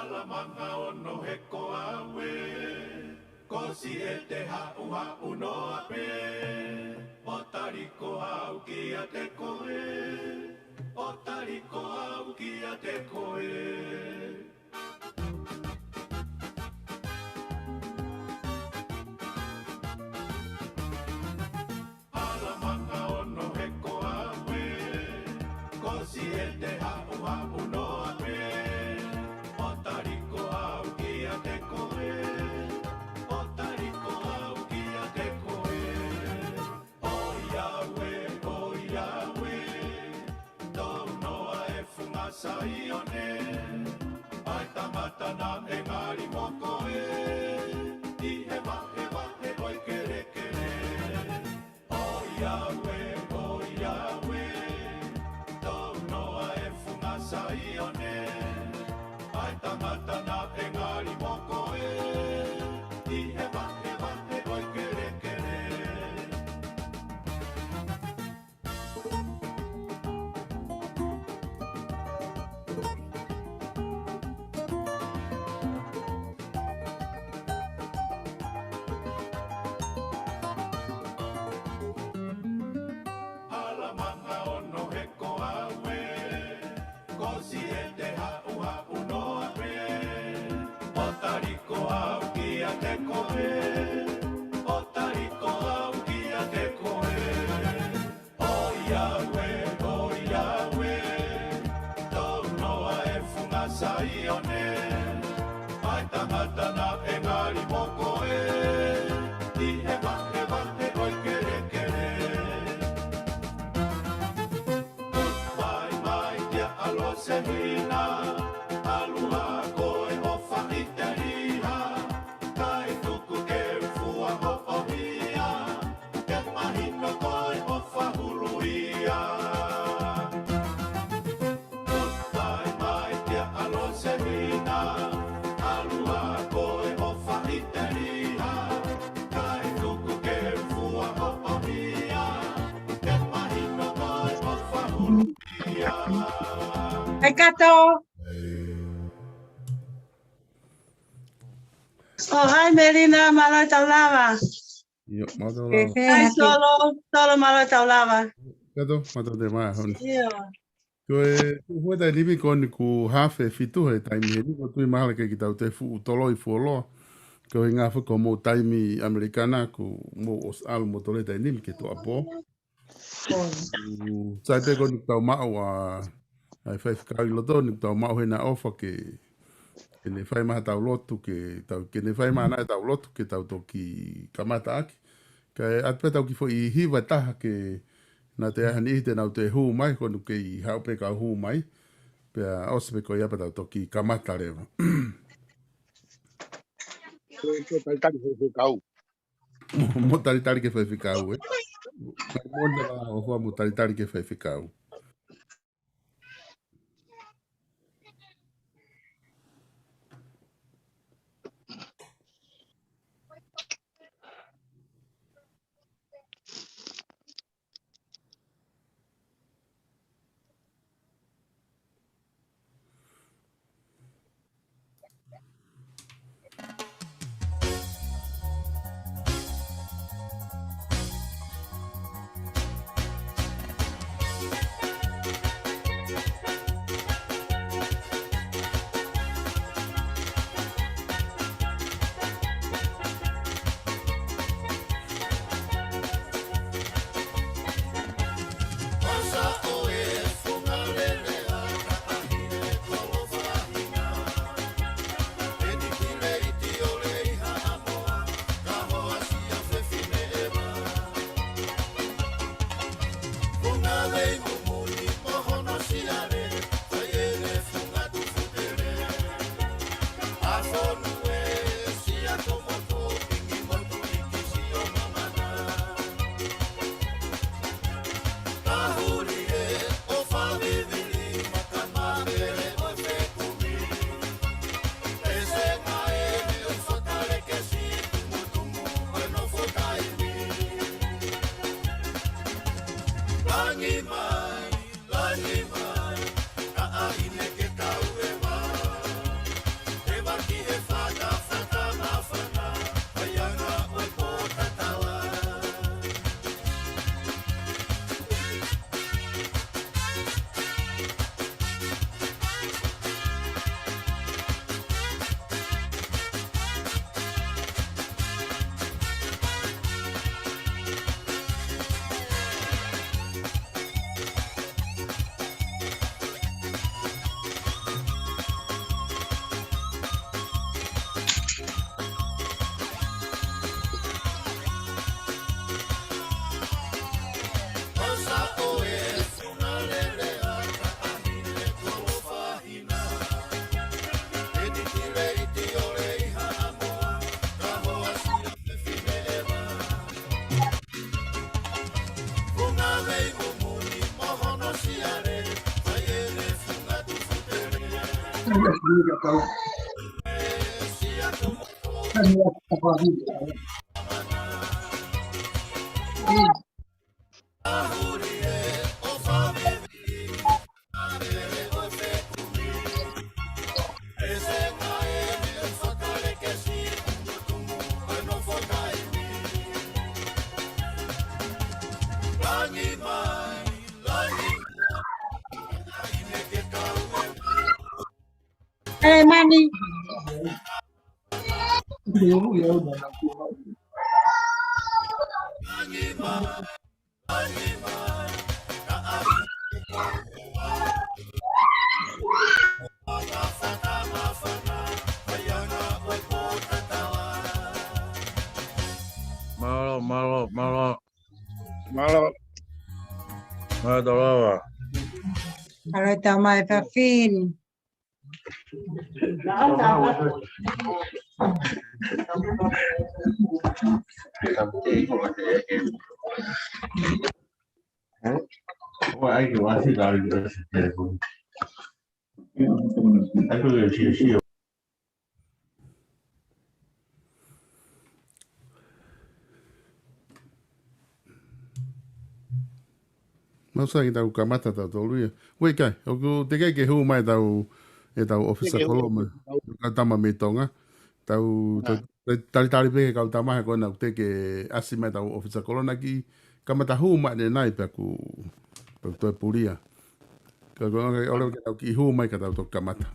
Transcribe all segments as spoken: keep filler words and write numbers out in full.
Hala manga ono he ko au ē, ko Siete haʻuhaʻu noa pē, ʻo tali ko au kiate koe, ʻo tali ko au kiate koe. Hala manga ono he ko au ē, ko Siete haʻuhaʻu noa pē, ʻo tali ko au kiate koe, ʻo tali ko au kiate koe. ʻOiauē, ʻoiauē, tō noa e funga Saione, ʻa e tangata naʻe ngali mo koe, ʻi he vahevahe ʻo e kelekele. ʻOiauē, ʻoiauē, tō noa e funga Saione, ʻa e tangata naʻe ngali mo koe, ʻi he vahevahe ʻo e kelekele. Hala manga ono he ko au ē, ko Siete haʻuhaʻu noa pē, ʻo tali ko au kiate koe, ʻo tali ko au kiate koe. ʻOiauē, ʻoiauē, tō noa e funga Saione, ʻa e tangata naʻe ngali mo koe, ʻi he vahevahe ʻo e kelekele. Goodbye, my dear ʻAlosehina, ʻalu ā koe ʻo faʻiteliha, kae tuku ke u fua hoʻo hia, ke mahino ko e ʻofa hulu ia. Goodbye, my dear ʻAlosehina, ʻalu ā koe ʻo faʻiteliha, kae tuku ke u fua hoʻo hia, ke mahino ko e ʻofa hulu ia. Hai Kato. ʻO hai Melina, mālō e tau lava. ʻIo, mālō e tau lava. Hai Solo, Solo, mālō e tau lava. Kato, mālō e tau lava, hon. ʻIo. Ko e, ko e taimi ni ko eni kuo hafe fitu he taimi heni, ko e tui mahalo ke kiʻi tau toe fuʻu toloi fuoloa. Ko e ngaahi foʻi ko hoʻomou taimi ʻAmelika na, kuo mou ʻosi ʻalu mo toloi taimi ni ke toʻa pō. ʻOku sai pē ko eni kuo tau maʻu ʻa, ʻa e faifekau ʻi loto ni, kuo tau maʻu hena ʻofa ke, ke ne fai mai haʻatau lotu ke tau, ke ne fai mai ʻa ʻetau lotu ke tau toki kamata ʻaki. Kae ʻoatu pē ʻetau kiʻi foʻi hiva ʻe taha ke naʻa toe ʻi ai ha niʻihi te nau toe hū mai, ko eni ʻoku kei haʻu pē kau hū mai. Pea ʻosi pē ko ia pea tau toki kamata leva. Ko, ko e talitali faifekau. Mo, mo talitali ki he faifekau, ē. Mo, mo, mo talitali ki he faifekau. Hey, Manny. Mālō, mālō, mālō. Mālō. Mālō, tau lava. Mālō, tau mai, Fafini. Mau sai ke tau kamata tautolu ia. Uē kai, ʻoku teʻeki ke hū mai tau, ʻetau ʻōfisa kolo mai, kau tama mei Tonga. Tau, tau, tau talitali pē ki he kau tama he ko ena ʻoku teʻeki ke ʻasi mai tau ʻōfisa kolo naʻa ke kamata hū mai ʻanenai pea ku, pea toe pulia. Ka ko e ʻuhinga ke ʻoua ke tau kiʻi hū mai ka tau toki kamata.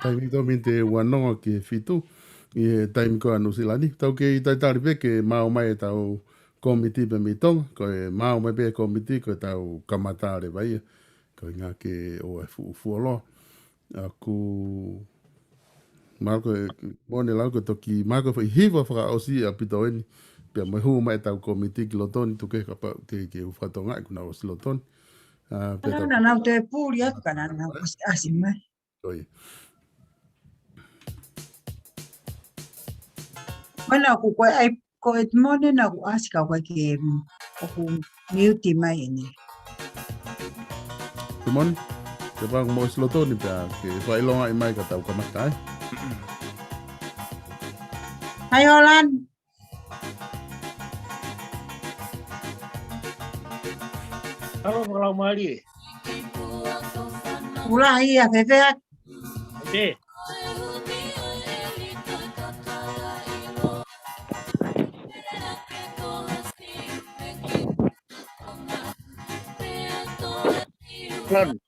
Taimi tau miniti ua noa ki he fitu, ʻi he taimi ko ē ʻa Nuʻusila ni. Tau kei talitali pē ke maʻu mai ʻetau kōmiti pē mei Tonga, ko e maʻu mai pē kōmiti ko ʻetau kamata leva ia. Ko e ʻuhinga ke ʻoua ʻe fuʻu fuoloa. ʻOku mahalo ko e, moʻoni lau ko e toki, mahalo ko e foʻi hiva fakaʻosi ʻaupito eni. Pea mo e hū mai ʻetau kōmiti ki loto ni tuku kehe kapau teʻeki ke u fakatokangaʻi kuo nau ʻosi loto ni. ʻA, pea tau. Naʻa nau toe puli atu ka naʻa nau ʻasi, ʻasi mai. Ko ia. Mana ʻoku ko e ʻai, ko e timone naʻa ku ʻasi ka ko e ke, ʻoku miuti mai eni. Timone, ke pang mo ʻosi loto ni pea ke fakaʻilongaʻi mai ka tau kamata ai. Hai, Holland. Halo, Malau Mali. Ula ia, Fefe. Ē. Run.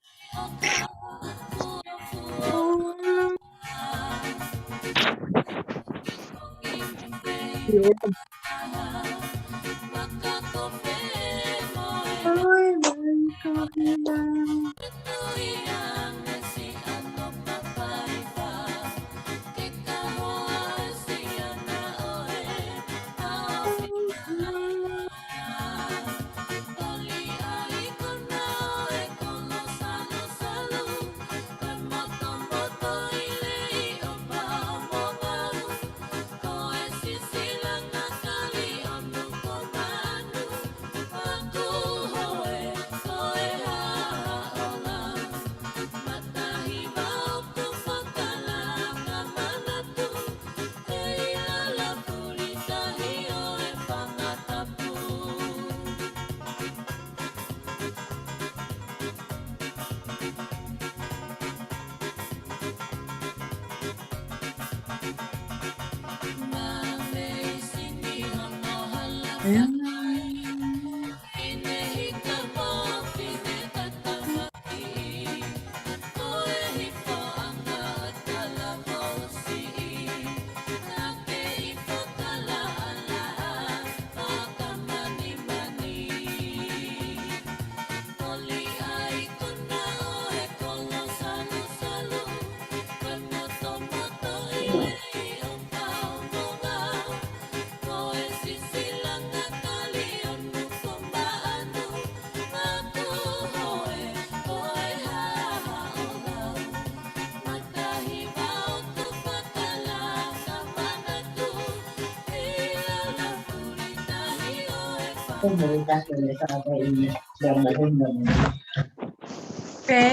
Pea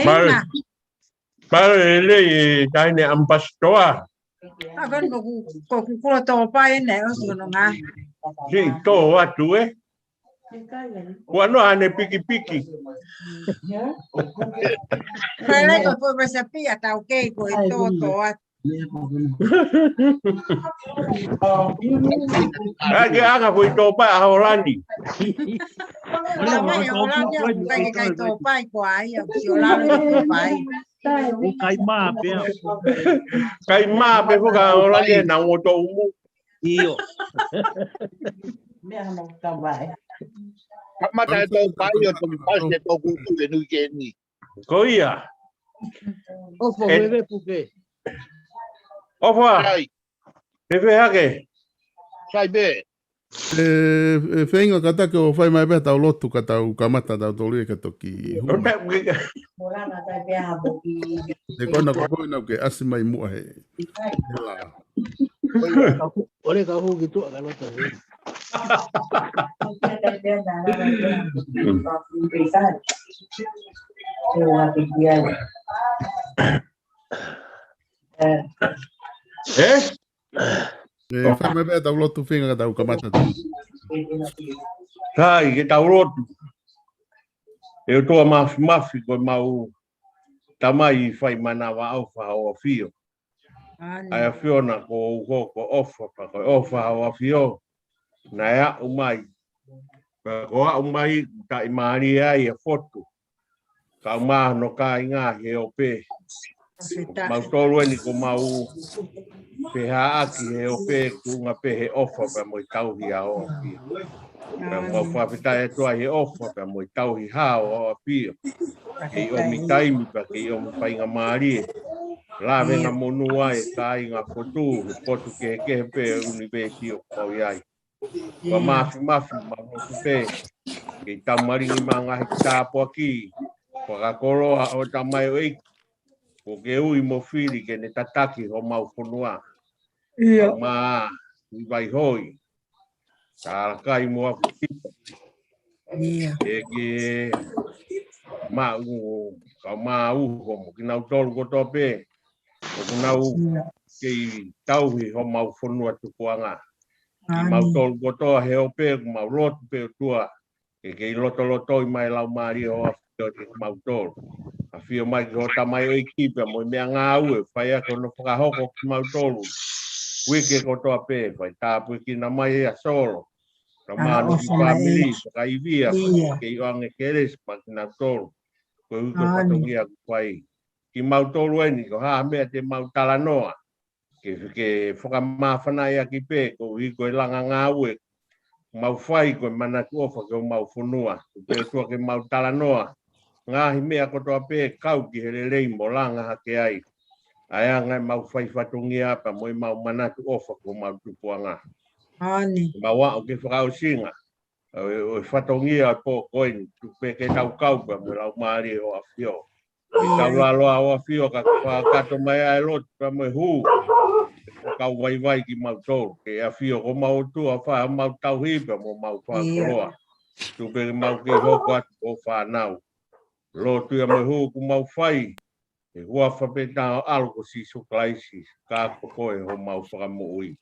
Pare, pare lelei e taʻahine ʻamipasitoa. ʻA ko eni ko ku, ko ku kula tō pai ne o si kono ngā. Si tō atu ē. Ua noa ʻene pikipiki. Pare ko ko ko sapi a tau kei ko e tō tō atu. ʻAi ke anga ko e tō pai ʻa Holani. Ua mai ʻa Holani ʻoku ʻikai ke kai tō pai ko ai, ʻoku si ʻOlani tō pai. ʻOku kai mā pē. Kai mā pē ko ka Holani ʻe na ngoto umu. ʻIo. Kamata e tō pai ʻo toki pasi e tō kuku e nui ke ni. Ko ia. ʻOfa, ʻe, Fefe Puke. ʻOfa. Sai. Fefe hake. Sai pē. E, e feinga ka ta ke ʻo fai mai pē tau lotu ka tau kamata tau tolu ia ke toki hū mai. Ota, ke, ke. Te kona ko koe nau ke ʻasi mai muʻa he. ʻOle ka hū ki tuʻa ka lotu he. Ē? E, fai mai pē tau lotu feinga ka tau kamata tau. Sai, ke tau lotu. ʻE ʻOtua Māfimafi ko e mau Tamai fai manavaʻofa ʻo ʻAfio. ʻAi ʻAfiona ko u ko ko ʻofa, pea ko e ʻofa ʻa ʻAfio naʻe aʻu mai. Pea ko e aʻu mai, taʻimālie ai ʻa e fotu. Ka u mā hono kāinga he ope. Mau tolu eni ko mau pehāʻaki he ope, kuonga pē he ʻofa pea mo e tauhi ʻa ʻAfio. Pea mau fakafetaʻi atu ai he ʻofa pea mo e tauhi hao ʻa ʻAfio. Kei ʻomi taimi pea kei ʻomi faingamālie. Lavengamonū ai e kāinga fotu, he potu kehekehe pē ʻo e ʻunivēsi ʻoku mau ʻi ai. Ko e māfimafi, mau lotu pē. Kei taumalingi mai ngaahi tāpuaki. Fakakoloa ʻo Tamai ʻEiki. Ko ke ui mo fili ke ne tataki homau fonua. ʻIo. Mā, ʻi Vaihoi. Talakai mo Afitika. ʻIo. ʻEiki, maʻu, ka mau, homo, kinautolu kotoa pē. ʻOku nau kei tauhi homau fonua tukuʻanga. Kimautolu kotoa he ope, ʻoku mau lotu pē ʻOtua. Ke kei lotolotoi mai Laumālie ʻo ʻAfio kiate kimautolu. ʻAfio mai ki hoʻo tamaioʻeiki pea mo e meʻangāue, fai ʻaki hono fakahoko kimautolu. Uike kotoa pē, fai tāpuekina mai ʻa Solo. Ka manu ki fāmili, ka ivia, kei ʻoange kelesi maʻa kinautolu. Ko e uike fatongia kuo fai. Kimautolu eni, ko ha meʻa te mau talanoa. Ke, ke fakamāfanaʻi ʻaki pē, koeʻuhi ko e langa ngāue. Mau fai ko e manatu ʻofa ki homau fonua. Ko e tua ke mau talanoa. Ngaahi meʻa kotoa pē kau ki he lelei mo langa hake ai. ʻA e anga ʻemau fai fatongia pea mo ʻemau manatu ʻofa ki homau tupuʻanga. Mau aʻu ki he fakaʻosinga. ʻO e, ʻo e fatongia ʻo e pō ko eni. Tuku pē ke tau kau pea mo e laumālie ʻo ʻAfio. ʻI he tau lalo ʻa ʻAfio ka fakakakato mai ʻa e lotu pea mo e hū. Kau vaivai kimautolu. Ke ʻAfio ko homau ʻOtua fai homau tauhi pea mo homau fakakoloa. Tuku pē ke mau kei hoko atu ko e fānau. Lotu ia mo e hū kuo mau fai. ʻI he huafa pē ʻo e ʻAlo ko Sīsū Kalaisi. Ka ko koe homau fakamoʻui.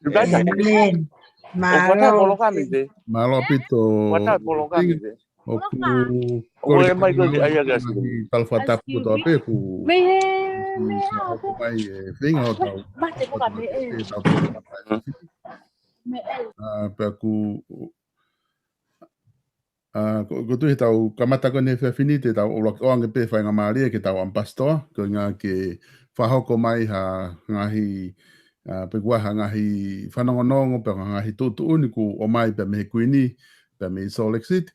ʻĒmeni. Mālō. Mālō ʻaupito. ʻOku kole mai ko e ʻai ake ʻa Sīsū. Talafatapu kotoa pē kuo hoko mai e feinga ʻo tau. Mate ko ka me e. Tau pō mai. ʻA, pea kuo ʻA, ko, ko e tuʻu he tau kamata ko eni he efiafi ni te tau ʻuluaki ʻoange pē faingamālie ki heʻetau ʻamipasitoa, ko e ʻuhinga ke fakahoko mai ha ngaahi, ʻa, pe ko ha ngaahi fanongonongo, pe ha ngaahi tuʻutuʻuni kuo ʻomai pea mei he Kuini, pea mei Salt Lake City,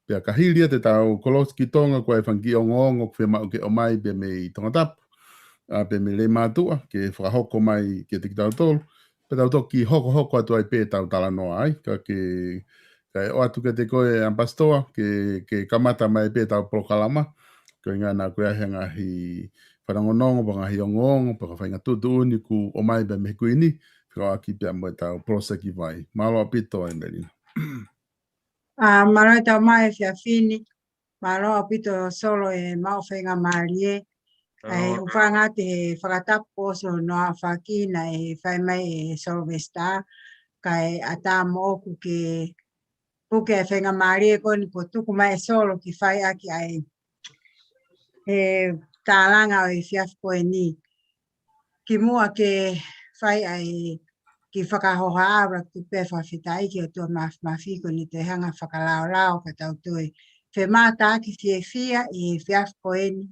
pea ka hili ia te tau kolosi ki Tonga, ko e fanga kiʻi ongoongo kuo fiemaʻu ke ʻomai pea mei Tongatapu, ʻa, pea mei Leimātuʻa, ke fakahoko mai kiate kitautolu, pea tau toki hokohoko atu ai pē ʻetau talanoa ai, ka ke, kae ʻoatu kiate koe ʻAmipasitoa, ke, ke kamata mai pē ʻetau polokalama, ko e ʻuhinga naʻa ko e ʻai ha ngaahi fanongonongo, pe ngaahi ongoongo, pe ko ha faʻahinga tuʻutuʻuni kuo ʻomai pea mei he Kuini, fekauʻaki pea mo ʻetau poloseki vai. Mālō ʻaupito ʻEmelina. ʻA, mālō e tau mai efiafi ni, mālō ʻaupito Solo e maʻu faingamālie, ʻa e hūfanga atu he fakatapu ʻosi hono ʻaofaki naʻe fai mai ʻe Sylvester, kae ʻatā moʻoku ke puke e faingamālie ko eni kuo tuku mai ʻe Solo ke fai ʻaki ʻa e he tālanga ʻo e efiafi ko eni. Kimuʻa ke fai ʻa e kiʻi fakahohaʻa, ʻoku ou pehē fakafetaʻi ki he ʻOtua Māfimafi ko eni te hanga fakalaolao ka tau toe femātaaki fiefia ʻi he efiafi ko eni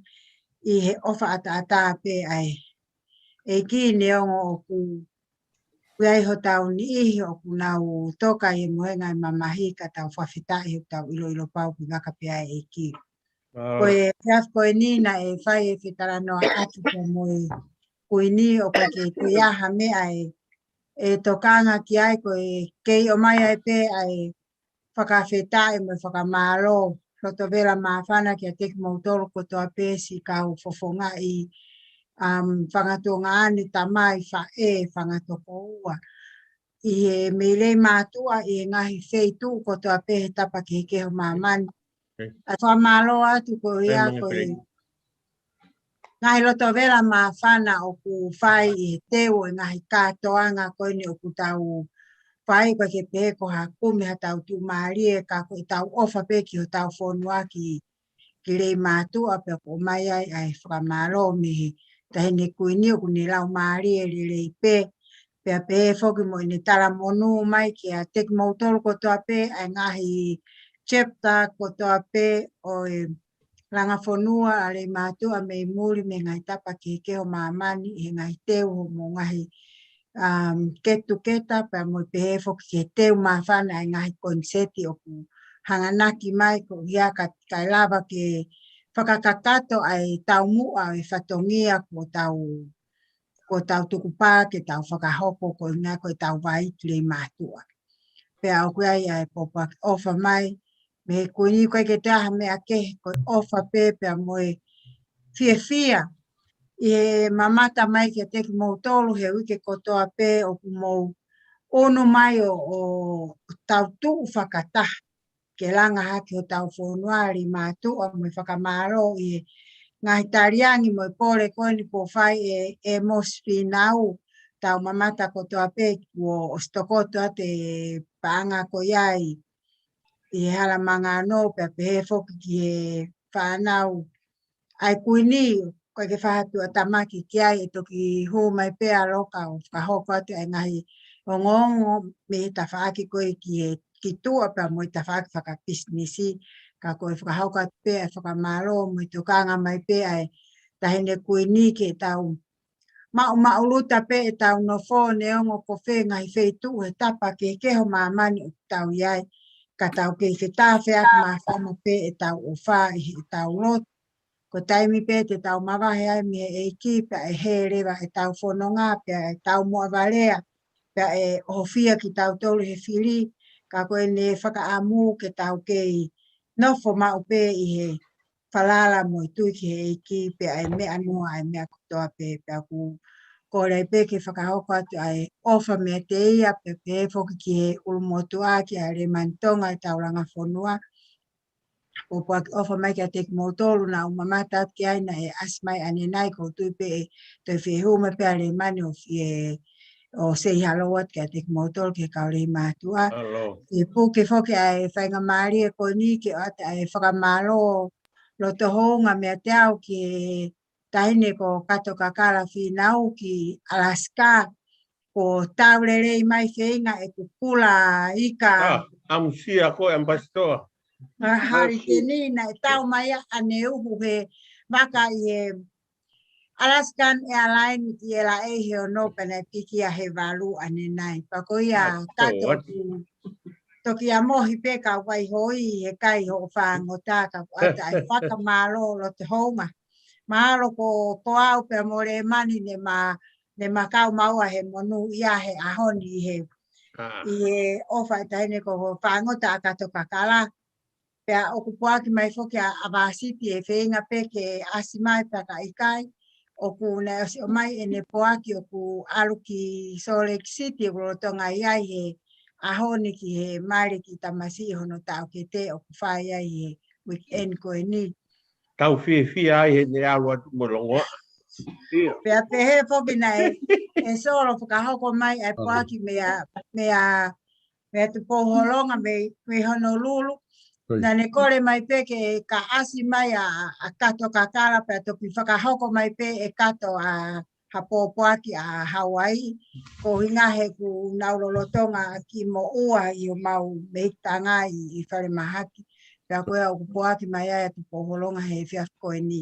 ʻi he ʻofa ʻataʻatā pē ʻa e ʻEiki neongo ʻoku ʻi ai hotau niʻihi ʻoku nau toka ʻi he mohenga ʻi he mamahi ka tau fakafetaʻi he ʻoku tau ʻiloʻilo pau ʻoku vaka pē ʻa e ʻEiki. Ko e efiafi ko eni naʻe fai e fetalanoaʻaki pea mo e Kuini ʻoku ʻikai ke toe ʻi ai ha meʻa ʻe, ʻe tokanga ki ai ko e kei ʻomai ai pē ʻa e fakafetaʻi mo e fakamālō. Loto vela māfana kiate kimoutolu kotoa pē siʻi kau fofongaʻi, ʻa, fanga tuongaʻane, tamai, faʻē, fanga tokoua. ʻI he mei Leimātuʻa, ʻi he ngaahi feituʻu kotoa pē he tapa kehekehe ʻo māmani. ʻA e fakamālō atu ko ia ko e ngaahi loto vela māfana ʻoku fai ʻi he teu ʻo e ngaahi kātoanga ko eni ʻoku tau fai, ʻoku ʻikai ke pehē ko ha kumi ha tau tuʻumālie, ka ko ʻetau ʻofa pē ki hotau fonua ki, ki Leimātuʻa pea ʻoku ʻomai ai ʻa e fakamālō mei he Taʻahine Kuini ʻoku ne laumālie lelei pē, pea pehē foki mo ʻene talamonū mai kiate kimoutolu kotoa pē ʻa e ngaahi chapter kotoa pē ʻo e langa fonua ʻa Leimātuʻa mei muli mei he ngaahi tapa kehekehe ʻo māmani ʻi he ngaahi teu mo e ngaahi, um, get together pea mo e pehē foki ki he teu māfana ʻa e ngaahi koniseti ʻoku hanganaki mai ko ia ka, kae lava ke fakakakato ʻa e taumuʻa ʻo e fatongia kuo tau, kuo tau tukupā ke tau fakahoko ko e ʻuhinga ko ʻetau vai ki Leimātuʻa. Pea ʻoku ʻi ai ʻa e pōpoaki ʻofa mai mei he Kuini, ʻoku ʻikai ke toe ʻi ai ha meʻa kehe, ko e ʻofa pē pea mo e fiefia ʻi he mamata mai kiate kimoutolu he uike kotoa pē ʻoku mou ʻunu mai ʻo, ʻo tau tuʻu fakataha ke langa hake hotau fonua Leimātuʻa mo e fakamālō ʻi he ngaahi taliangi mo e pole ko eni kuo fai ʻe, ʻe Mosi Fīnau, tau mamata kotoa pē kuo ʻosi tokoto atu e paʻanga ko ia ʻi, ʻi he hala Mangano pea pehē foki ki he fānau ʻa e kuini, ko e ke fahatu a tamaki ki ai ʻe toki hū mai pē ʻa Loka ʻo fakahoko atu ʻa e ngaahi ongoongo mei he tafaʻaki ko ē ki he ki tuʻa pea mo e tafaʻaki fakapisinisi, ka ko e fakahoko atu pē ʻa e fakamālō mo e tokanga mai pē ʻa e Taʻahine Kuini ke tau maʻumaʻuluta pē ʻetau nofo neongo ko fē ngaahi feituʻu he tapa kehekehe ʻo māmani ʻoku tau ʻi ai, ka tau kei fetāfeaki māfana pē ʻetau ʻofa ʻi heʻetau lotu. Ko e taimi pē te tau mavahe ai mei he ʻEiki pea ʻe hē leva ʻetau fononga pea ʻe tau moʻavalea pea ʻe ʻohofia kitautolu he fili, ka ko ʻene fakaʻamu ke tau kei nofo maʻu pē ʻi he falala mo e tui ki he ʻEiki pea ʻe meʻa noa ʻa e meʻa kotoa pē, pea ʻoku kole pē ke fakahoko atu ʻa e ʻofa meiate ia pea pehē foki ki he ʻulumotuʻa kia Lemani Tonga ʻetau langa fonua. Pōpoaki ʻofa mai kiate kimoutolu naʻa ku mamata atu ki ai naʻe ʻasi mai ʻanenai, ʻoku ou tui pē ʻe toe fie hū mai pē ʻa Lemani ʻo fie ʻo say hello atu kiate kimoutolu ki he kau leimātuʻa. Hello. Ke puke foki ʻa e faingamālie ko eni ke ʻoatu ʻa e fakamālō loto hounga meiate au ki he taʻahine ko Kato Kakala Fīnau ki Alaska, ko tau lelei mai feinga ʻeku kula ika. Ah, ʻamusia ko e ʻamipasitoa. Ah, hali teni naʻe tau mai ʻa ʻene uhu he vaka ʻi he Alaskan Airlines ʻi he laʻei he ono pea naʻe piki ia he valu ʻanenai. Pea ko ia Kato ʻoku toki ʻamohi pē ka u vaihoi he kai hoʻo fāngota, ka ʻoku ʻoatu ʻa e fakamālō loto hounga. Mahalo ko, ko au pea mo Lemani ne ma, ne ma kau maua he monū ia he ʻaho ni he, ʻi he ʻofa ʻe taʻahine ko hoʻo fāngota ʻa Kato Kakala. Pea ʻoku poaki mai foki ʻa, ʻa Vāsiti ʻe feinga pē ke ʻasi mai pea ka ʻikai, ʻoku ne ʻosi ʻomai ʻene poaki ʻoku ʻalu ki Salt Lake City ʻoku lolotonga ʻi ai he ʻaho ni ki he mali ki tamasiʻi hono taʻokete ʻoku fai ai he weekend ko eni. Tau fiefia ai he ne ʻalu atu mo longoaʻa. Pea pehē foki naʻe, ʻe Solo fakahoko mai ʻa e poaki meia, meia, meia Tupou Holonga mei, mei Honolulu. Naʻa ne kole mai pē ke ka ʻasi mai ʻa, ʻa Kato Kakala pea toki fakahoko mai pē ʻe Kato ʻa ha pōpoaki ʻa Hauaiʻi. Ko hinga he ʻoku nau lolotonga ki moʻua ʻi homau mehikitanga ʻi, ʻi falemahaki. Pea ko ia ʻoku poaki mai ai ʻa Tupou Holonga he efiafi ko eni.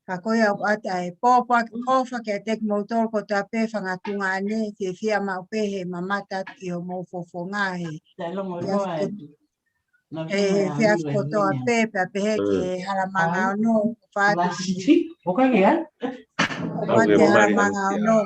Ka ko ia ʻoku ʻoatu ʻa e pōpoaki ʻofa kiate kimoutolu kotoa pē fanga tuongaʻane, fiefia maʻu pē he mamata atu ki homou fofonga he efiafi ko-, he efiafi kotoa pē, pea pehē ki he Hala Manga Ono, ʻofa atu ki he, ʻofa atu ki he Hala Manga Ono.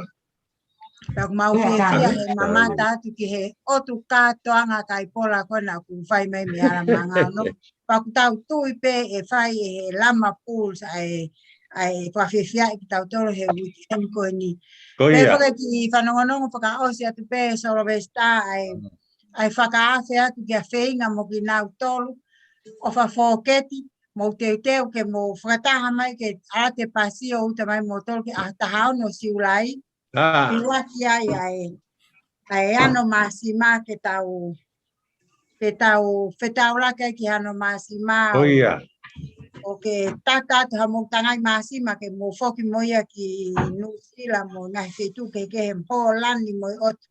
Pea ʻoku mau fiefia he mamata atu ki he ʻotu kātoanga kai pola ko ena ʻoku fai mai mei Hala Manga Ono. Pea ʻoku tau tui pē ʻe fai ʻe he Lama Pools ʻa e, ʻa e fakafiefiaʻi kitautolu he weekend ko eni. Ko ia. Pea foki ki fanongonongo fakaʻosi atu pē Solovesita ʻa e, ʻa e fakaafe atu kia Feinga mo kinautolu ʻofa fōketi, mou teuteu ke mou fakataha mai ke ʻalu atu e pasi ʻo uta mai moutolu ki he ʻaho taha ono Siulai. ʻUluaki ai ʻa e, ʻa e ano māsima ke tau, ke tau fetaulaki ai ki he ano māsima. ʻO ke tata atu hamou tangai māsima ke mou foki mo ia ki Nuʻusila mo e ngaahi feituʻu kehekehe, Hōlani mo e ʻotu.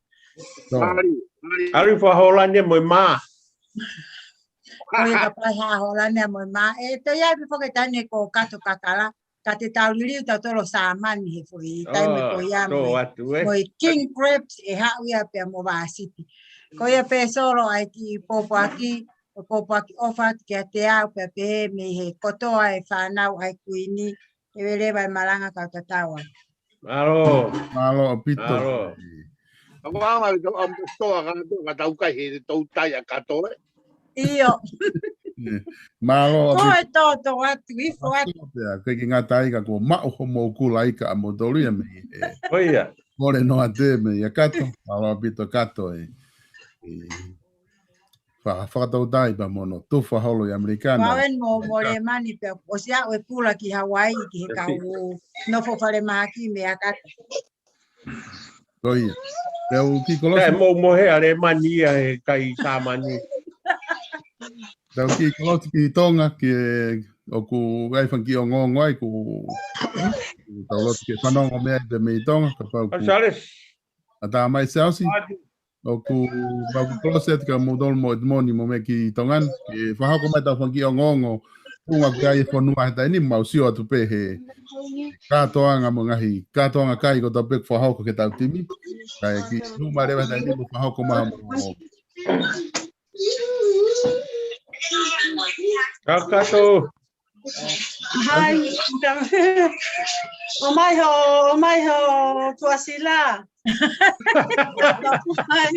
ʻAlu ʻi fā Hōlani mo e mā. Ko ia ka pai ha Hōlani mo e mā. ʻE, toe ʻi ai pē foki e taʻahine ko Kato Kakala. Ka te tau liliu tautolu ʻo Sāmani he foʻi taimi ko ia mo e, mo e king crabs ʻe haʻu ia pea mo Vāsiti. Ko ia pē Solo ʻa e kiʻi pōpoaki, ʻo pōpoaki ʻofa atu kiate au pea pehē mei he kotoa e fānau ʻa e Kuini, ʻe ʻoua leva e malanga kau tatau atu. Mālō. Mālō ʻaupito. Mālō. Ka ʻoku ʻaonga le tau ʻamu stoa ka tau, ka tau kai he tau tai ʻa Kato ē. ʻIo. Mālō ʻaupito. Ko e toto atu, ifo atu. Pea, ko e kiʻi ngata ai ka kuo maʻu homou kula ika ʻa moutolu ia mei he. Ko ia. Kole noa te mei a Kato, mālō ʻaupito Kato ē. Fa-, fakatautai pea mo hono tufa holo ʻi ʻAmelika. Pau eni mo, mo Lemani pea ʻosi aʻu e kula ki Hauaiʻi ki he kau nofo falemahaki meia Kato. Ko ia. Pea u kiʻi kolosi. Kae mou mohe ʻa Lemani ia he kai Sāmani. Pea u kiʻi kolosi ki Tonga ki he ʻoku ʻi ai e fanga kiʻi ongoongo ai, ʻoku tau loto ke fanongo mei ai pē mei Tonga, kapau ʻoku ʻatā mai Siaosi. ʻOku mau close atu kia moutolu mo Edmond mo Meki Tongan, ke fakahoko mai ʻetau fanga kiʻi ongoongo, ʻuhinga ki he fonua he taimi ni, mau sio atu pē he kātoanga mo e ngaahi, kātoanga kai ko ʻetau pē fakahoko ke tau timi. Kae kiʻi hū mai leva he taimi ni mo fakahoko mai mo. Kakato. Hai, ʻomai ho, ʻomai ho tuʻasila. ʻOmai,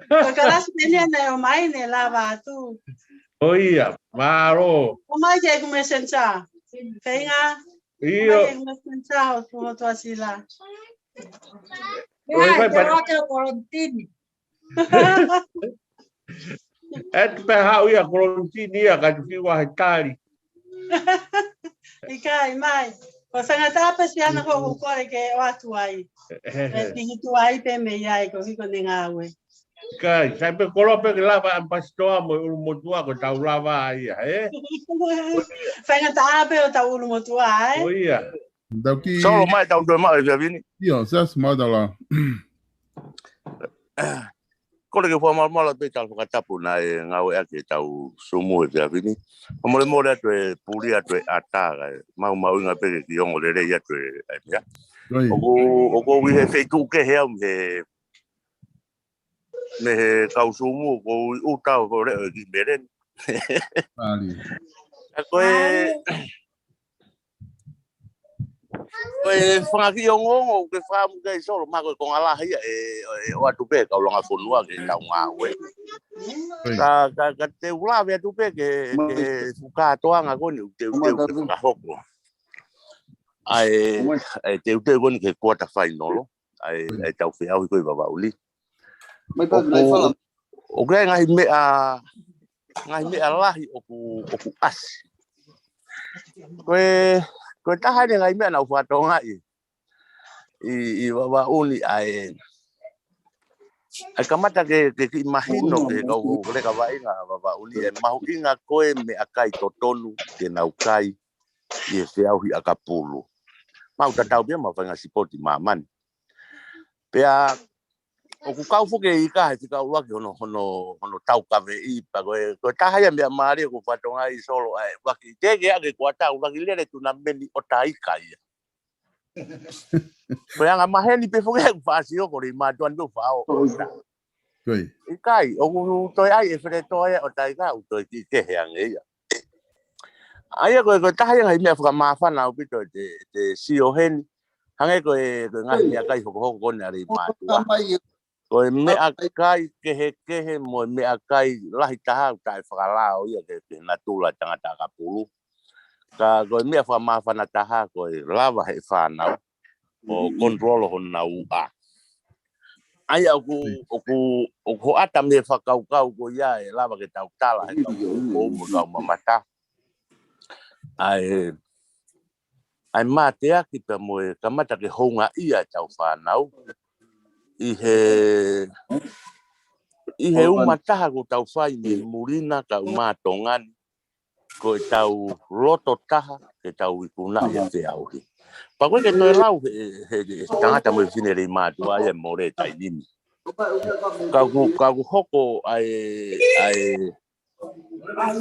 ko e kalasi pē eni naʻe ʻomai ne lava atu. ʻIo, mālō. ʻOmai ke ku messenger. Feinga. ʻIo. ʻOmai ke ku messenger ho, ho tuʻasila. ʻOi, ʻIo, kai te pa- loa ke kolontini. ʻE te pehē haʻu ia kolontini ia, ka tu ki wa he tali. ʻIkai mai. Ko e fanga tape si ana ko ʻoku kole ke ʻoatu ai. ʻE tiki tu ai pē mei ai ko hiko ne ngāue. ʻIkai, sai pē koloa pē ke lava ʻa Pasitoa mo e ʻulumotuʻa ko ʻetau lava ia, ē? Fanga tape ʻo ʻetau ʻulumotuʻa, ē? ʻIo. Tau ki- Solo mai tau toe maʻu e fiavini. ʻIo, Siaosi, maʻu tau la. Kole ke fakamalumalu pē tau fakatapu naʻe ngāueʻaki ʻetau Zoom he fiavini. Fakamolemole atu e puli atu e ʻatā kae maumauʻinga pē ke kiʻi ongo lelei atu e, e meʻa. ʻOku, ʻoku ou ʻi he feituʻu kehe au mei he, mei he kau Zoom, ʻoku ou ʻi ʻuta ʻo ko e leʻo e kiʻi meleni. Ka ko e, ko e fanga kiʻi ongoongo ke fakamu ke Solo, mahalo ko e konga lahi ia ʻe, ʻe ʻoatu pē kau langa fonua ke tau ngāue. Ka, ka, ka te u lave atu pē ke, ke kātoanga ko eni, teuteu ke fakahoko. ʻA e, ʻa e teuteu ko eni ke quarter final, ʻa e, ʻa e tau feʻauhi ko ē ʻi Vavaʻu ni. ʻOku, ʻoku ʻi ai e ngaahi meʻa, ngaahi meʻa lahi ʻoku, ʻoku ʻasi. Ko e, ko e taha eni e ngaahi meʻa naʻa ku fakatokangaʻi ʻi, ʻi Vavaʻu ni ʻa e, ʻa e kamata ke, ke kiʻi mahino ki he kau leka vaʻinga Vavaʻu ni, ʻa e mahuʻinga ko e meʻakai totonu ke nau kai ʻi he feʻauhi ʻakapulu. Mau tatau pē ia mo e fanga sipoti ʻi māmani. Pea ʻoku kau foki e ika he fika ʻuluaki hono, hono, hono taukaveʻi pea ko e, ko e taha ia e meʻa mālie ʻoku ou fakatokangaʻi Solo ʻa e ʻuluaki teke ake kuata ʻuluaki lele tunameni ʻo taika ia. Ko e anga maheni pē foki ʻeku fāsio ko e Leimātuʻa ni pē ʻoku faʻo ʻo ʻita. ʻIkai, ʻoku toe ʻai e Feletoa ia ʻo taika ʻoku toe kiʻi kehe ange ia. ʻA ia ko e, ko e taha ia e ngaahi meʻa fakamāfana ʻaupito ʻe te, te sio heni. Hangē ko e, ko e ngaahi meʻakai hokohoko ko eni ʻa Leimātuʻa. Ko e meʻakai kehekehe mo e meʻakai lahi taha ʻoku taʻefakalao ia ki he, ki he natula e tangata ʻakapulu. Ka ko e meʻa fakamāfana taha ko e lava ʻe he fānau ʻo control honau uʻa. ʻA ia ʻoku, ʻoku, ʻoku hoʻata mei he fakakaukau ko ia ʻe lava ke tau tala he kau ʻoku mo e kau mamata. ʻA e, ʻa e mateaki pea mo e kamata ke houngaʻia ʻetau fānau. ʻI he, ʻi he uma taha ʻoku tau fai mei muli na kau mā Tonga ni. Ko ʻetau loto taha, ke tau ikunaʻi e feʻauhi. Pea ko e ke toe lau he, he, he tangata mo e fefine Leimātuʻa ia ʻe mole taimi ni. Ka ʻoku, ka ʻoku hoko ʻa e, ʻa e,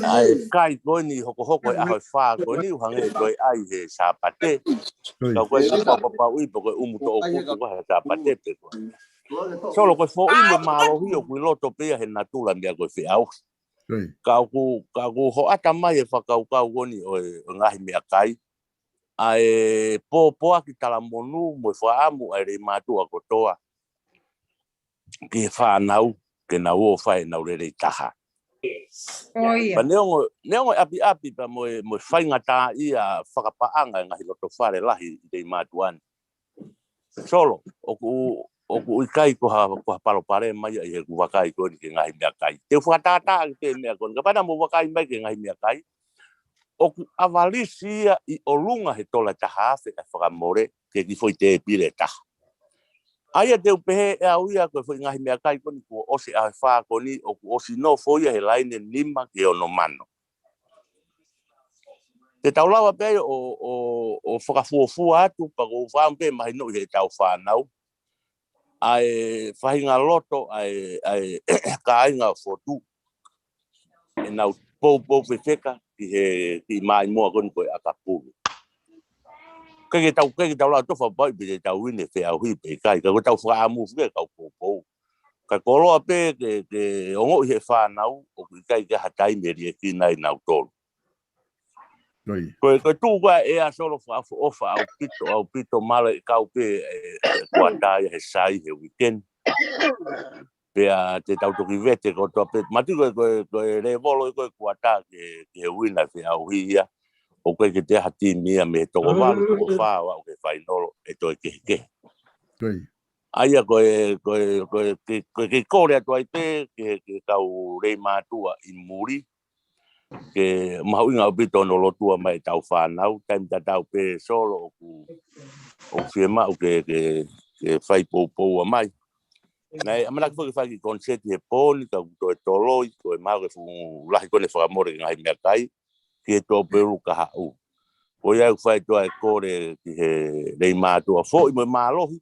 ʻa e kai ko eni hokohoko he ʻaho ʻe fā ko eni ʻoku hangē ʻe toe ʻai he Sāpate. Ka ko e ke fakapapauʻi pe ko e ʻumu toʻukupu ko e Sāpate pe ko e. Solo ko e foʻi mo e mālohi ʻoku ʻi loto pē ia he natula meʻa ko e feʻauhi. Ka ʻoku, ka ʻoku hoʻata mai e fakakaukau ko eni ʻo e, ʻo e ngaahi meʻakai. ʻA e pōpoaki talamonū mo e fakaʻamu ʻa e Leimātuʻa kotoa. Ki he fānau, ke nau ō fai ʻenau lelei taha. Pea neongo, neongo e ʻapiʻapi pea mo e, mo e faingataʻaʻia fakapaʻanga e ngaahi loto fale lahi ʻi Leimātuʻa ni. Solo, ʻoku, ʻoku ʻikai ko ha, ko ha palopalema ia ʻi heʻeku vakai ko eni ki he ngaahi meʻakai. Te u fakatātā ʻaki pē meʻa ko eni, kapau naʻa mou vakai mai ki he ngaahi meʻakai. ʻOku ʻavalisi ia ʻi ʻolunga he tola ʻe taha afe ʻa e fakamole, ki he kiʻi foʻi tēpile ʻe taha. ʻA ia te u pehē ʻe au ia ko e foʻi ngaahi meʻakai ko eni kuo ʻosi ʻaho ʻe fā ko eni, ʻoku ʻosi nofo ia he laine nima ki he ono mano. Te tau lava pē ʻo, ʻo, ʻo fakafuofua atu, pea ʻoku ou fakaʻamu pē mahinoʻi heʻetau fānau ʻa e faʻahinga loto ʻa e, ʻa e kāinga ʻo Fotu, ʻenau poupou fefeka ki he, ki māʻimoa ko eni ko e ʻakapulu. ʻIkai ke tau, ʻikai ke tau lava ʻo tofa pau pe te tau ʻi he feʻauhi pe ʻikai, ka ko ʻetau fakaʻamu fefeka ke kau poupou. Ka koloa pē ke, ke ongoʻi he fānau ʻoku ʻikai ke ʻi ai ha taimi ʻe liʻekina ai nautolu. Ko e, ko e tuʻu ko ē ʻa Solo, fakaʻofoʻofa ʻaupito, ʻaupito, mālō e kau pē ʻe, ʻe kuata ia he sai he weekend. Pea te tau toki vete kotoa pē. Mati ko e, ko e, ko e lēvolo ko e kuata ke, ke he uina feʻauhi ia. ʻOku ʻikai ke toe ʻi ai ha timi ia mei he toko valu, toko fā ʻo aʻu ki he fainolo ʻe toe kehekehe. ʻA ia ko e, ko e, ko e, ke, ko e, ke kole atu ai pē, ke, ke kau lei mātuʻa ʻi muli, ke mahuʻinga ʻaupito hono lotua mai ʻetau fānau, taimi tatau pē Solo ʻoku, ʻoku fiemaʻu ke, ke, ke fai poupou mai. Naʻe ʻamanaki foki ke fai e kiʻi koniseti he pō ni, ka kuo toe toloi, ko e maʻu ke fuʻu lahi ko ʻene fakamole ki he ngaahi meʻakai, ki he Tuʻapulelulu kahaʻu. Ko ia ʻoku fai atu ai e kole ki he lei mātuʻa foʻi mo e mālohi,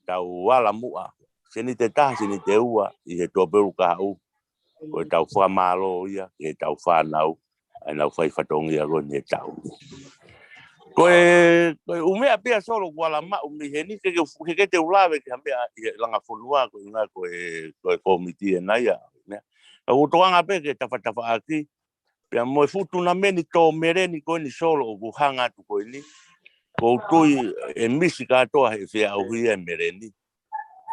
tau ala muʻa, seniti ʻe taha, seniti ʻe ua, ʻi he Tuʻapulelulu kahaʻu, ko ʻetau fakamālō ia, ki heʻetau fānau, ʻa ʻenau fai fatongia ko eni he taʻu. Ko e, ko e ʻū meʻa pē ia Solo ʻoku ala maʻu mei heni, ke, ke, ke, ke te u lave ki ha meʻa ʻi he langa fonua, ko e ʻuhinga ko e, ko e kōmiti ena ia, meʻa. Ka ʻoku ou tokanga pē ke tafatafaʻaki, pea mo e fuʻu tunameni tō meleni ko eni Solo ʻoku hanga atu ko eni. ʻOku ou tui ʻe misi kātoa he feʻauhi e meleni.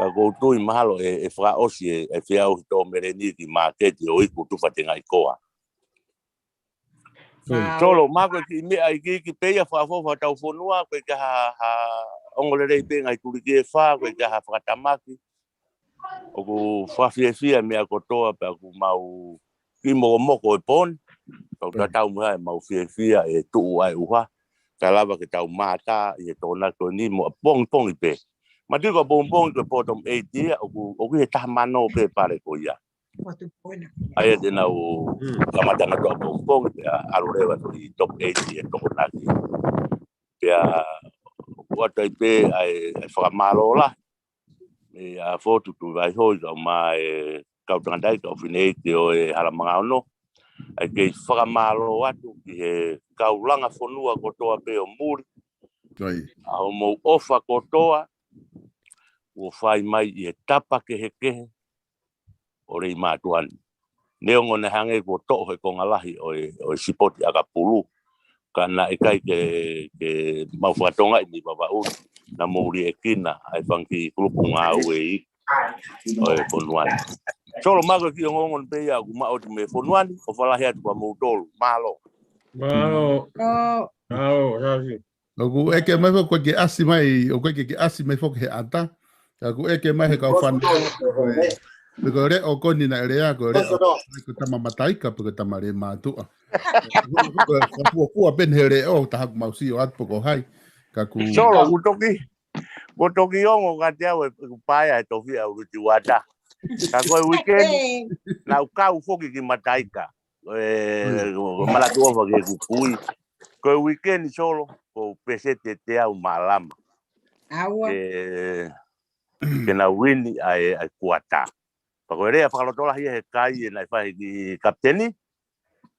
Ka ʻoku ou tui mahalo ʻe, ʻe fakaʻosi e, e feʻauhi tō meleni ki māketi ʻo iku tufa tengaʻi koa. Solo, mahalo ko e kiʻi meʻa ikiiki pē ia fakaʻofoʻofa ʻetau fonua, ko e ʻikai ha, ha ongo lelei pē ngaahi tuliki ʻe fā, ko e ʻikai ha fakatamaki. ʻOku fakafiefia meʻa kotoa pea ʻoku mau kiʻi mokomoko e pō ni. Ka ʻoku tatau mo ia ʻemau fiefia ʻe tuʻu ʻa e ʻuha. Ka lava ke tau mātā ʻi he Tokonaki ko eni mo ʻapongipongi pē. Mati ko ʻapongipongi ko e bottom eight ia, ʻoku, ʻoku ʻi he taha mano pē pale ko ia. ʻA ia te nau kamata nautolu ʻapongipongi pea ʻalu leva ki he top eight ʻi he Tokonaki. Pea ʻoatu ai pē ʻa e, ʻa e fakamālō lahi mei a Fotu Tuʻivaihoʻi kae ʻumaʻā e kau tangataʻeiki, kau fineʻeiki ʻo e Hala Mangaono. ʻA e kei fakamālō atu ki he kau langa fonua kotoa pē ʻo muli. ʻA hoʻomou ʻofa kotoa, kuo fai mai ʻi he tapa kehekehe ʻo lei mātuʻa ni. Neongo naʻe hangē kuo toʻo he konga lahi ʻo e, ʻo e sipoti ʻakapulu. Ka naʻe ʻikai ke, ke mau fakatonga ʻi ni Vavaʻu, naʻa mou liʻekina ʻa e fanga kiʻi kulupu ngāue ʻi, ʻo e fonua ni. Solo, mahalo ko e kiʻi ongoongo pē ia ʻoku maʻu atu mei he fonua ni, ʻofa lahi atu kia moutolu. Mālō. Mālō. Mālō, Siaosi. ʻOku ʻeke mai foki, ʻoku ʻikai ke ʻasi mai, ʻoku ʻikai ke ʻasi mai foki he ʻata. Ka ʻoku ʻeke mai he kau fānau. Pe ko e leʻo ko eni naʻe lea, ko e leʻo, ko e tama mataika, pe ko e tama lei mātuʻa. Ko e fakafuofua pē eni he leʻo, taha ʻoku mau sio atu pe ko hai. Ka ʻoku Solo, ʻoku toki, ʻoku toki ongo kiate au ʻeku paea he tofiʻa ʻuluaki uata. Ka ko e weekend, naʻa ku kau foki ki mataika. ʻE, ko e manatu ʻofa ki heʻeku kui. Ko e weekend Solo, ko e peseti ʻe teau mālama. ʻE, ke nau wini ʻa e, ʻa e kuata. Pea ko e lea fakalotolahi ia he kai ʻe naʻe fai ʻe he kapiteni,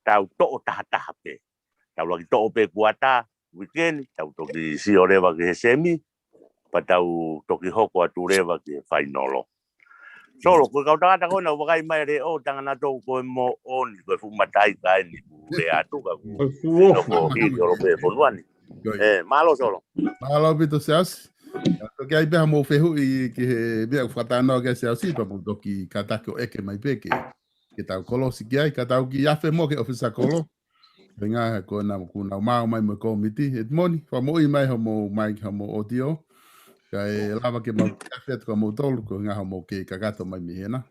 tau toʻo taha taha pē. Tau ʻuluaki toʻo pē kuata, weekend, tau toki sio leva ki he semi, pea tau toki hoko atu leva ki he fainolo. Solo, ko e kau tangata ko ena ʻoku vakai mai leʻo, tangata ʻoku ko e moʻoni, ko e fuʻu mataika eni ʻoku lea atu ka ʻoku ʻi he hili ʻo Lope fonua ni. ʻE, mālō Solo. Mālō ʻaupito Siaosi. Toki ʻai pē haʻamou fehuʻi ki he meʻa ʻoku fakatalanoa ki ai Siaosi, pea mou toki kātaki ʻo ʻeke mai pē ke, ke tau kolosi ki ai, ka tau kiʻi afe muʻa ki he ʻōfisa kolo. Ko e ʻuhinga he ko ena kuo nau maʻu mai mo e kōmiti. ʻEtimoni, fakamoʻui mai hoʻomou mai ki hoʻomou ʻōtio. Kae lava ke mau kiʻi afe atu kia moutolu, ko e ʻuhinga hoʻomou kei kakato mai mei hena.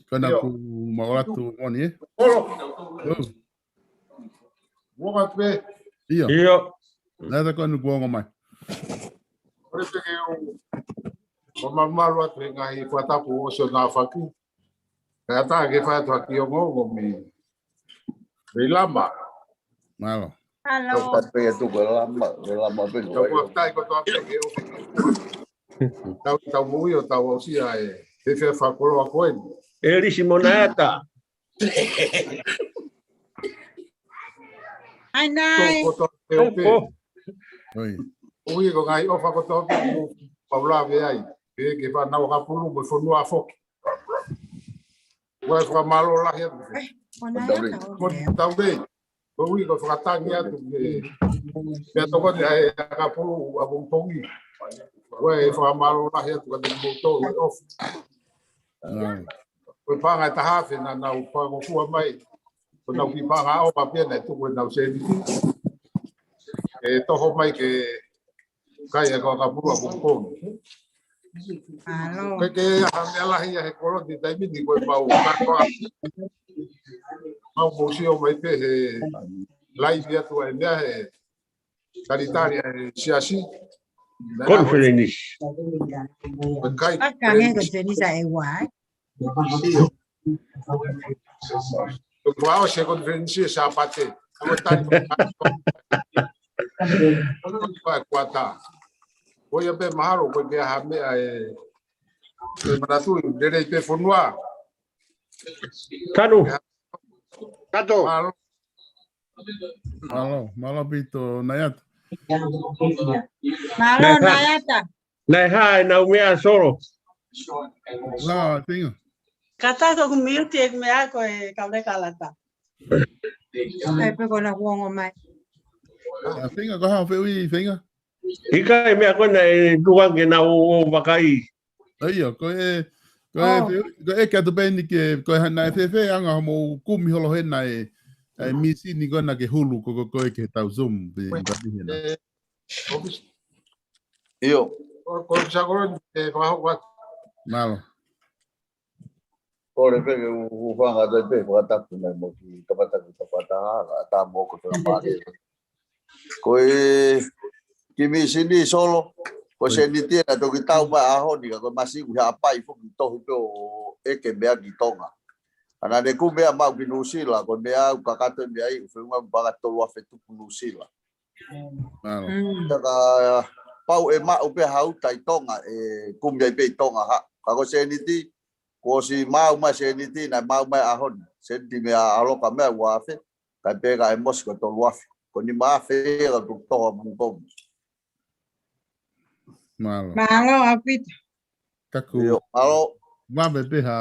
Ko ena kuo mau ʻalu atu Moni, ē? ʻIo. ʻIo. Naʻe ta ko ena kuo ongo mai. ʻOku ou malumalu atu he ngaahi fakatapu ʻosi ʻo nā faki. Kae ʻatā ke fai atu ha kiʻi ongoongo mei, mei Lama. Mālō. Mālō. Tau pē atu ko Lama, ko Lama pē ko. Tau fakafetaʻi kotoa pē ke ʻofa. Tau, tau moʻui ʻo tau aʻusia e, he fefakakoloa ko eni. ʻElisi mo Naiata. ʻAi nai. Tō kotoa pē ʻo pē. ʻOi. ʻOi, ko e ngaahi ʻofa kotoa pē ʻoku mau lave ai. Pea ke fānau ʻakapulu mo e fonua foki. Ko e fakamālō lahi atu. Ko Naiata ʻo Mo Naiata. Tau lei. Ko e ui ko e fakatangi atu ke, ke tokoni ai ʻakapulu ʻapongipongi. Ko e fakamālō lahi atu ka te mou tō e ʻofa. Ko e paʻanga ʻe taha afe naʻa nau fakangofua mai. Ko ʻenau kiʻi paʻanga ʻofa pē naʻe tuku ʻenau sēniti. ʻE toho mai ke kai ʻa e kau ʻakapulu ʻapongipongi. Mālō. Ko e ke aha meʻa lahi ia he kolo ni taimi ni ko e mau katoa. Mau mou sio mai pē he laivi atu ai meʻa he talitali ai siasi. Conference. Ko e kai Aka nge conference. Conference ai ua ai. Ko e ʻosi e conference e Sāpate. Ko e tali. Ko e kuata. Ko ia pē mahalo, ko e ke aha meʻa e, e manatu, lelei pē fonua. Kanu. Kato. Mālō. Mālō, mālō ʻaupito, Naiata. Mālō, Naiata. Naiata. Naʻe hā ʻenau meʻa Solo. Lā, Tinga. Kātaki ʻoku mute e meʻa ko e kauleka lata. Kai pē ko ʻena kuongo mai. Ā, Tinga, ko e hā e fehuʻi, Tinga? ʻIkai, meʻa ko ena ʻe tuku ange ke nau ō ʻo vakai. ʻA ia, ko e, ko e, Oh. Ko e ke atu pē ni ke, ko e hā naʻe fēfē ʻa hoʻomou kumi holo hena e, e mīsini ko ena ke hulu, ko, ko, ko e ke tau Zoom, pe, Wait. Pe hena. Eh, office. ʻIo. Ko, ko sa ko e, eh, fakahoko atu. Mālō. Kole pē ke u, u fanga tai pē, fakatapu mai mo ki Kapataku Tapataha, ka tā mo ko tona mālie. Ko e kiʻi mīsini Solo, ko e Oi. Sēniti naʻe toki tau mai ʻaho ni, ka ko e masiku he ʻapai foki tohi pē ʻo ʻeke meʻa ki Tonga. Ka naʻa ne kumi meʻa maʻu ki Nuʻusila, ko e meʻa ʻoku kakato e meʻa ʻi, ʻoku feʻunga mo e paʻanga ʻe tolu afe tupu Nuʻusila. Mālō. Mm. Ka pau ʻe maʻu pē ha uta ʻi Tonga, ʻe kumi ai pē ʻi Tonga ha. Ka ko e sēniti, kuo ʻosi maʻu mai sēniti, naʻe maʻu mai ʻaho ni. Sēniti meʻa ʻaloka meʻa ua afe, kae pē ka ʻe mosi ko e tolu afe. Ko e nima afe ia ka tuku toho ʻapongipongi. Mālō. Mālō ʻaupito. Kaku. ʻIo, mālō. Vave pē ha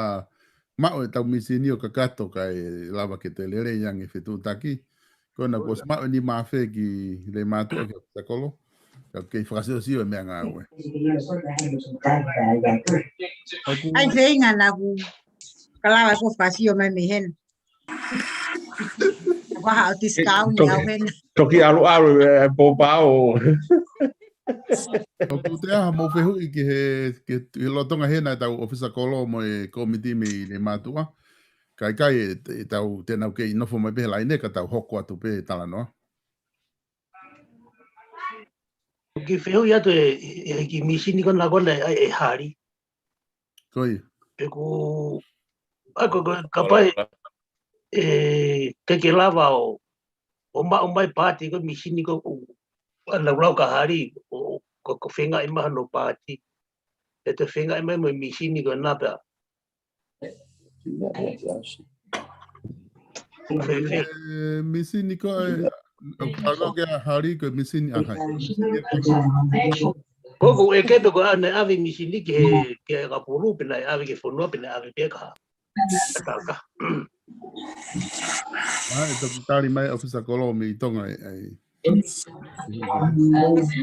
maʻu e tau mīsini ʻo kakato kae lava ke toe lelei ange e fetuʻutaki. Ko ena kuo ʻosi maʻu e nima afe ki Leimātuʻa ki ʻAofisikolo. Ka kei fakasiosio e meʻangāue. ʻOku ʻAi feinga naʻa ku ka lava ko fakasio mai mei hena. Ko ha ʻo discount ni au hena. Toki ʻalu ʻalu e pōpao. ʻOku te aha mo fehuʻi ki he, ki he lolotonga hena e tau ʻOfisa Kolo mo e kōmiti mei Leimātuʻa. Ka ʻikai e, e tau te nau kei nofo mai pē he laine ka tau hoko atu pē talanoa. Ki he fehuʻi atu e, e, e kiʻi mīsini ko ena ko ena e, e hali. Ko ia. ʻOku, ʻa ko, ko, kapau ʻe, ke ke lava ʻo, ʻo maʻu mai paati ko e mīsini ko ʻoku, ʻa laulau ka hali, ʻo, ko, ko e feingaʻi mai hono paati. ʻE toe feingaʻi mai mo e mīsini ko ena pea. Ko e, e, mīsini ko e, ʻa laulau ke hali ko e mīsini ʻa hai. Ko ʻeku ʻeke pē ko e ʻa naʻe ʻave mīsini ki he, ki he ʻakapulu, pe naʻe ʻave ki he fonua, pe naʻe ʻave pē ka. Ka, ka. ʻA, ʻe toki tali mai ʻOfisa Kolo mei Tonga e, e.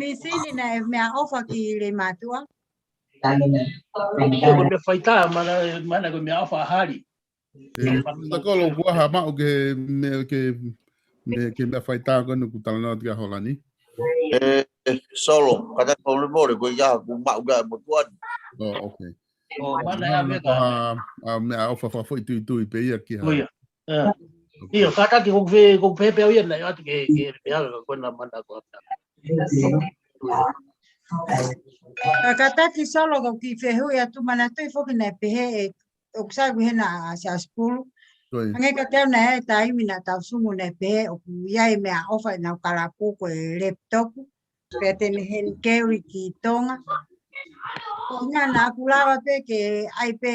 Mīsini naʻe meʻaʻofa ki Leimātuʻa. Ko e meʻa faitā, mana, mana ko e meʻaʻofa hali. E, ʻOfisa Kolo kuo ha maʻu ke me, ke, me, ke meʻa faitā ko ena ʻoku talanoa atu ki ai Holani. E, e, Solo, kātaki fakamolemole, ko e ʻikai ke u maʻu ki ai mo tuani. Oh, okay. ʻO, mana ia Mālō, meʻa ko ha, ha meʻaʻofa fakafoʻituitui pē ia ki ha. Ko ia. ʻE. ʻIo, kātaki ko e, ko e pehē pē au ia naʻe ʻoatu ke, ke, ke meʻa ka ko ena mana ko ha. Ka kātaki Solo ko e kiʻi fehuʻi atu manatuʻi foki naʻe pehē ʻe ʻoku sai ʻoku ʻi hena ʻa Siaosi Pulu. Hangē kiate au naʻe ʻi ai e taimi naʻa tau sumuʻi naʻe pehē ʻoku ʻi ai e meʻaʻofa ʻenau kalapu ko e laptop. Pea te ne heni keli ki Tonga. Ko ʻena naʻa ku lava pē ke ʻai pē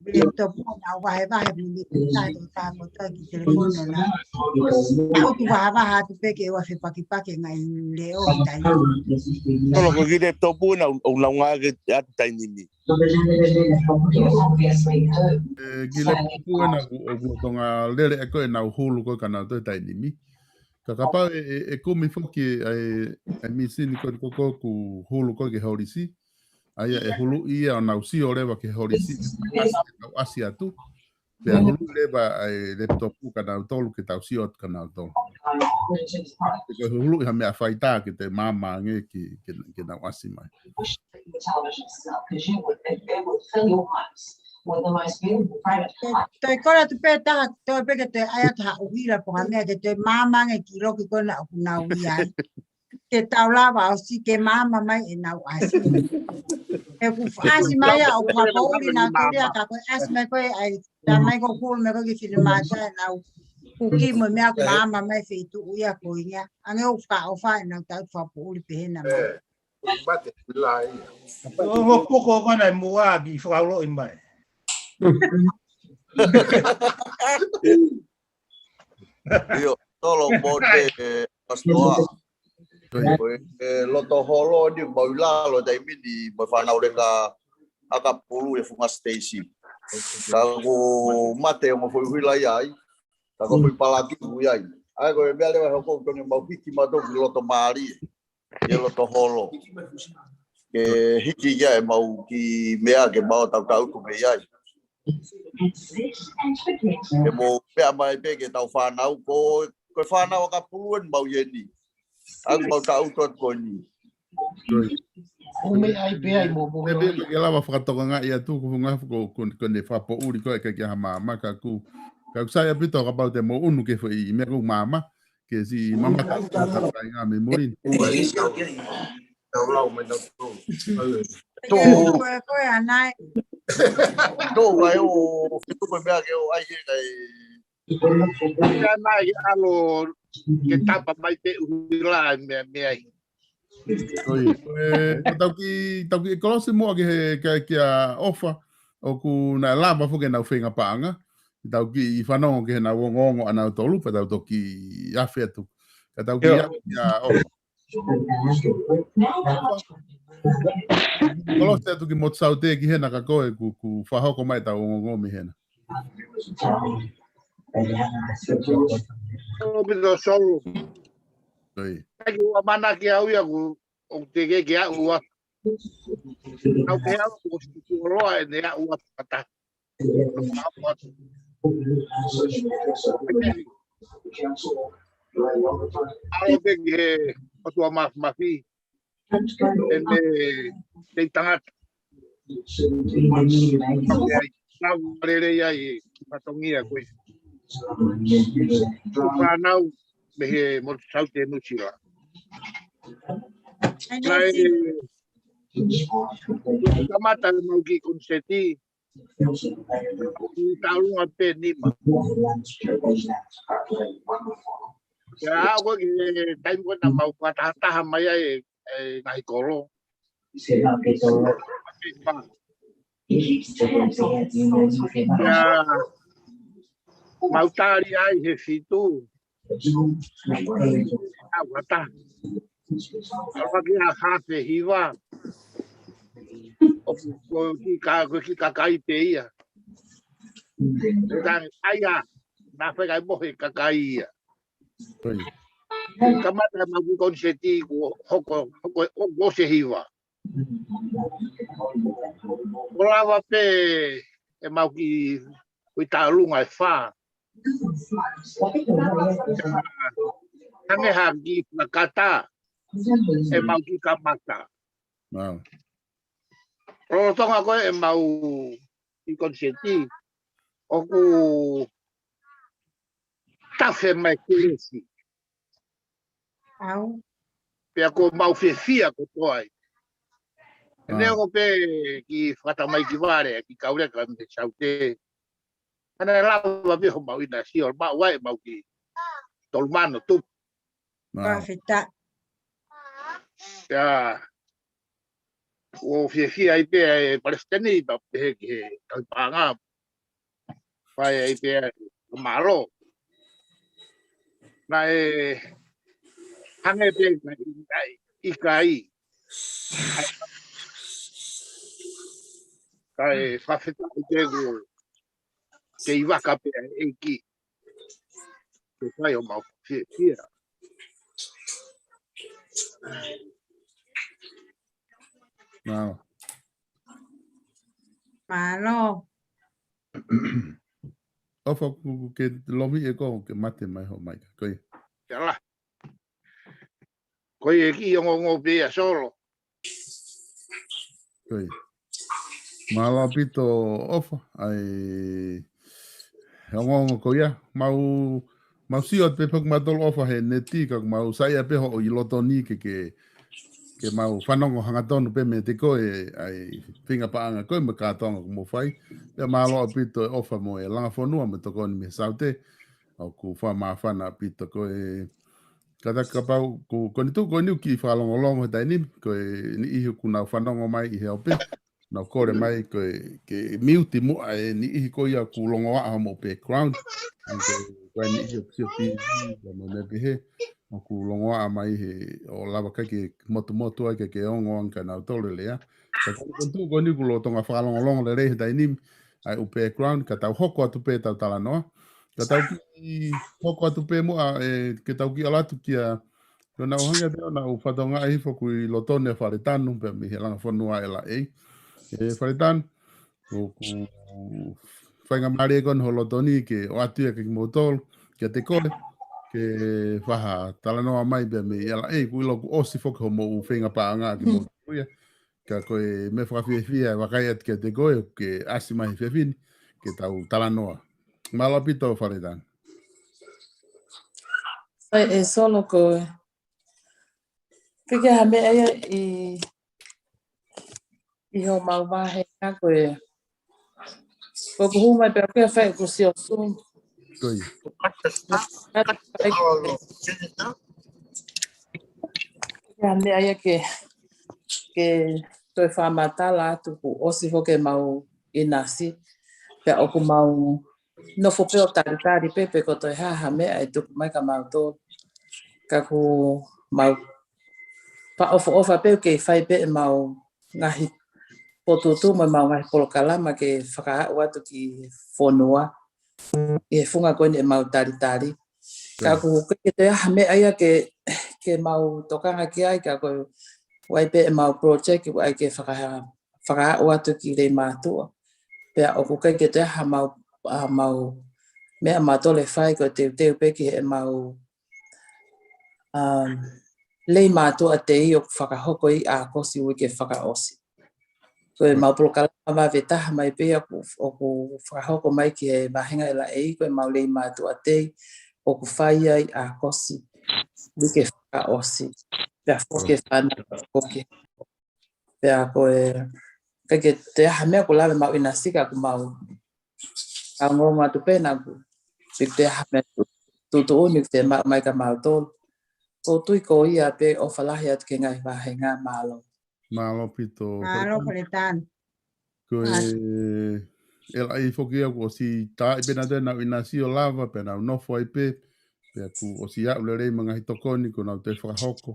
laptop ʻo nau vahevahe mo e meʻa ko e taha ko e taha kotoa ki he telefoni ʻo nau. ʻOku vahevahe atu pē ke ʻoua fepakipaki e ngaahi leʻo ʻi taimi. Tolo ko e kiʻi laptop ʻena ʻoku nau ngāueʻaki ʻi he taimi ni. E kiʻi laptop ʻena ʻoku, ʻoku Tonga lele ʻa ko ʻenau hulu ko ē ka nau toe taimi ni. Ka kapau ʻe, ʻe, ʻe kumi foki ʻa e, ʻa e mīsini ko ē ko ē ʻoku hulu ko ē ki he holisi. ʻA ia ʻe hulu ia ʻo nau sio leva ki he holisi. ʻAsi, nau ʻasi atu. Pea hulu leva ʻa e laptop ka nau tolu ke tau sio atu ka nau tolu. Ke hulu ʻi ha meʻa faitā ke te maama ange ki, ke, ke nau ʻasi mai. Toe kole atu pē taha, toe pē ke toe ʻai atu ha ʻuhila pe ko ha meʻa ke toe maama ange ki loki ko ena ʻoku nau ʻi ai. Ke tau lava ʻo sio ke maama mai ʻenau ʻasi. He ʻoku ʻasi mai ia ʻoku fakapoʻuli nautolu ia ka ko e ʻasi mai ko ē ʻa e tamai ko Pulu mo e kiʻi finemātuʻa ʻenau kuki mo e meʻa ʻoku maama mai feituʻu ia ko ia. Hangē ʻoku fakaʻofa ʻenau tau fakapoʻuli pehē na mai. Mate, pila ia. Ongo poko ko ena ʻi muʻa ki fakauloʻi mai. ʻIo, tolo mo te, e, pasitoa. Ko e, e, loto holo ni mau ʻi lalo taimi ni mo e fānau leka ʻa Pulu ʻi he funga station. Ka ʻoku mate ongo foʻi ʻuhila ia ai. Ka ko e foʻi palaki ʻoku ʻi ai. ʻA ia ko e meʻa leva ʻe hoko ʻoku tonu mau hiki mautolu ki loto mālie. ʻI loto holo. Ke hiki ia ʻemau kiʻi meʻa ke mau tautautefito mei ai. Ke mou meʻa mai pē ke tau fānau ko, ko e fānau ʻa Pulu ʻeni mau ʻi heni. ʻA ia mau tautautefito atu ko eni. Ko e meʻa ai pē ai mo, mo, pē, pē, ke lava fakatokangaʻi atu ko funga ko, ko, ko ʻene fakapoʻuli ko e ke, ke ha maama ka ʻoku, ka ʻoku sai ʻaupito kapau te mou ʻunu ke foʻi meʻa ʻoku maama. Ke siʻi mamata atu ka tainga me mori. Tō. Tō. Tō vai o, ke tuku meʻa ke ʻo ai he kai. Ia mai ke ʻalu ke tapa mai pē ʻuhila meʻa, meʻa ai. Ko ia. E, tau kiʻi, tau kiʻi kolosi muʻa ki he, ki, ki a ʻOfa, ʻoku na lava foki ʻenau feinga paʻanga. Tau kiʻi fanongo ki heʻenau ongoongo ʻanautolu, pea tau toki afe atu. Ka tau kiʻi afe ia ʻo. Kolosi atu ki Motu Saute ki hena ka ko e ʻoku, ʻoku fakahoko mai ʻetau ongoongo mei hena. Solo pito solo. Ko ia. Taki ua mana ki au ia ʻoku, ʻoku teʻeki ke aʻu atu. Au ke aʻu ʻoku siʻi kuoloa ʻene aʻu atu kata. ʻAlu pē ki he ʻOtua Māfimafi. ʻEne tei tangata. Au ke ai. Nau lelei ai e fatongia ko ē. Ko fānau mei he Motu Saute Nuʻusila. Naʻe kamata ʻemau kiʻi koniseti. ʻI taulunga pē nima. Ia, ko e taimi ko ē naʻa mau fakatahataha mai ai e, e ngaahi kolo. Ia, mau tali ai he fitu. Au ata. Au ake a hafe hiva. ʻOku, ko e kiʻi ka, ko e kiʻi kakai pē ia. Ko e tangi, ʻa ia, naʻe fai kai mohe kakai ia. Kamata ʻemau kiʻi koniseti kuo hoko, hoko, ʻo, ʻo se hiva. ʻO lava pē ʻemau kiʻi, kiʻi taulunga ʻe fā. Hangē ha kiʻi fakakata ʻemau kiʻi kamata. Lolotonga ko ē ʻemau kiʻi koniseti, ʻoku tafe mai kelesi. Pea ʻoku mau fiefia kotoa ai. Neongo pē kiʻi fakatamaiki vale, kiʻi kau leka mei Saute. Ana e lava pē homau ʻinasio, maʻu ai ʻemau kiʻi tolu mano tupu. Mālō. Fakafetaʻi. Ia, ʻoku fiefia ai pē ʻa e palesiteni, pea pehē ki he kau paʻanga. Fai ai pē ʻa e mālō. Naʻe hangē pē naʻe ʻikai. Kae fakafetaʻi pē ʻoku kei vaka pē ʻa e ʻEiki. Ke fai homau fiefia. Mālō. Mālō. ʻOfa, ʻoku ke lomi ʻe koe ke mate mai ho maika. Ko ia. Ia la. Ko ia e kiʻi ongoongo pē ia Solo. Ko ia. Mālō ʻaupito ʻOfa, ʻa e ongoongo ko ia. Mau, mau sio atu pē pea ʻoku mau tolo ʻOfa he neti, ka ʻoku mau saiʻia pē hoʻo ʻi loto ni ke, ke, ke mau fanongo hangatonu pē meiate koe, ʻa e feinga paʻanga ko ē mo e kātoanga ʻoku mou fai. Pea mālō ʻaupito e ʻOfa mo e langa fonua mo e tokoni mei he Saute. ʻOku fakamāfana ʻaupito ko e Ka ta kapau, ko, ko eni tuku, ko eni ʻoku kiʻi fakalongolongo he taimi ni, ko e niʻihi ʻoku nau fanongo mai ʻi he ope, nau kole mai ko e, ke miuti muʻa e niʻihi ko ia ʻoku longoaʻa hoʻomou background. ʻA ia ko e, ko e niʻihi ʻoku sio T V, ka mo e meʻa pehē, ʻoku longoaʻa mai he, ʻo lava kai ke motumotu ai ke, ke ongo ange kia nautolu e lea. Ka ko eni tuku, ko eni ʻoku lolotonga fakalongolongo lelei he taimi ni, ʻa e ʻū background, ka tau hoko atu pē ʻetau talanoa. Ka tau kiʻi hoko atu pē muʻa, ē, ke tau kiʻi ʻalu atu kia, ʻoku nau hangē pē ʻoku nau fatongia hifo ʻoku ʻi loto ni ʻa Faletanu pea mei he langa fonua ʻe laʻei. Ē, Faletanu, ʻoku faingamālie ko eni ho loto ni ke ʻoatu ia kia kimoutolu, kiate koe, ke fai ha talanoa mai pea mei ʻe laʻei, ʻoku ʻilo kuo ʻosi foki hoʻomou feinga paʻanga kimoutolu ia. Ka ko e meʻa fakafiefia ʻe vakai atu kiate koe, ke ʻasi mai he efiafi ni, ke tau talanoa. Mālō ʻaupito Faletanu. Sai ē Solo ko e. Piki ha meʻa ia ʻi, ʻi hoʻomou vāhenga ko e. Ko ʻeku hū mai pē ʻoku ke fai ʻeku sio Zoom. Ko ia. Piki ha meʻa ia ke, ke toe fakamatala atu kuo ʻosi foki ʻemau ʻinasi. Pea ʻoku mau nofo pē ʻo talitali pē pe ko e toe hā ha meʻa ʻe tuku mai kia mautolu. Ka ʻoku mau fakaʻofoʻofa pē ʻoku kei fai pē ʻemau ngaahi potutu mo ʻemau ngaahi polokalama ke fakaaʻu atu ki fonua. ʻI he funga ko eni ʻemau talitali. Ka ʻoku ʻikai ke toe ʻi ai ha meʻa ia ke, ke mau tokanga ki ai ka ko e ʻoku ʻi ai pē ʻemau project ʻoku ʻai ke faka-, fakaaʻu atu ki Leimātuʻa. Pea ʻoku ʻikai ke toe ʻi ai haʻamau, haʻamau meʻa mautolu ʻe fai ko e teuteu pē ki heʻemau, um, Leimātuʻa Day ʻoku fakahoko ʻi ʻAokosi uike fakaʻosi. Ko ʻemau polokalama vave taha mai pē ia ʻoku, ʻoku fakahoko mai ki he vāhenga ʻe laʻei ko ʻemau Leimātuʻa Day ʻoku fai ia ʻi ʻAokosi uike fakaʻosi. Pea foki e fānau foki. Pea ko e, ʻikai ke toe ʻi ai ha meʻa ʻoku lave mau ʻinasi ka ʻoku mau ʻa ongoongo atu pē naʻa ʻoku ʻikai ke toe ʻi ai ha meʻa tuʻutuʻuni ke maʻu mai kia mautolu. ʻOku ou tui ko ia pē ʻofa lahi atu ki he ngaahi vāhenga. Mālō. Mālō ʻaupito. Mālō Faletanu. Ko e, ʻe laʻei foki ia kuo ʻosi tā ai pē nautolu ʻenau ʻinasi ʻo lava, pea nau nofo ai pē, pea kuo ʻosi aʻu lelei mo e ngaahi tokoni kuo nau toe fakahoko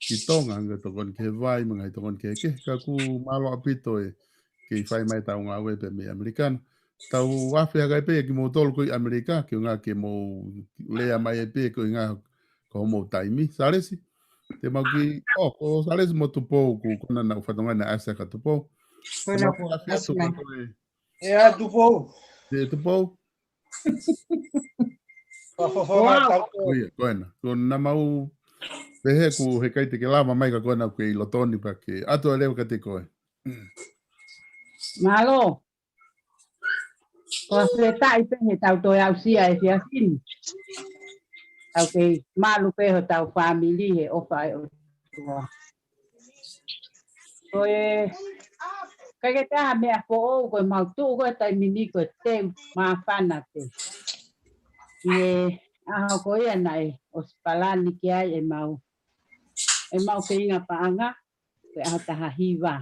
ki Tonga, ngaahi tokoni ki he vai, mo e ngaahi tokoni kehekehe, ka ʻoku mālō ʻaupito e kei fai mai ʻetau ngāue pē mei ʻAmelika na. Tau afe hake ai pē kimoutolu ko ē ʻi ʻAmelika, ke ʻuhinga ke mou lea mai ai pē ko e ʻuhinga ko hoʻomou taimi. Salesi, te mau kiʻi, ʻo, ko Salesi mo Tupou, ʻoku ko ena naʻa ku fatongia naʻe ʻasi ʻa Tupou. Te mau kiʻi afe atu ka ko e. ʻIo Tupou. ʻIo Tupou. Ko ia, ko ena. Ko ena mau pehē ʻoku heʻikai te ke lava mai ka ko ena ʻoku ke ʻi loto ni pea ke ʻoatu e lea kiate koe. Mālō. Ko e fakafetaʻi pē he tau toe aʻusia e efiafi ni. Tau kei malu pē hotau fāmili he ʻofa ʻa e ʻOtua. Ko e, Kae ke taha meʻa foʻou ko e mau tuʻu ko e taimi ni ko e teu māfana pē. ʻI he ʻaho ko ia naʻe ʻosi palani ki ai ʻe mau, ʻe mau feinga paʻanga, ko e ʻaho taha hiva.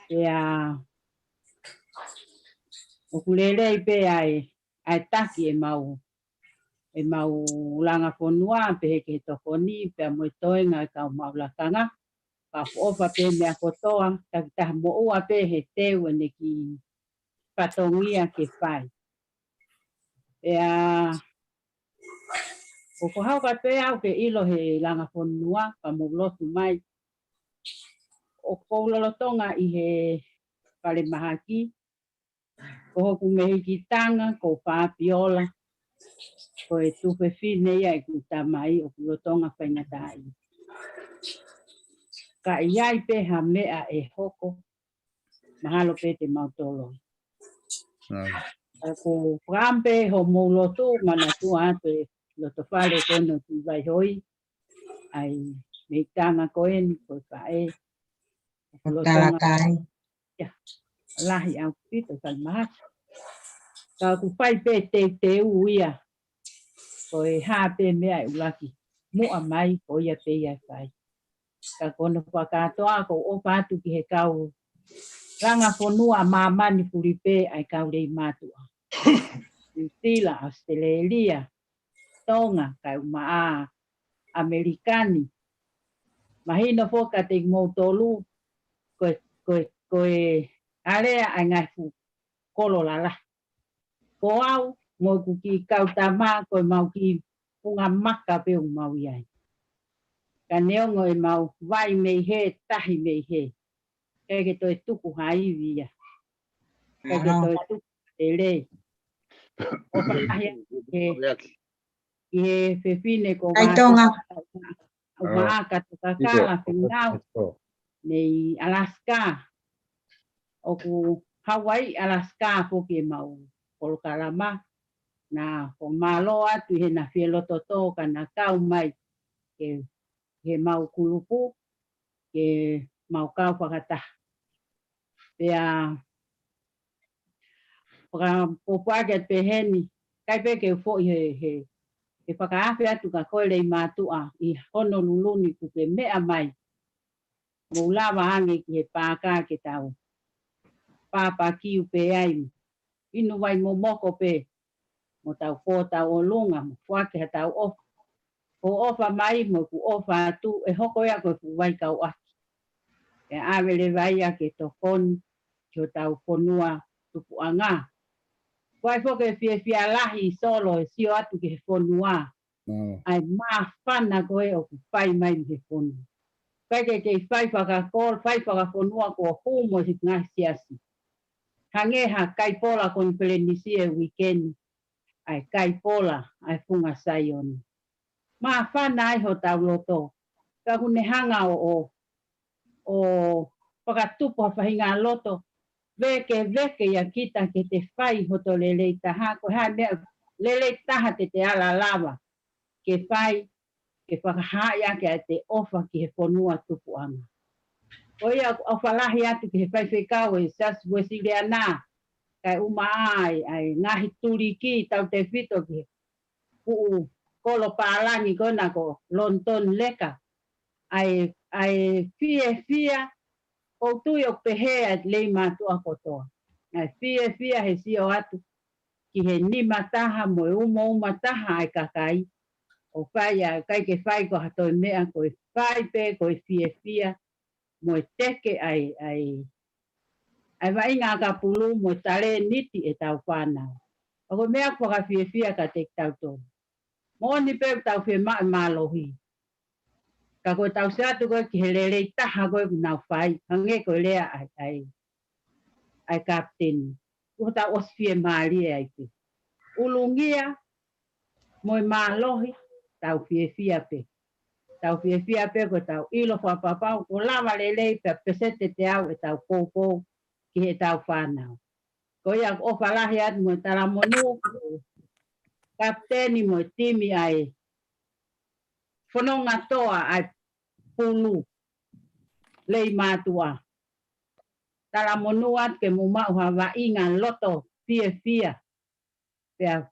Pea ʻoku lelei pē ʻa e, ʻa e taki ʻe mau, ʻe mau langa fonua, pehē ki he tokoni, pea mo e toenga ʻe kau maʻu lakanga. Ka ʻofa pē meʻa kotoa, taki taha moʻua pē he teu ʻene kiʻi fatongia ke fai. Pea, ʻoku hau ka pē au ke ʻilo he langa fonua, ka mou lotu mai. ʻOku ou lolotonga ʻi he falemahaki, ko hoku mehikitanga, ko Fabiola, ko e tuofefine ia ʻeku tamai ʻoku lolotonga faingataʻaʻia. Ka ʻi ai pē ha meʻa ʻe hoko, mahalo pē te mau toloi. ʻOku ou fakaʻamu pē hoʻomou lotu, manatua atu e loto fale ko ena ʻoku ʻi Vaihoi, ʻa e mehikitanga ko eni, ko e faʻē. ʻOku lolotonga ia, lahi ʻaupito, falemahaki. Ka ʻoku fai pē teuteu ia, ko e hā pē meʻa ʻe ʻuluaki muʻa mai, ko ia pē ia ʻe fai. Ka ko hono fakakātoa, ʻoku ou ʻofa atu ki he kau langa fonua ʻa māmani fuli pē ʻa e kau lei mātuʻa. Nuʻusila, ʻAositelēlia, Tonga, kae ʻumaʻā ʻAmelika ni. Mahino foki kiate kimoutolu, ko e, ko e, ko e alea ʻa e ngaahi fuʻu kolo lalahi. Ko au, mo ʻeku kiʻi kau tama, ko e mau kiʻi funga maka pē ʻoku mau ʻi ai. Ka neongo ʻemau vai mei hē, tahi mei hē, ʻikai ke toe tuku ha ivi ia. ʻIkai ke toe tuku ha lelei. ʻOfa lahi atu ki he, ki he fefine ko Vāsā, ʻumaʻā Kato Kakala, Fīnau, mei Alaska. ʻOku Hawaii, Alaska foki ʻemau polokalama. Na ʻoku mālō atu ʻi heʻena fie loto tō ka na kau mai ke, ke mau kulupu, ke mau kau fakataha. Pea, fakapōpōʻaki atu pē heni, ʻikai pē ke u foʻi he, he, he fakaafe atu ka ko e lei mātuʻa ʻi Honolulu ni kuo ke meʻa mai. Mou lava ange ki he paaka ke tau pāpakiu pē ai, inu vai momoko pē, mo tau pō tau ʻolunga, mo foaki ha tau ʻofa. Ko e ʻofa mai mo ʻeku ʻofa atu, ʻe hoko ia ko e fuʻu vai kau ʻaki. ʻE ʻave leva ia ke tokoni ki hotau fonua tupuʻanga. Ko e foki e fiefia lahi Solo ʻe sio atu ki he fonua. ʻA e māfana ko ē ʻoku fai mai mei he fonua. ʻIkai ke kei fai fakakolo, fai fakafonua kuo hū mo e ngaahi siasi. Hangē ha kaipola konifelenisi e uike ni, ʻa e kaipola ʻa e Funga Saione. Māfana ai hotau loto. Ka ʻoku ne hanga ʻo, ʻo, ʻo fakatupu ha faʻahinga loto vekeveke ʻia kita ke te fai hoto lelei taha, ko e hā e meʻa lelei taha te te ala lava ke fai, ke fakahaaʻi ʻaki ʻa e te ʻofa ki he fonua tupuʻanga. Ko ia ʻoku ʻofa lahi atu ki he faifekau e Siasi Uēsiliana, kae ʻumaʻā ʻa e, ʻa e ngaahi tuliki tautefito ki he fuʻu kolo pālangi ko ena ko London Leka. ʻA e, ʻa e fiefia, ʻoku ou tui ʻoku pehē ʻa e lei mātuʻa kotoa. ʻA e fiefia he sio atu ki he nima taha mo e umauma taha ʻa e kakai. ʻO fai ʻa e ʻikai ke fai ko ha toe meʻa ko e fai pē ko e fiefia mo e teke ʻa e, ʻa e, ʻa e vaʻinga ʻakapulu mo e talēniti ʻetau fānau. ʻA ko e meʻa ʻoku fakafiefia kiate kitautolu. Moʻoni pē ʻoku tau fiemaʻu e mālohi. Ka ko ʻetau sio atu ko ē ki he lelei taha ko ē ʻoku nau fai, hangē ko e lea ʻa e, ʻa e, ʻa e kapiteni. Kuo tau ʻosi fiemālie ai pē. ʻUlungia mo e mālohi, tau fiefia pē. Tau fiefia pē ko ʻetau ʻilo fakapapau kuo lava lelei pea peseti ʻe teau ʻetau poupou ki heʻetau fānau. Ko ia ʻoku ʻofa lahi atu mo e talamonū, kapiteni mo e timi ʻa e fononga toa ʻa e pulu lei mātuʻa. talamonū atu ke mou maʻu ha vaʻinga loto fiefia, pea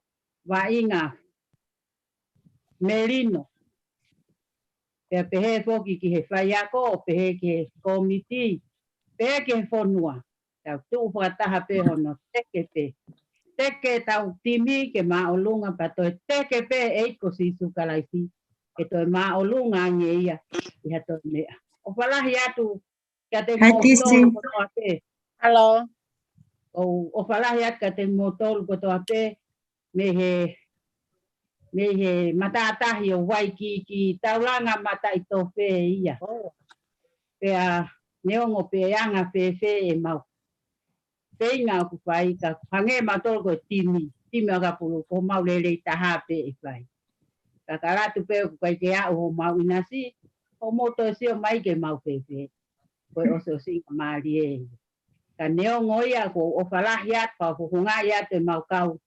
vaʻinga melino. Pea pehē foki ki he faiako, pehē ki he kōmiti, pehē ki he fonua. Tau tuʻu fakataha pē hono teke pē. Teke tau timi ke māʻolunga pea toe teke pē ʻEiki ko Sīsū Kalaisi. Ke toe māʻolunga ange ia ʻi ha toe meʻa. ʻOfa lahi atu kiate Hai, Tisi. Kimoutolu kotoa pē. Hello. ʻOu, ʻofa lahi atu kiate kimoutolu kotoa pē. Mei he, mei he matātahi ʻo Waikīkī, taulanga mataʻitofe ia. Oh. Pea neongo pe anga fēfē ʻemau feinga ʻoku fai ka hangē mautolu ko e timi, timi ʻakapulu, ko homau lelei taha pē ʻe fai. Ka ka latu pē ʻoku ʻikai ke aʻu homau ʻinasi, hoʻomou toe sio mai ke mau fēfē. Ko e ʻosiʻosingamālie ia. Ka neongo ia ʻoku ou ʻofa lahi atu, pea fofongaʻi atu ʻemau kau,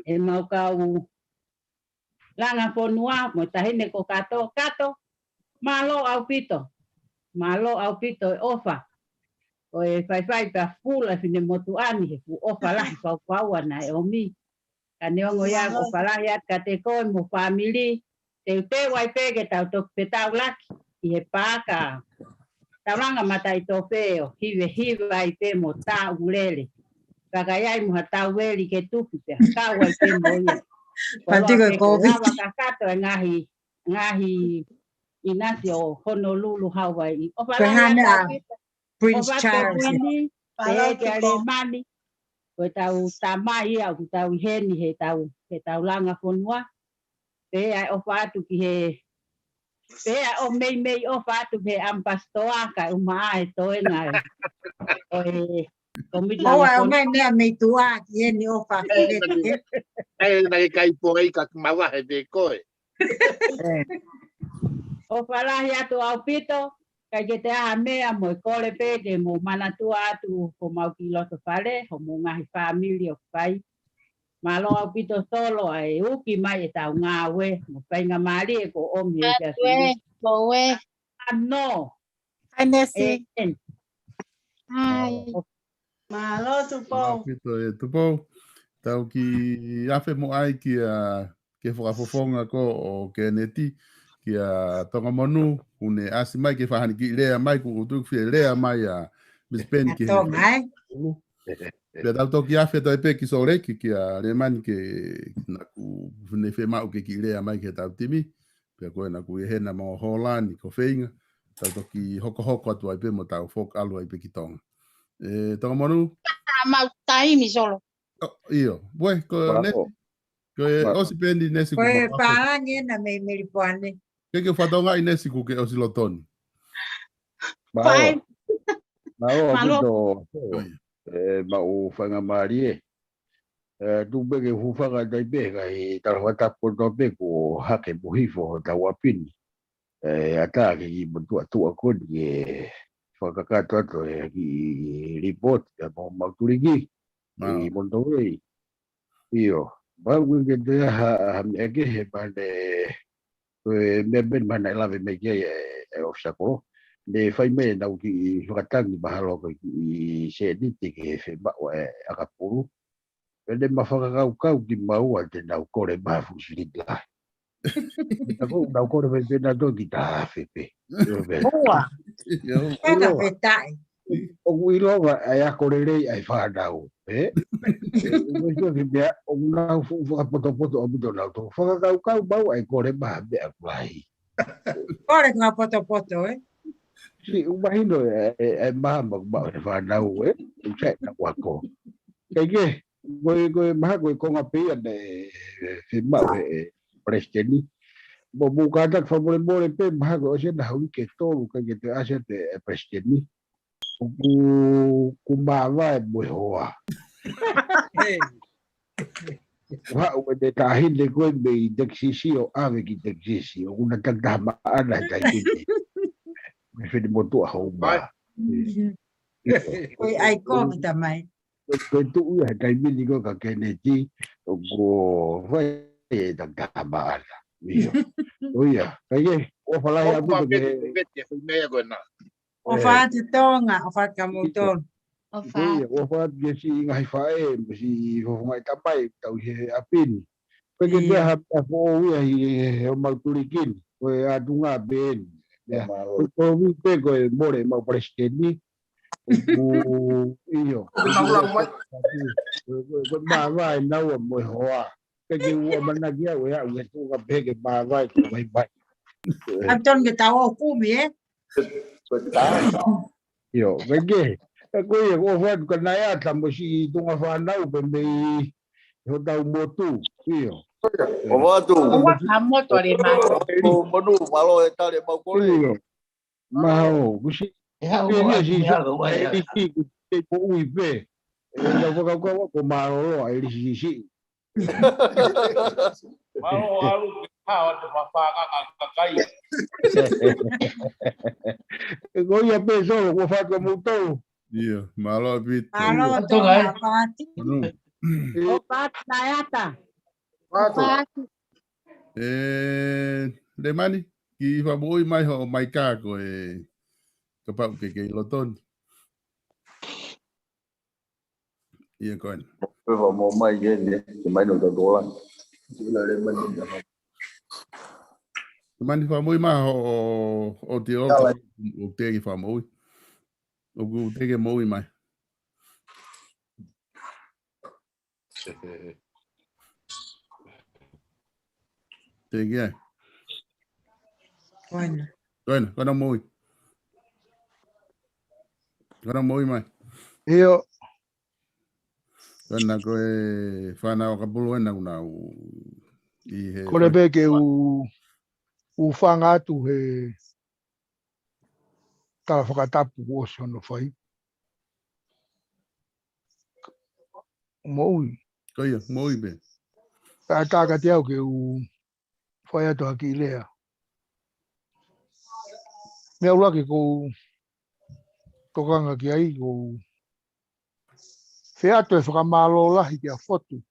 ʻemau kau langa fonua, mo e taʻahine ko Kato, Kato, mālō ʻaupito. Mālō ʻaupito e ʻofa. Ko e faifai pea fula e finemotuʻa ni he fuʻu ʻofa lahi faufaua naʻe ʻomi. Ka neongo ia, ʻofa lahi atu kiate koe mo e fāmili, teuteu ai pē ke tau toki fetaulaki ʻi he paaka taulanga mataʻitofe ʻo hivehiva ai pē mo taʻulele. Pea ka ʻi ai mo ha taueli ke tuku pea kau ai pē mo ia. Pati ko e Koloa pē ke lava kakato e ngaahi, ngaahi ʻinasi ʻo Honolulu, Hawaii. ʻOfa lahi atu ʻaupito. Prince Charles. Kuini, pehē ki ʻAlemani. Ko e tau tamai ia, ʻoku tau ʻi heni he tau, he taulanga fonua. Pea ʻofa atu ki he, pea ʻoku meimei ʻofa atu ki he ʻamipasitoa kae ʻumaʻā e toenga ē. ʻO e, ko mita ʻOua, ʻo meimei meʻa mei tuʻa ki heni ʻofa atu ki he. ʻE, naʻe kai poa i ka mavahe pē koe. ʻOfa lahi atu ʻaupito, ʻikai ke toe ʻi ai ha meʻa mo e kole pē ke mou manatua atu homau kiʻi loto fale, homou ngaahi fāmili ʻoku fai. Mālō ʻaupito Solo ʻa e uki mai ʻetau ngāue, mo e faingamālie kuo ʻomi ʻe he Siasi. Ngāue, ngāue. ʻAno. Hai Nesi. ʻEn. Hai. Mālō Tupou. Mālō ʻaupito ē Tupou. Tau kiʻi afe mo ʻai kia, ke fakafofonga ko ʻo Keneti, kia Tonga Monu, ʻoku ne ʻasi mai ke fakahā ʻene kiʻi lea mai, kuo u tuku fie lea mai ʻa Miss Penny ki he Tonga, ē? Pea tau toki afe atu ai pē ki Sōleki, kia Lemani ke naʻa ku ne fiemaʻu ke kiʻi lea mai ki heʻetau timi, pea ko ena ʻoku ʻi hena mo Holani ko Feinga, tau toki hokohoko atu ai pē mo tau foki ʻalu ai pē ki Tonga. ʻE, Tonga Monu? Mau taimi Solo. ʻIo, ue, ko Nesi, ko e ʻosi pē eni Nesi. Ko e pālangi ena mei Melipoane. Ke ke fatonga ʻi Nesi kuo ke ʻosi loto ni. Mālō. Mālō. Mālō ʻaupito. ʻE, maʻu faingamālie. ʻE, tuku pē ke u hūfanga atu ai pē, kae talafakatapu kotoa pē kuo hake mo hifo hotau ʻapi ni. ʻE, ʻatā ke kiʻi motuʻa tuʻa ko eni ke fakakakato atu e kiʻi lipooti ʻa mo mau tuliki. Mālō. ʻI Montowei. ʻIo. Mau ke te ha, ha meʻa kehe mane, ko e meʻa pē mane lave mai ki ai e, e ʻofisakolo. Ne fai mai ʻenau kiʻi fakatangi mahalo ko e kiʻi sēniti ke fiemaʻu e ʻakapulu. Pea ne ma fakakaukau kimaua te nau kole mai fuʻu silini lahi. Ka ko ʻenau kole mai pē nautolu ki he taha afe pē. ʻIo pē. Ua. ʻIo. Fakafetaʻi. ʻOku ʻilonga ʻa e ako lelei ʻa e fānau, ē? ʻOku ʻi ai e meʻa, ʻoku nau fuʻu fakapotopoto ʻaupito nautolu. Fakakaukau maua ʻa e kole mai ha meʻa ʻoku lahi. Kole fakapotopoto, ē? Siʻi, ʻoku mahino e, e, e maama ʻoku maʻu ʻe he fānau, ē? ʻOku sai ʻenau ako. Kae kehe, ko e, ko e mahalo ko e konga pē ia naʻe, e, fiemaʻu ʻe he, e, Palesiteni. Mo, mou kātaki fakamolemole pē, mahalo ko e ʻosi ena ha uike ʻe tolu, ʻikai ke toe ʻasi atu e, e Palesiteni. ʻOku, ʻoku māvae mo e hoa. Hei. ʻOku haʻu ʻene taʻahine ko ē mei Tekisisi ʻo ʻave ki Tekisisi. ʻOku na takitaha maʻana he taimi ni. Mei he finemotuʻa Houma. Ko e ʻai ko mi tamai. Ko e tuʻu ia he taimi ni ko ē kia Keneti, ʻoku fai e takitaha maʻana. ʻIo. ʻIo. Kae kehe, ʻofa lahi ʻaupito ki he, ko e meʻa ko ena. ʻOfa atu Tonga, ʻofa atu kia moutolu. ʻOfa atu. Ko ia, ʻofa atu ki he siʻi ngaahi faʻē, mo e siʻi fofongaʻi tamai, tau ʻi he ʻapi ni. Pea ke ʻi ai ha meʻa foʻou ia ʻi he, he ʻemau tuliki ni, ko e ʻatunga pē eni. Ko e kovi pē ko e mole ʻemau palesiteni. ʻOku, ʻio. Ko e, ko e, ko e māvae naua mo e hoa. Pea ke u ʻamanaki au ʻe aʻu ki he tuʻunga pehē ke māvae ke vaivai. ʻAtonu ke tau ō kumi, ē? Ko e tā. ʻIo, pea ke. Ē ko ia, ko e ʻofa atu kia Naiata mo e siʻi tuʻunga fānau pē mei hotau motu. ʻIo. ʻOfa atu. ʻOfa atu, motu ale mā. Ko Monu, mālō e tali ʻemau kole. ʻIo. Mahalo, kusi. Ia, ua, ia, si, ia, ua, ia. Isi, kusi, ko ui pē. ʻE, na fakakaukau ko mālōlō, ʻe lisi, si. Mālō, ʻalu, ke hao, te mafaka, ka, ka, kai. Ko ia pē solo, ko fatu mo tau. Ia, mālō ʻaupito. Mālō, Tonga, ʻofa atu. Manu. ʻOfa atu, Naiata. ʻOfa atu. ʻE, Lemani, kiʻi fakamoʻui mai hoʻo maika ko e kapau ke ke ʻi loto ni. Ia ko ena. Ko e fakamoʻui mai ke ne, ke mai no tau tō langi. Lemani fakamoʻui mai hoʻo, ʻo te o, ʻo te ke fakamoʻui. ʻOku te ke moʻui mai. Te ke ai. Ko ena. Ko ena, ko ena moʻui. Ko ena moʻui mai. ʻIo. Ko ena ko e fānau ʻakapulu ena ʻoku nau ʻi he. Kole pē ke u, u fanga atu he tala fakatapu kuo ʻosi hono fai. Moʻui. Ko ia, moʻui pē. Ka, ka, ka te au ke u fai atu ha kiʻi lea. Meʻa ʻuluaki ʻoku ou tokanga ki ai, ʻoku ou fai atu e fakamālō lahi kia Fotu,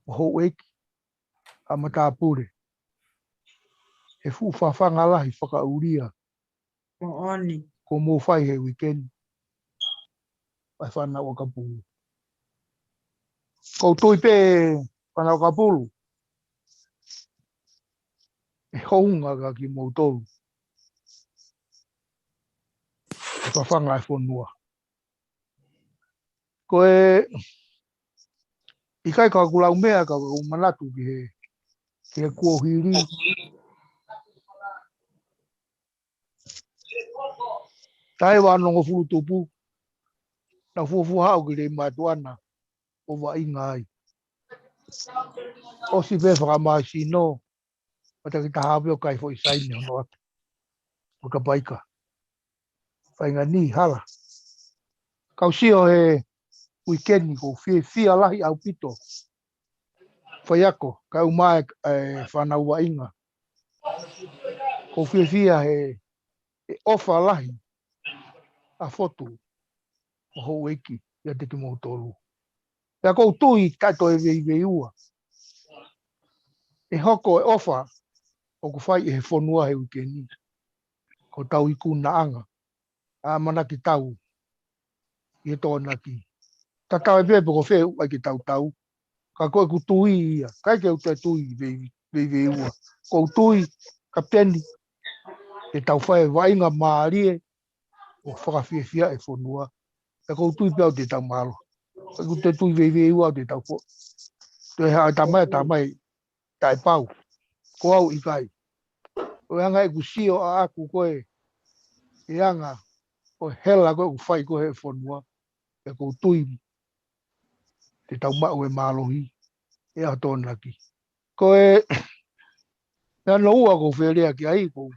ʻa houʻeiki, ʻa matāpule. He fuʻu fafanga lahi fakaʻulia. Moʻoni. Kuo mou fai he uike ni. ʻA e fānau ʻakapulu. ʻOku ou tui pē fānau ʻakapulu. ʻE hounga kia kimoutolu. ʻE fafanga e fonua. Ko e ʻikai ka u lau meʻa ka u manatu ki he, ki he kuohili. Taʻu ʻe uanongofulu tupu, naʻa ku fuofua haʻu ki Leimātuʻa ʻo vaʻinga ai. ʻOsi pē fakamāsino, ʻo taki taha pē ʻo kai foʻi saini hono ʻapi. ʻO ka paika. Fainga ni hala. Kau sio he uike ni ʻoku ou fiefia lahi ʻaupito. Faiako, kau mai e fānau vaʻinga. ʻOku ou fiefia he, he ʻofa lahi ʻa Fotu, ʻa houʻeiki, ʻiate kimoutolu. Pea ʻoku ou tui taʻe toe veiveiua. ʻE hoko e ʻofa ʻoku fai ʻe he fonua he uike ni. Ko hotau ikunaʻanga. ʻAmanaki tau ʻi he Tokonaki. Tatau ai pē pe ko fē ʻoku ʻai ke tau tau. Ka ko ʻeku tui ia. ʻIkai ke u toe tui vei, veiveiua. ʻOku ou tui, Kapiteni, te tau fai e vaʻinga mālie ʻo fakafiefia e fonua. Pea ʻoku ou tui pē au te tau mālohi. ʻIkai ke u toe tui veiveiua au te tau fo. Toe haʻu e tamai, tamai taʻepau. Ko au ʻikai. ʻO e anga ʻeku sio ʻaʻaku ko e, e anga ʻo e hela ko ē ʻoku fai ko ē he fonua. Pea ʻoku ou tui te tau maʻu e mālohi ʻi he Tokonaki. Ko e, meʻa hono ua ʻoku ou fie lea ki ai ʻoku ou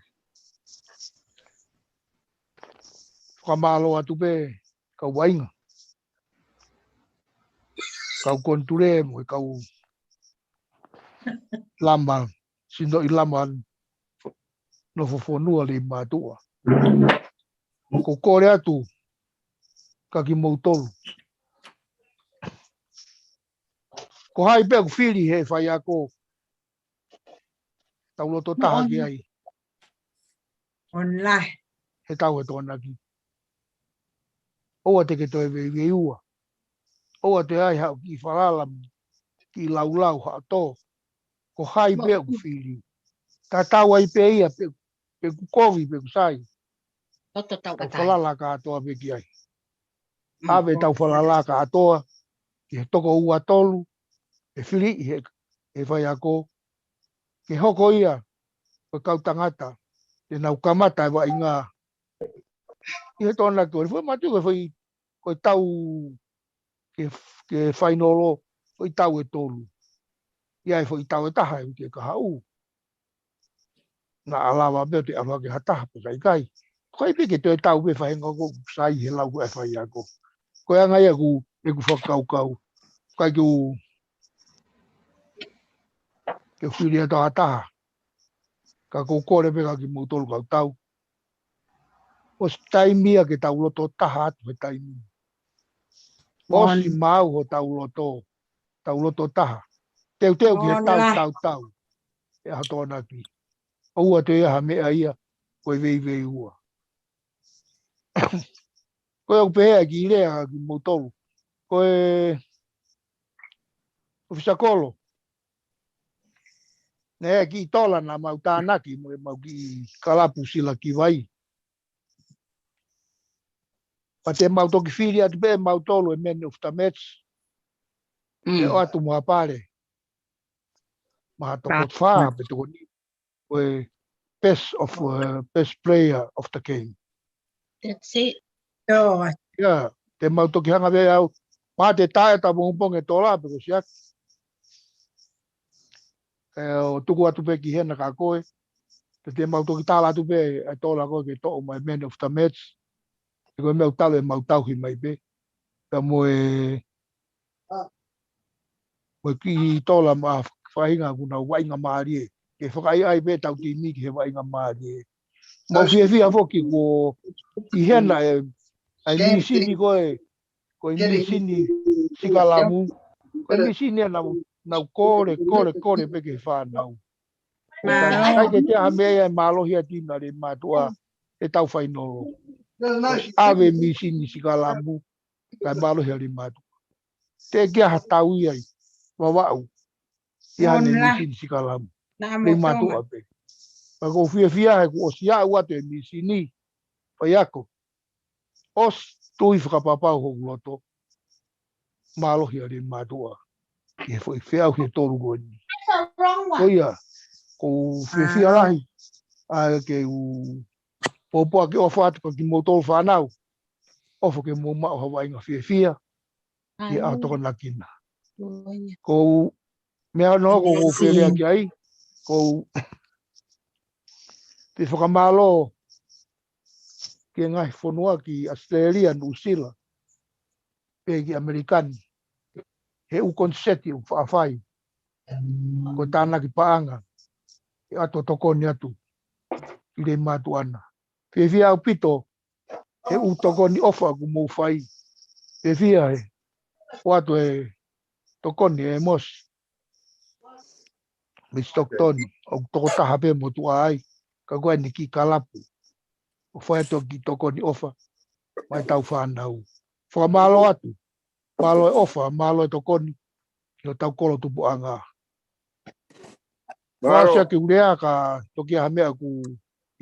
fakamālō atu pē kau vaʻinga. Kau konitule mo e kau lama, sino ʻi lama nofo fonua Leimātuʻa. ʻOku ou kole atu kia kimoutolu. Ko hai pē ʻoku fili he faiako. Tau loto taha ki ai. Online. ʻe tau he Tokonaki. ʻOua te ke toe veiveiua. ʻOua te ai haʻo kiʻi falala mo kiʻi laulau haʻo tō. Ko hai pē ʻoku fili. Tatau ai pē ia pe, pe ʻoku kovi pe ʻoku sai. Tau falala kātoa pē ki ai. ʻAve ʻetau falala kātoa ki he toko ua tolu, ʻe fili ʻi he, he faiako, ke hoko ia ko e kau tangata te nau kamata e vaʻinga ʻi he Tokonaki. Ko e foʻi matu ko e foʻi, ko e tau ke, ke fainolo, foʻi tau ʻe tolu. ʻI ai foʻi tau ʻe taha ʻe ʻikai ke haʻu. Naʻa lava pē ʻo te ʻalu hake ha taha pe ʻikai. Ko e pē ke toe tau pē faʻahinga ko sai he lau ko e faiako. Ko e anga ia ʻeku, ʻeku fakakaukau. ʻIkai ke u, ke u fili atu ha taha. Ka ʻoku ou kole pē kia kimoutolu kau tau. ʻOsi taimi ia ke tau loto taha atu he taimi. ʻOsi maau hotau loto, tau loto taha. Teuteu ki he tau, tau, tau. ʻE ʻaho Tokonaki. ʻOua te ʻi ai ha meʻa ia, ko e veiveiua. Ko e ʻoku pehē ʻa e kiʻi lea kia kimoutolu. Ko e ʻofisa kolo. Naʻe kiʻi tola naʻa mau tānaki mo e mau kiʻi kalapu sila ki vai. Pea te mau toki fili atu pē ʻe mautolu e man of the match. ʻE ʻoatu mo ha pale. Mo ha toko fā pe toko nima. Ko e best of, uh, best player of the game. That's it. ʻIo, te mau toki hanga pē au. Mo te tae ta pongipongi e tola pe ko siak. ʻE, ʻo tuku atu pē ki hena kia koe. Te te mau toki tala atu pē e tola ko ē ke toʻo mai man of the match. Ko e meʻa ʻoku tala ʻe mau tauhi mai pē. Pea mo e, mo e kiʻi tola mo e faʻahinga ʻoku nau vaʻinga mālie. Ke fakaʻaiʻai pē ʻetau timi ki he vaʻinga mālie. Mau fiefia foki ko ē ʻi hena e, ʻa e misini ko ē, ko e misini sikalamu. Ko e misini ia naʻa nau kole, kole, kole pē ki he fānau. ʻIkai ke ʻi ai ha meʻa ia ʻe mālohi ai e timi ʻa Leimātuʻa he tau fainolo. ʻAve misini sikalamu, kae mālohi ʻa Leimātuʻa. Te ke ha tau ia ʻi Vavaʻu. ʻI ai haʻane misini sikalamu. Leimātuʻa pē. Pea ʻoku ou fiefia he kuo ʻosi aʻu atu e misini. Faiako. ʻOsi tui fakapapau hoku loto. Mālohi ʻa Leimātuʻa. Ki he foʻi feʻauhi ʻe tolu ko eni. Ko ia, ʻoku ou fiefia lahi. ʻA ia ke u pōpoaki ʻofa atu kia kimoutolu fānau. ʻOfa ke mou maʻu ha vaʻinga fiefia. ʻI he ʻaho Tokonaki na. Ko e meʻa ʻoku ou fie lea ki ai, ʻoku ou fie fakamālō ki he ngaahi fonua ki ʻAositelēlia, Nuʻusila, pea ki ʻAmelika ni. He ʻū koniseti ʻoku faʻa fai. Ko e tānaki paʻanga. He ʻoatu ʻo tokoni atu. Ki Leimātuʻa na. Fiefia ʻaupito, he ʻū tokoni ʻofa ʻoku mou fai. Fiefia he. ʻOatu e tokoni ʻe Mosi. Misi Tokoni, ʻoku tokotaha pē mo tuʻa ai, ka ko eni kiʻi kalapu. ʻO fai atu kiʻi tokoni ʻofa, mai tau fānau. Fakamālō atu, mālō e ʻofa, mālō e tokoni, ki hotau kolo tupuʻanga. Mālō. Mālō sia ke u lea ka toki ʻi ai ha meʻa ʻoku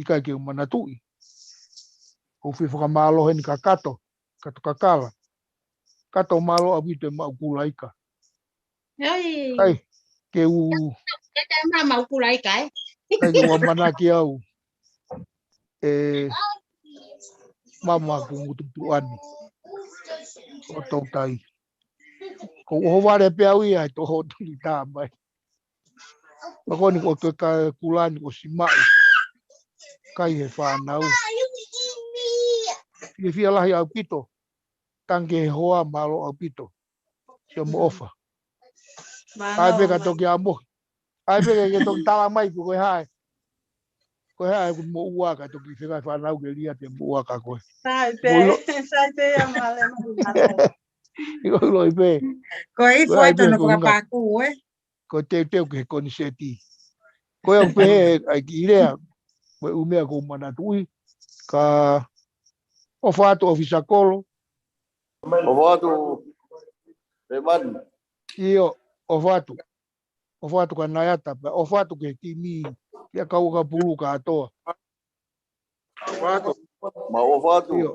ʻikai ke u manatuʻi. ʻOku ou fie fakamālō heni kia Kato, Kato Kakala. Kato mālō ʻaupito e maʻu kulaika. ʻIo. ʻIkai ke u, ke te ma maʻu kulaika, ē? ʻIkai ke u ʻamanaki au. ʻE, mama ku ngutu puani. ʻO tau tai. Ko u ʻohovale pē au ia, ʻe toho tuli tā mai. Pea ko eni ko e ka kulani ko Simaʻu. Kai he fānau. Fiefia lahi ʻaupito. Tangi he hoa mālō ʻaupito. Sio mo ʻofa. ʻAi pē ka toki ʻamohi. ʻAi pē ke toki tala mai ko e hā e. Ko e hā e ʻoku mo ua ka toki fenga fānau ke lia te mo ua ka ko e. Sai pē, sai pē ia male, male, male. ʻIo, ʻilo pē. Ko e ifo ai pē tono ko e hanga. Ko e teuteu ki he koniseti. Ko e au pē ai ki lea, ko e ʻū meʻa ʻoku ou manatuʻi, Ka ʻofa atu ʻofisa kolo. ʻOfa atu, Lemani. ʻIo, ʻofa atu. ʻOfa atu ka nai ata, pea ʻofa atu ki he timi, ki he kau ʻakapulu kātoa. ʻOfa atu. Mau ʻofa atu. ʻIo.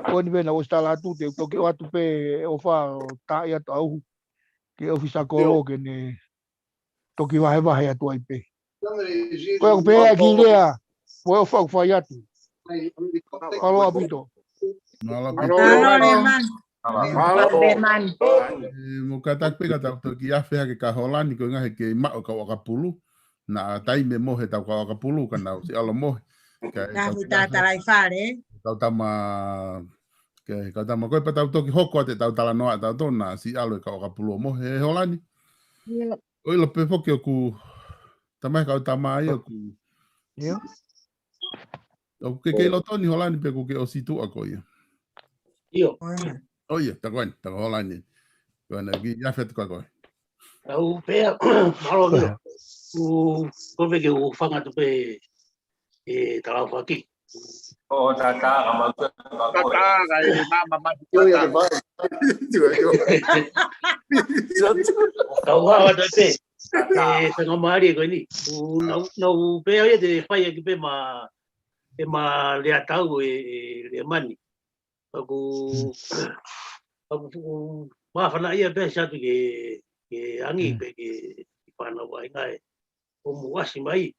Ko eni pē naʻá ku ʻosi tala atu, te u toki ʻoatu pē ʻofa ʻo taaʻi atu ʻauhu ki he ʻofisa kolo ke ne toki vahevahe atu ai pē. Ko ia ʻoku pehē ʻa e kiʻi lea, ko e ʻofa ʻoku fai atu. Mālō ʻaupito. Mālō ʻaupito. Mālō Lemani. Mālō Lemani. ʻE, mou kātaki pē ka tau toki afe hake kia Holani, ko e ʻuhinga he ʻikai maʻu e kau ʻakapulu. Naʻa taimi mohe ʻetau kau ʻakapulu, ka nau siʻi ʻalu mohe. Ka e kau tama, ka e kau tama ko ē pea tau toki hoko atu ʻetau talanoa ʻatautolu, naʻa siʻi ʻalu e kau ʻakapulu ʻo mohe, ʻe Holani. ʻIo. ʻOku ʻilo pē foki ʻoku, tamai kau tama ia ʻoku. ʻIo. ʻOku ke kei loto ni Holani pe ʻoku ke ʻosi tuʻa koe ia. ʻIo. ʻO ia, tā ko eni, tā ko Holani. Ko ena ki afe atu ka koe. Au pea, mālō ʻaupito. ʻOku, ko e pehē ke u hūfanga atu pē ʻi he talaʻofa ko ē. ʻO tātā ka mau tō ka koe. Tātā ka e mama mai. Kau hawa tā pē. ʻE, faingamālie ko eni. ʻOku nau, nau pē au ia te fai ʻaki pē ma, ʻema lea tau ʻe, ʻe Lemani. ʻOku, ʻoku, ʻoku māfana ia pē ʻa e siʻi atu ke, ke angi pē ke, ke fānau ai ngaahi. ʻO mou ʻasi mai,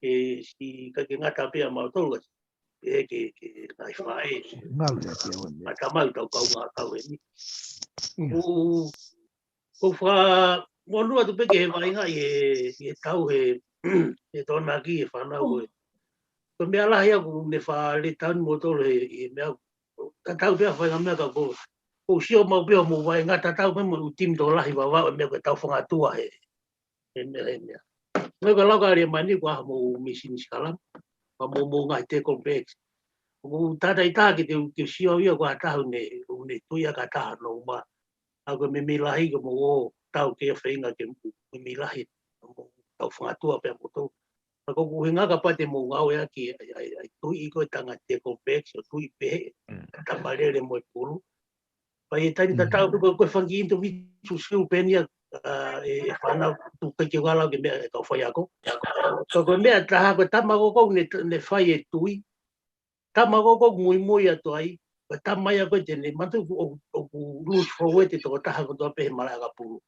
ke siʻi ka ke ngata pē ʻa mautolu ʻasi. Pē ke, ke ngaahi faʻē. Ngalo ia ke au ʻa tamai tau kau ngā kau eni. ʻIo. ʻOku, ʻoku ou fakamonū atu pē ki he vaʻinga ʻi he, ʻi he tau he, he Tokonaki he fānau ko ē. Ko e meʻa lahi ʻoku ne faʻa lētau ni moutolu he, he meʻa. Tatau pē ʻa e faʻahinga meʻa ka ko, ʻoku ou sio maʻu pē ʻa hoʻomou vaʻinga tatau pē mo e ʻū timi tokolahi Vavaʻu he meʻa ko e tau fangatua he, he meʻa, he meʻa. Meʻa ko e lau kia Lemani ko e hā hoʻomou mīsini sikalama, pea mo hoʻomou ngaahi tackle backs. ʻOku ou tataʻi taha ke te u, ke u sio au ia ko e hā ha taha ʻoku ne, ʻoku ne tuʻi ʻaki ha taha hono uma. ʻA ko e meimei lahi ko hoʻomou ō tau ke feinga ke meimei lahi, hoʻomou tau fangatua pē ʻa moutolu. Ka ko e ʻuhinga kapau te mou ngāueʻaki ʻa e, ʻa e, ʻa e tuʻi ko e tangata tackle backs, ʻo tuʻi pehē, tama lele mo e pulu. Pea ʻi he taimi tatau pē ko e, ko e fanga kiʻi individual skill pē eni ia, ʻa, ʻe, ʻe fānau tuku ke ngalo ke meʻa ʻe kau faiako. Ka ko e meʻa ʻe taha ko e tama ko ē ʻoku ne, ne fai e tuʻi. Tama ko ē ʻoku muimui atu ai, ko e tama ia ko ē te ne manatu ʻoku, ʻoku, ʻoku lose forward e tokotaha kotoa pē he malaʻe ʻakapulu.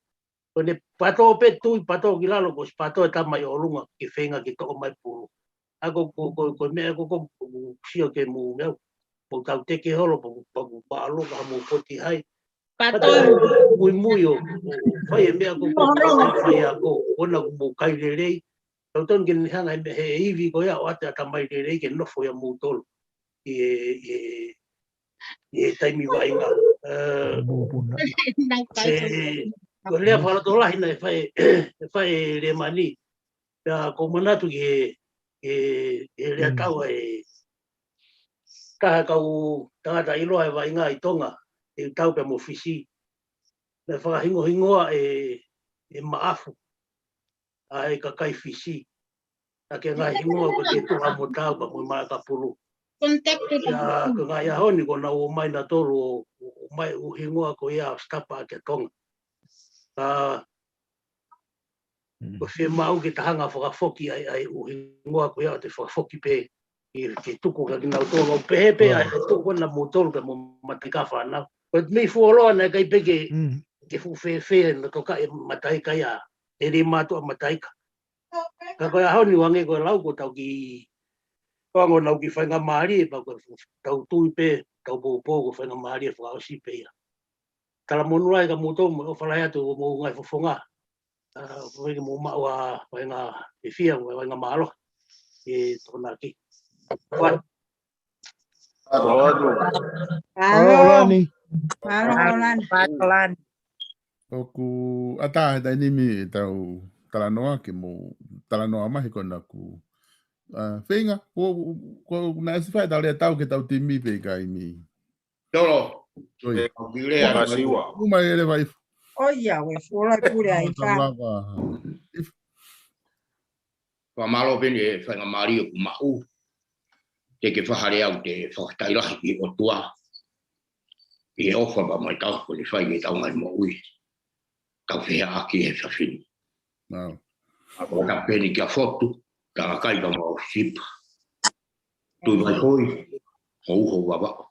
Ko ʻene pato pē tuʻi, pato ki lalo, ko e pato e tama ʻi ʻolunga ke feinga ke toʻo mai pulu. ʻA ko, ko, ko, ko e meʻa ko, ko, ko, ko sio ke mou meʻa, mou tau teke holo, pea, pea, pea ʻalu ka mou poti hai. Pato. Pato muimui ʻo, ʻo fai e meʻa ko, ko, ko, faiako, ʻoua naʻa mou kai lelei. Tau tonu ke ne hanga he, he ivi ko ia ʻo ʻoatu e ʻatamai lelei ke nofo ia moutolu. ʻI he, ʻi he, ʻi he taimi vaʻinga. ʻE, Nau kai ʻe, ko e lea fakalotolahi naʻe fai, ʻe fai ʻe Lemani. Pea ʻoku ou manatu ki he, he, he lea tau ʻa e taha kau tangata ʻiloa he vaʻinga ʻi Tonga, ʻe tau pē mo Fisi. Naʻe fakahingohingoa ʻe, ʻe Maʻafu ʻa e kakai Fisi. ʻA e ngaahi hingoa ko e tuha mo tau pea mo e malaʻe ʻakapulu. Ia, ko e ngaahi ʻaho ni ko ʻenau ō mai nautolu ʻo, ʻo, ʻomai ʻū hingoa ko ia ʻo sitapa ʻaki ʻa Tonga. ʻA, ko e fiemaʻu ke ta hanga fakafoki ʻa e, ʻa e ʻū hingoa ko ia ʻo te fakafoki pē ke, ke tuku kia kinautolu. ʻO pehē pē ʻa e tuku ko ena moutolu pea mo Mataika fānau. Ko e mei fuoloa naʻe ʻikai pē ke, ke fuʻu fēfē naʻe toka ʻe Mataika ia ʻe lima atu ʻa Mataika. Ka ko e ʻaho ni ʻoange ko e lau ko ʻetau kiʻi, ko e ʻoange ʻenau kiʻi faingamālie, pea ko ʻetau tui pē, tau poupou ko e faingamālie fakaʻosi pē ia. Talamonū lahi kia moutolu mo e ʻofa lahi atu hoʻomou ngaahi fofonga. ʻA, ʻoku ou fie ke mou maʻu ʻa e fainga fiefia, mo e faingamālō. ʻE Tokonaki. Mālō. Mālō, Lani. Mālō, Lani. ʻOku ʻatā he taimi ni ʻetau talanoa ke mou talanoa mai he ko ena ʻoku, ʻa, feinga, ko, ko naʻe ʻosi fai ʻetau lea tau ki heʻetau timi pē ʻikai mi. Tolo. ʻOi. ʻE, ʻoku lea. Uma e leva ifo. ʻOi, ʻa e fuoloa pule ai. Tau lava. If. Fakamālō pē ʻi he faingamālie ʻoku maʻu. Te ke fai ha lea ʻoku te fakafetaʻi lahi ki he ʻOtua ʻi he ʻofa pea mo e tauhi kuo ne fai ki heʻetau ngaahi moʻui. Tau feʻaʻaki he efiafi ni. Wow. ʻOku ou tapu pē eni kia Fotu, Talakai pea mo Sipa. Tuʻi Vaihoi, Houhou Vavaʻu.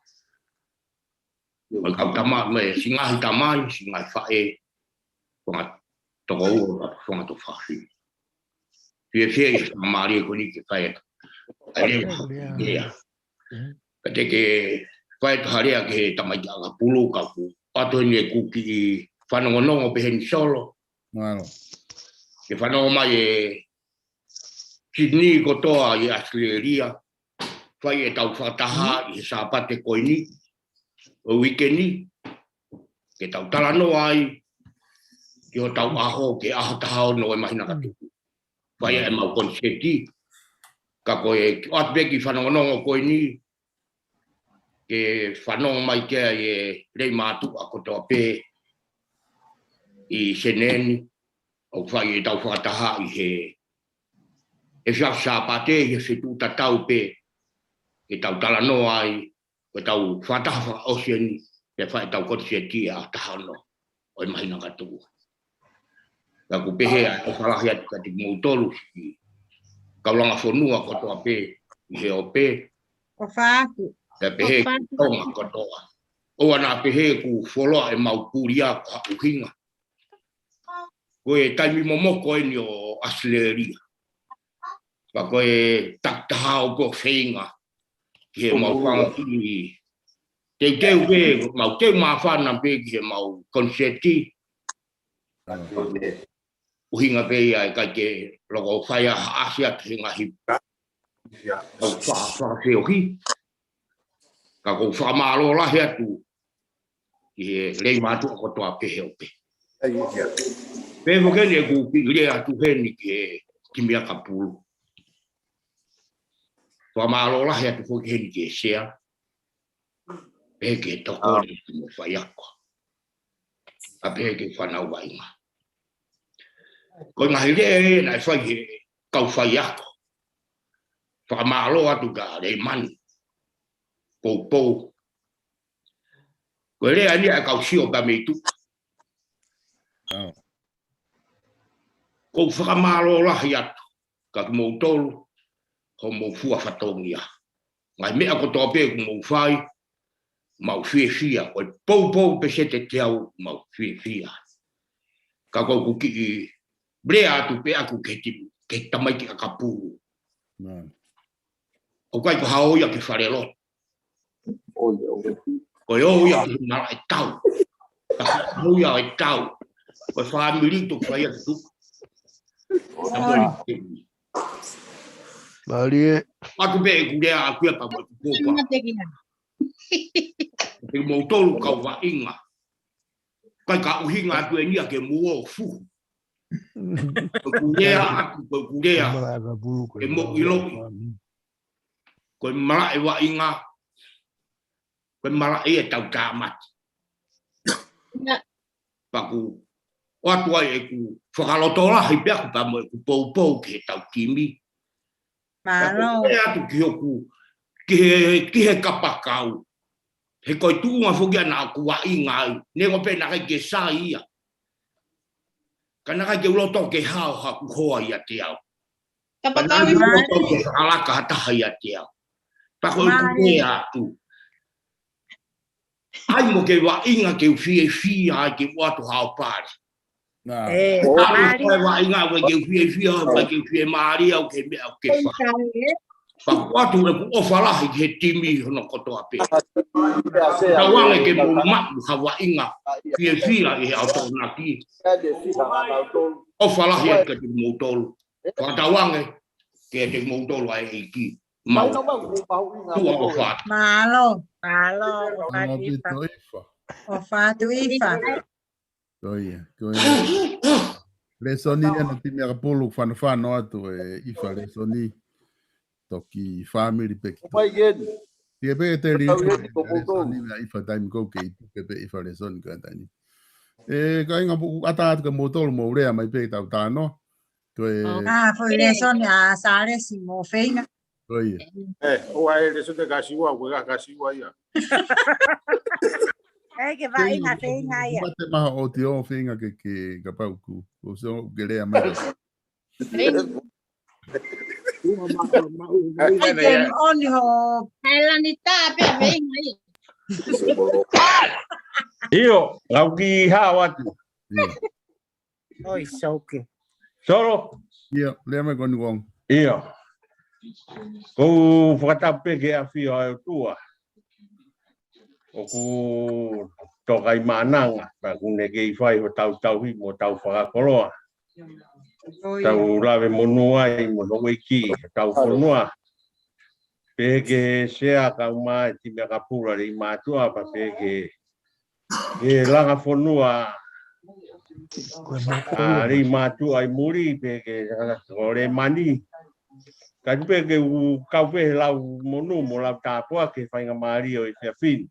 Mo e kau tama-, mo e siʻi ngaahi tamai, siʻi ngaahi faʻē, fanga tokoua, fanga tuofāfine. Fiefia ʻi he faingamālie ko eni ke fai atu. ʻA e lea, lea. Ka te ke fai atu ha lea ki he tamaiki ʻakapulu ka ʻoku ʻoatu eni ʻeku kiʻi fanongonongo pehē ni Solo. Mālō. Ke fanongo mai ʻe Sydney kotoa ʻi ʻAositelēlia. Fai ʻetau fakataha ʻi he Sāpate ko eni, ʻo e uike ni, ke tau talanoa ai ki hotau ʻaho, ki he ʻaho taha ono ʻo e māhina ka tuʻu. Fai ʻemau konisēti, ka ko e ʻoatu pē kiʻi fanongonongo ko eni, ke fanongo mai ki ai e lelei mātuʻa kotoa pē ʻi Senē ni, ʻoku fai ʻetau fakataha ʻi he, he efiafi Sāpate, ʻi he feituʻu tatau pē, ke tau talanoa ai, ko ʻetau fakataha fakaʻosi eni, pea fai ʻetau konisēti ʻaho taha ono ʻo e māhina ka tuʻu. Ka ʻoku pehē ʻa e ʻofa lahi atu kiate kimoutolu siʻi kau langa fonua kotoa pē ʻi he ope. ʻOfa atu. Pea pehē ʻOfa atu. Tonga kotoa. ʻOua naʻa pehē kuo fuoloa ʻemau pulia ko ha ʻuhinga. Ko e taimi momoko eni ʻo ʻAositelēlia. Ka ko e takitaha ʻoku ou feinga ki heʻemau fanga kiʻi teuteu pē, mau teu māfana pē ki heʻemau konisēti. ʻUhinga pē ia ʻe ʻikai ke loko fai ha ʻasi atu he ngaahi ʻau fa-, fakafeohi. Ka ʻoku ou fakamālō lahi atu ki he lelei mātuʻa kotoa pē he ope. Pea foki eni ʻeku kiʻi lea atu heni ki he timi ʻakapulu. Fakamālō lahi atu foki heni ki he sea. Pehē ki he tokoni mo e faiako. ʻA pehē ki he fānau vaʻinga. Ko e ngaahi lea ē naʻe fai he kau faiako. Fakamālō atu kia Leimani. Poupou. Ko e lea eni ʻa e kau sio pea mei tuʻa. ʻOku ou fakamālō lahi atu kiate kimoutolu, hoʻomou fua fatongia. Ngaahi meʻa kotoa pē ʻoku mou fai, mau fiefia, ko e poupou pē sēniti ʻe teau, mau fiefia. Ka ko ʻeku kiʻi lea atu pē ʻaku ki he ti-, ki he tamaiki ʻakapulu. ʻOku ʻikai ko ha ō ia ki falelotu. Ko e ō ia ki malaʻe tau. Ka ko e ō ia e tau. Ko e fāmili toki fai atu. Mālie. ʻOatu pē ʻeku lea ʻaku ia pea mo ʻeku kōpua. Te kimoutolu kau vaʻinga. ʻIkai ke ʻuhinga atu eni ia ke mou ō fuhu. Ko ʻeku lea atu, ko ʻeku lea. Ke mou ʻiloʻi. Ko e malaʻe vaʻinga, ko e malaʻe ʻetau tāmate. Pea ʻoku ʻoatu ai ʻeku fakalotolahi pē ʻaku pea mo ʻeku poupou ki heʻetau timi. Pea ʻoku ou lea atu ki hoku, ki he, ki he kapakau. He ko e tuʻunga foki ia naʻa ku vaʻinga ai. Neongo pē naʻe ʻikai ke sai ia. Ka naʻe ʻikai ke u loto ke hao haku hoa ʻiate au. Ka naʻe ʻikai ke u loto ke fakalaka ha taha ʻiate au. Pea ko ʻeku lea atu. ʻAi mo ke vaʻinga ke u fiefia ai ke u ʻoatu haʻo pale. ʻAlu ko e vaʻinga ʻoku ʻikai ke u fiefia, ʻoku ʻikai ke u fiemālie au ki he meʻa ʻoku ke fai. Pea ʻoatu ʻeku ʻofa lahi ki he timi hono kotoa pē. Tauange ke mou maʻu ha vaʻinga fiefia ʻi he ʻaho Tokonaki. ʻOfa lahi atu kiate kimoutolu. Fakatauange kiate kimoutolu ʻa e ʻEiki. Mau tuʻa ʻofa atu. Mālō, mālō, ʻofa atu ʻIfa. ʻOfa atu ʻIfa. Ko ia, ko ia. Lēsoni ʻa e timi ʻakapulu fanofano atu ʻe ʻIfa lēsoni. Toki fāmili pē ki tuʻa. Pea pē te li lēsoni ʻa ʻIfa taimi ʻoku kei tuku pē ʻIfa lēsoni ko e taimi. ʻE, kāinga, ʻoku ʻatā atu kia moutolu mou lea mai pē tau tāno. Ko e ʻa, foʻi lēsoni ʻa Sālesi mo Feinga. Ko ia. ʻE, ʻoua ʻe lēsoni ka siua, ʻoua ka siua ia. ʻE ke vaʻinga feinga ia. Mate maha o te o feinga ke ke kapau ku. Ko se o ke lea mai. Ai ke oni ho. Hela ni tā pē feinga ia. ʻIo, ngau ki hao atu. Ia. Oi, sauke. Solo, Ia, lea mai ko ni wong. ʻio. Ko u fakatapu pē ke afio ai o tua. ʻOku tokai mananga, ka ku ne kei fai ho tau tauhi mo tau fakakoloa. Tau lave monua ai mo ho weiki, tau fonua. Pehē ke sea kau mai ti mea kapula le i mātua, pa pehē ke, ke langa fonua a le i mātua i muri, pehē ke ko le mani. Ka tu pehē ke u kau pehē lau monu mo lau tāpua ke fainga mālie ʻo i fiafini.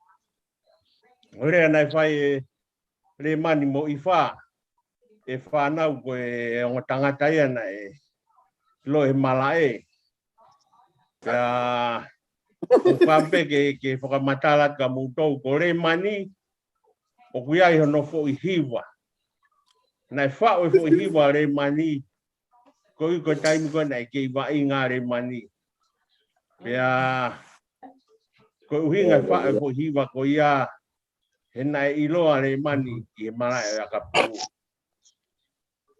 ʻO lea naʻe fai ʻe le mani mo i fā, ʻe fānau ko e ongo tangata ia naʻe lo e malaʻe. Ka u kampe ke, ke fakamatala ka moutou ko le mani, ʻoku ʻi ai hono foʻi hiva. Naʻe faʻo e foʻi hiva le mani, ko i ko taimi ko naʻe kei vaʻinga le mani. Pea, ko e ʻuhinga faʻo e foʻi hiva ko ia, he naʻe ʻiloa le mani ʻi he malaʻe ʻakapulu.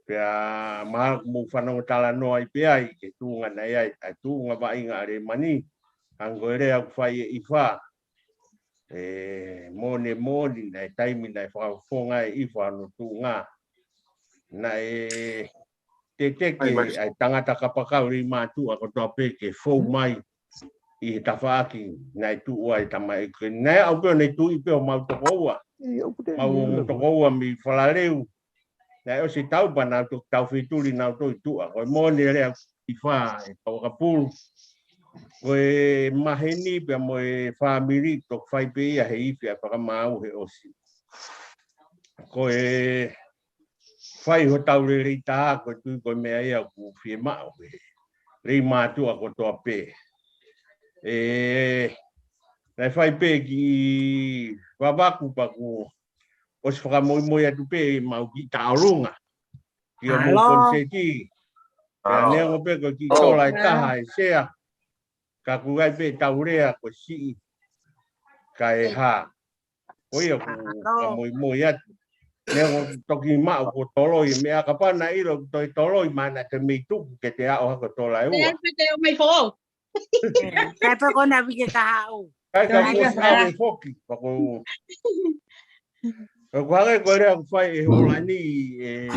Pea mahalo mou fanongo talanoa i pe ai, ke tuʻunga naʻe ai, a tuʻunga vaʻinga le mani, ango e lea ku fai e i fā. ʻE mone moni, naʻe taimi naʻe fakafonga e i fā no tuʻunga. Naʻe teteke ai tangata kapakau le i mātua ko toa pē ke fou mai. ʻI he tafaʻaki, naʻe tuʻu ai tama e ke. Naʻe au pē o ne tuʻi pē o mau tokoua. Mau tokoua mi falaleu. Naʻe ʻosi tau pa nau toki tau fituli nau toi tuʻa. Ko e mone lea i fā e kau ʻakapulu. Ko e maheni pea mo e fāmili toki fai pē ia he ifi a fakamau he ʻosi. Ko e fai ho tau lelei tā ko e tui ko e mea ia ku fie maʻo he le i mātua ko toa pē. ʻE, naʻe fai pē ki vavaku pa ku ʻosi fakamoimoi atu pē mau ki taʻolunga. Ki o mo konseti. Ka neongo pē ko ki tola e taha e sea. Ka ku gai pē tau lea ko siʻi. Ka e hā. Ko ia ku fakamoimoi atu. Neongo toki maʻo ko toloi. Mea kapana ilo ko toi toloi mana te mei tuku ke te aʻo hako tola e ua. Te o mai fo. Kai pe kona vike ka hau. Kai ka kuo sāme foki. Pako. Ko hake ko lea ku fai e hola ni e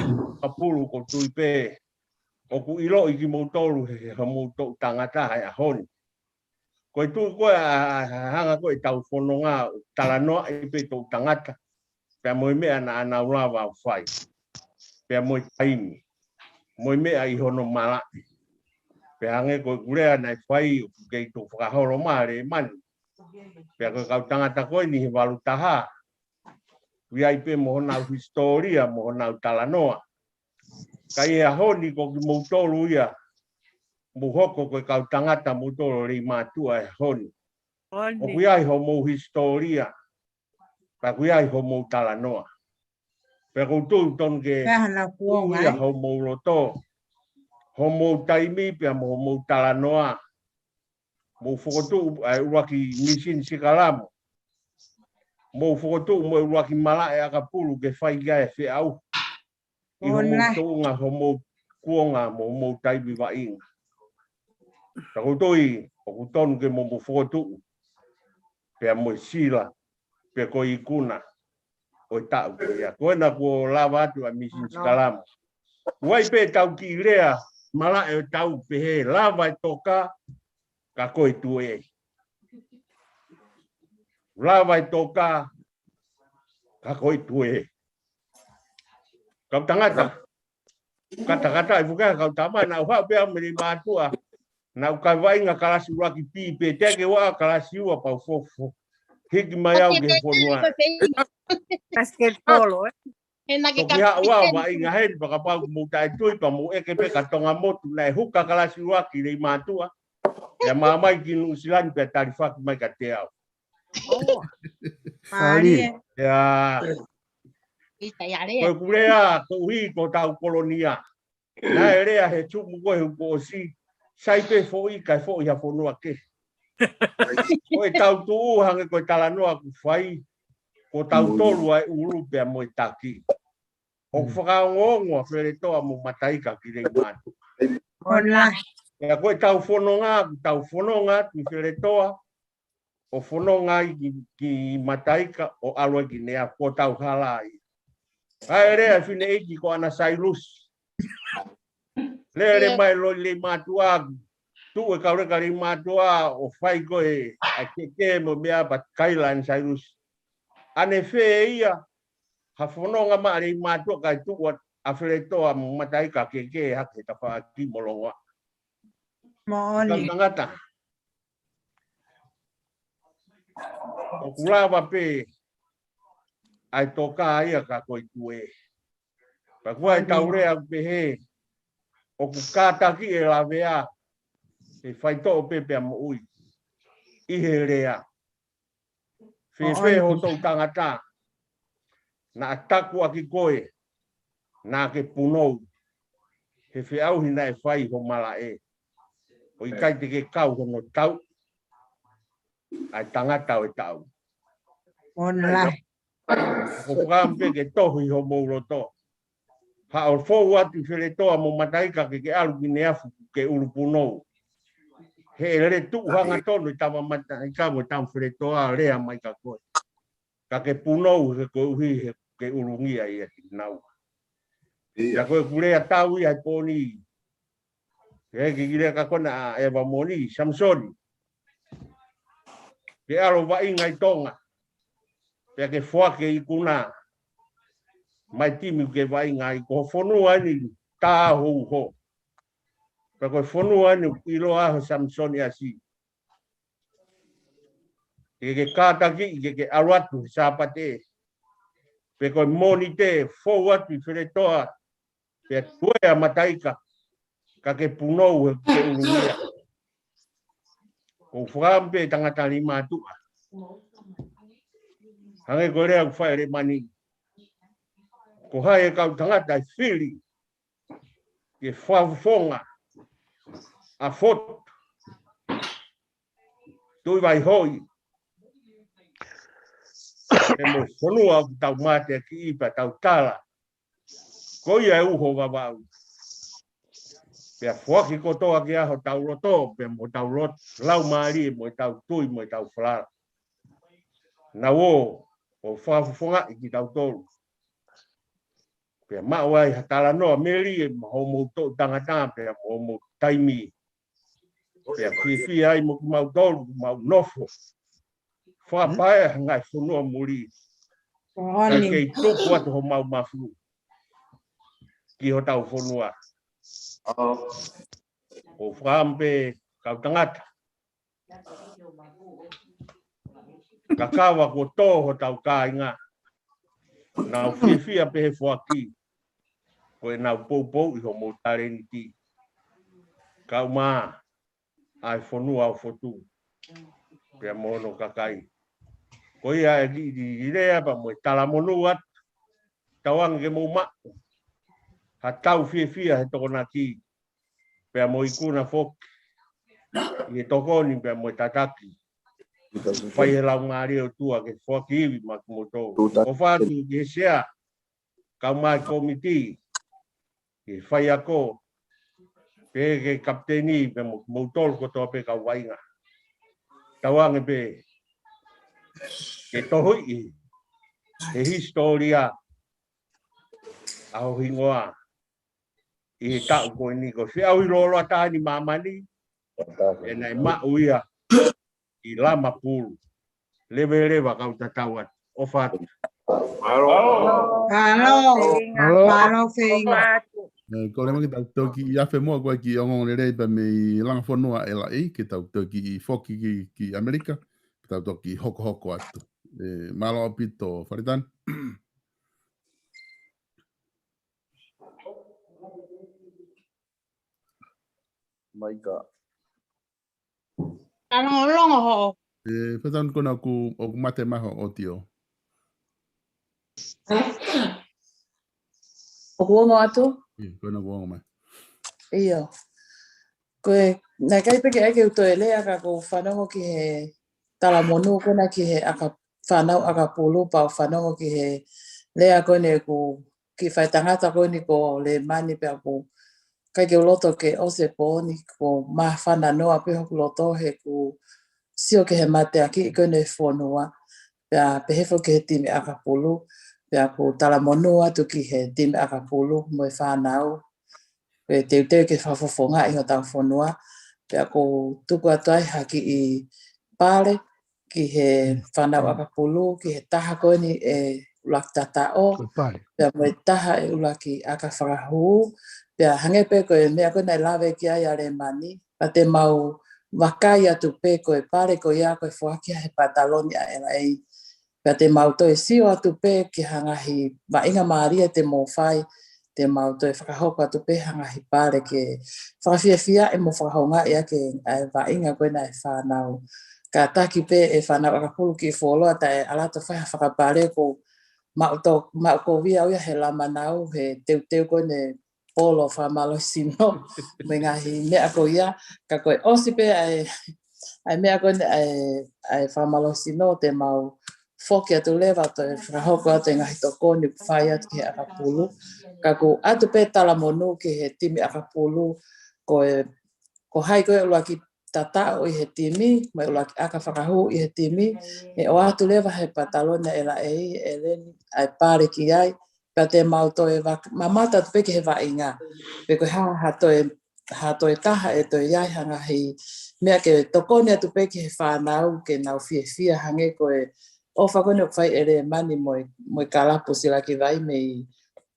kapulu ko tui pē. ʻOku ʻilo i ki moutolu he ha moutou tangata hai a honi. Ko e tui ko e hanga ko e tau fononga talanoa i pē tou tangata. Pea mo e meʻa naʻa nau lava o fai. Pea mo e taimi. Mo e meʻa i hono malaʻi. Pea hange ko e kulea naʻe fai ʻoku kei tou fakaholo male mani. Pea ko e kau tangata ko eni he valu taha. Ui ai pē mo honau hisitōlia, mo honau talanoa. Ka i he aho ni ko ki moutolu ia, mou hoko ko e kau tangata moutolu le i mātua e aho ni. ʻOku ʻi ai homou hisitōlia, pea ʻoku ʻi ai homou talanoa. Pea kou tui tonu ke ʻi ai homou loto, homou taimi pea mo homou talanoa. Mou fokotuʻu ai ʻuluaki misini sikalamo. Mou fokotuʻu mo e ʻuluaki malaʻe ʻakapulu ke fai ki ai e feʻauhi. ʻI homou toʻunga, homou kuonga, mo homou taimi vaʻinga. Ka kou tui, ʻoku tonu ke mou fokotuʻu. Pea mo e sila, pea ko e ikuna, ʻo e taʻu ko ia. Ko ena kuo lava atu a misini sikalamo. Uai pē tau ki lea, malaʻe ʻo tau pehē, lava e toka, ka ko e tue. Lava e toka, ka ko e tue. Kau tangata, katakata i fuka kau tama, naʻu haʻu pea mele mātua, naʻu kai vaʻinga kalasi ua ki pī pē, te ke ua kalasi ua pau fofo. Hiki mai au ke fonua. Basketball, eh? Toki haʻu au vaʻinga heni, pakapau mou tae tui, pa mou eke pē ka tonga motu, naʻe huka kalasi ua ki le mātua. Pea mā mai ki Nuʻusila ni pea talifaki mai kiate au. Mālie. Pea ko ʻeku lea, koeʻuhi ko hotau kolonia. Naʻe lea he tumu ko ē ʻoku ʻosi, sai pē foʻi kae foʻi ha fonua kehe. Ko ʻetau tuʻu hangē ko e talanoa ʻoku fai, ko tautolu ʻa e ʻulu pea mo e taki. ʻOku fakaongoongo ʻa Feletoa mo Mataika ki Leimātuʻa. Pea ko ʻetau fononga, ʻoku tau fononga atu ʻi Feletoa, ʻo fononga ai ki, ki Mataika, ʻo ʻalu ai ki Neafu, ko hotau hala ia. ʻA e lea ʻa e fineʻeiki ko ʻAna Sailusi. Lele mai loi Leimātuʻa, tuʻu e kau leka Leimātuʻa, ʻo fai ko ē ʻa e keke mo e meʻa pea kaila ʻAna Sailusi. ʻAnefē ia, ha fononga maʻa Leimātuʻa kae tuʻu ʻa Feletoa mo Mataika keke hake he tafaʻaki mo Longoaʻa. Moʻoni. Kau tangata. ʻOku lava pē ʻa e toka ia ka ko e tuē. Pea ko e tau lea ʻoku pehē, ʻoku kātaki e lavea, he faitoʻo pē pea moʻui. ʻI he lea. Fēfē hoʻo toʻu tangata, naʻa taku ʻaki koe, naʻa ke punou, he feʻauhi naʻe fai ho malaʻe. ʻO ʻikai te ke kau hono tau, ʻa e tangata ʻo e taʻu. ʻOku fakaʻamu pē ke tohi homou loto. Haʻo fou atu ʻi Feletoa mo Mataika ke ke ʻalu ki Neafu ke ʻulu punou. He ʻe lele tuʻu hangatonu ʻi tama Mataika mo tama Feletoa lea mai ka koe. Ka ke punou he koeʻuhi he ke ʻulungia ia ki nau. Ia ko ʻeku lea tau ia he pōni. He ki ki lea ka kona ʻa ʻEva Moni, Samisoni. Ke ʻalu vaʻinga ʻi Tonga. Pea ke foaki e ikuna. Mai timi ke vaʻinga ʻi ko fonua ni tā hou ho. Pea ko fonua ni ʻiloa ho Samisoni ʻasi. Ke ke kātaki, ke ke ʻalu atu he Sāpate. Pe ko e Mōnite, fou atu ʻi Feletoa, pea tuē ʻa Mataika, ka ke punou he ke ʻulungia. ʻOku fakaʻamu pē tangata Leimātuʻa. Hangē ko e lea ʻoku fai ʻe Lemani. Ko hai e kau tangata ʻe fili, ke fakafofonga, ʻa Fotu, Tuʻivaihoʻi. Pea mo e fonua ʻoku tau mateakiʻi pea tau tala. Ko ia e uho Vavaʻu. Pea foaki kotoa ki ai hotau loto, pea mo hotau loto, laumālie mo ʻetau tui mo ʻetau falala. Naʻa ō, ʻo fakafofongaʻi kitautolu. Pea maʻu ai ha talanoa melie mo hoʻomou toʻu tangata, pea mo hoʻomou taimi. Pea fiefia ai mo kimautolu, mau nofo. Fakapaea ngaahi fonua muli. Kae kei tuku atu homau mafu. Ki hotau fonua. ʻOku fakaʻamu pē kau tangata. Kakava kuo tō hotau kāinga. Nau fiefia pē he foaki. Ko ʻenau poupou ʻi homou talēniti. Kau mā, ʻa e fonua ʻo Fotu. Pea mo hono kakai. Ko ia e kiʻi lea pea mo e talamonū atu. Tauange ke mou maʻu. Ha tau fiefia he Tokonaki. Pea mo ikuna foki. ʻI he tokoni pea mo e tataki. Fai he laumālie ʻo e ʻOtua ke foaki ivi maʻa kimoutolu. ʻOfa atu ki he sea. Kau mai komiti. Ki he faiako. Pea ki he kapiteni pea mo, moutolu kotoa pē kau vaʻinga. Tauange pē. Ke tohoʻi. He hisitōlia. ʻA ho hingoa. ʻI he taʻu ko eni ko e feʻauhi lōloa taha ʻi māmani, ʻe naʻe maʻu ia ʻi Lamapulu. Leveleva kau tatau atu. ʻOfa atu. Mālō. Mālō. Mālō. Mālō feinga. ʻE, ko lema ke tau toki ʻi afe moa ko e kiʻi ongoongolelei pea mei Langa Fonua ʻe laʻi, ke tau toki foki ki, ki ʻAmelika, ke tau toki hokohoko atu. ʻE, mālō ʻaupito, Faletani. Maika. Longolongo hoʻo. E, pea tanu kona ʻoku, ʻoku mate mai hoʻo ʻotiō. ʻOku ongo atu? ʻIo, kona ʻoku ongo mai. ʻIo. Ko e, naʻe ʻikai pē ke ʻai ke u toe lea ka ʻoku ou fanongo ki he talamonū kona ki he ʻaka, fānau ʻakapulu, pea u fanongo ki he lea ko eni ʻoku kiʻi faʻētangata ko eni ko Lēmani pea ʻoku ʻikai ke u loto ke ʻosi e pō ni, ʻoku māfana noa pē hoku loto he ʻoku sio ki he mateakiʻi ko eni e fonua, pea pehē foki ki he timi ʻakapulu, pea ʻoku talamonū atu ki he timi ʻakapulu mo e fānau, ko e teuteu ke fakafofongaʻi hotau fonua, pea ʻoku ou tuku atu ai ha kiʻi pale ki he fānau ʻakapulu, ki he taha ko eni ʻe ʻUluaki Tataʻo, pea mo e taha ʻe ʻUluaki ʻAkafakahū, pea hangē pē ko e meʻa ko ē naʻe lave ki ai ʻa Lēmani, pea te mau vakai atu pē ko e pale ko ia ko e foaki he pataloni ʻa ʻElaʻei. Pea te mau toe sio atu pē ki ha ngaahi vaʻinga mālie te mou fai, te mau toe fakahoko atu pē ha ngaahi pale ke fakafiefiaʻi mo fakahoungaʻi ʻaki ʻa e vaʻinga ko ena ʻa e fānau. Kātaki pē ʻe fānau ʻakapulu kiʻi fuoloa taʻe ʻalu atu ʻo fai ha fakapale ʻoku maʻu to, maʻu kovi au ia he lamanau he teuteu ko eni e polo fakamālohisino mo e ngaahi meʻa ko ia, ka ko e ʻosi pē ʻa e, ʻa e meʻa ko eni ʻa e, ʻa e fakamālohisino te mau foki atu leva ʻo toe fakahoko atu e ngaahi tokoni ʻoku fai atu ki he ʻakapulu. Ka ʻoku ʻoatu pē talamonū ki he timi ʻakapulu, ko e, ko hai ko ē ʻUluaki Tataʻo ʻi he timi, mo e ʻUluaki ʻAkafakahū ʻi he timi, ʻe ʻoatu leva he pataloni ʻa ʻElaʻei, ʻEleni, ʻa e pale ki ai, pea te mau toe vak-, mamata atu pē ki he vaʻinga. Pe ko e hā ha toe, ha toe taha ʻe toe ʻi ai ha ngaahi meʻa ke tokoni atu pē ki he fānau ke nau fiefia hangē ko e ʻofa ko eni ʻoku fai ʻe Lēmani mo e, mo e kalapu Silakivai mei,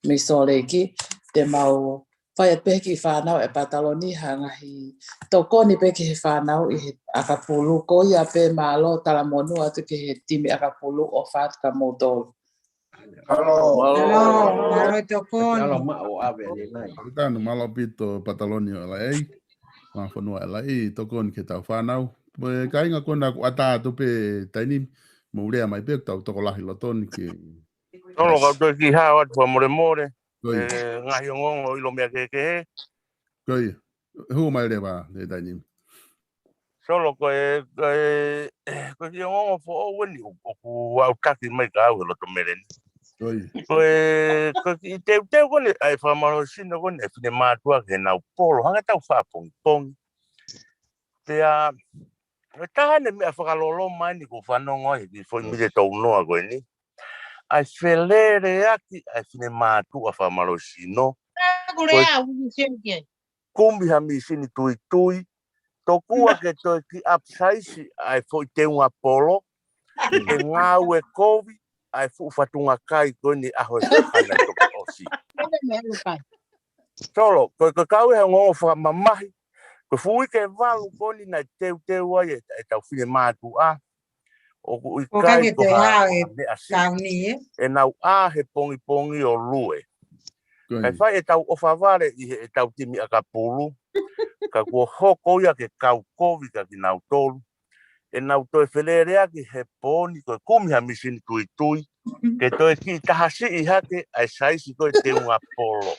mei Sōleki, te mau fai atu pē ki he fānau ʻa e pataloni ha ngaahi tokoni pē ki he fānau ʻi he ʻakapulu. Ko ia pē, mālō, talamonū atu ki he timi ʻakapulu, ʻofa atu kia moutolu. Mālō. Mālō, mālō tokoni. Mālō maʻu ʻave ʻanenai. Mālō ʻaupito pataloni ʻo ʻElaʻei. Mo e fonua ʻElaʻei, tokoni ki heʻetau fānau. Mo e kāinga ko ena ʻoku ʻatā atu pē taimi ni, mou lea mai pē, tau tokolahi lotoni ke. Solo, kau toe kiʻi hao atu fakamolemole. Ko ia. E, ngaahi ongoongo ʻilo meʻa kehekehe. Ko ia. Hū mai leva, e taimi ni. Solo, ko e, ko e, ko e kiʻi ongoongo foʻou eni ʻo, ʻoku aʻutaki mai kia au he loto mele ni. Ko ia. Ko e, ko e kiʻi teuteu ko eni, ʻa e fakamālohisino ko eni, ʻa e finemātuʻa ki heʻenau polo, hangē ʻetau fakapongipongi. Pea, ko e taha eni e meʻa fakaloloma eni ʻoku ou fanongo ai he kiʻi foʻi mite tounoa ko eni. ʻA e feleleʻaki ʻa e finemātuʻa fakamālohisino. Ko e kumi ha mīsini tuitui, tokua ke toe kiʻi upsize ʻa e foʻi teunga polo, ke ngāue kovi ʻa e fuʻu fatunga kai ko eni ʻaho e fakana toki ʻosi. Solo, ko e, ko e kau e ongoongo fakamamahi, ko e fuʻu uike valu ko eni naʻe teuteu ai e, ʻetau finemātuʻa, ʻoku ʻikai ko ha, ha meʻa siʻi. ʻE nau ʻā he pongipongi ʻo lue. Kae fai ʻetau ʻofa vale ʻi heʻetau timi ʻakapulu, ka kuo hoko ia ke kau kovi kia kinautolu. ʻE nau toe feleleʻaki he pō ni ko e kumi ha mīsini tuitui, ke toe kiʻi tahasiʻi hake ʻa e saisi ko e teunga polo.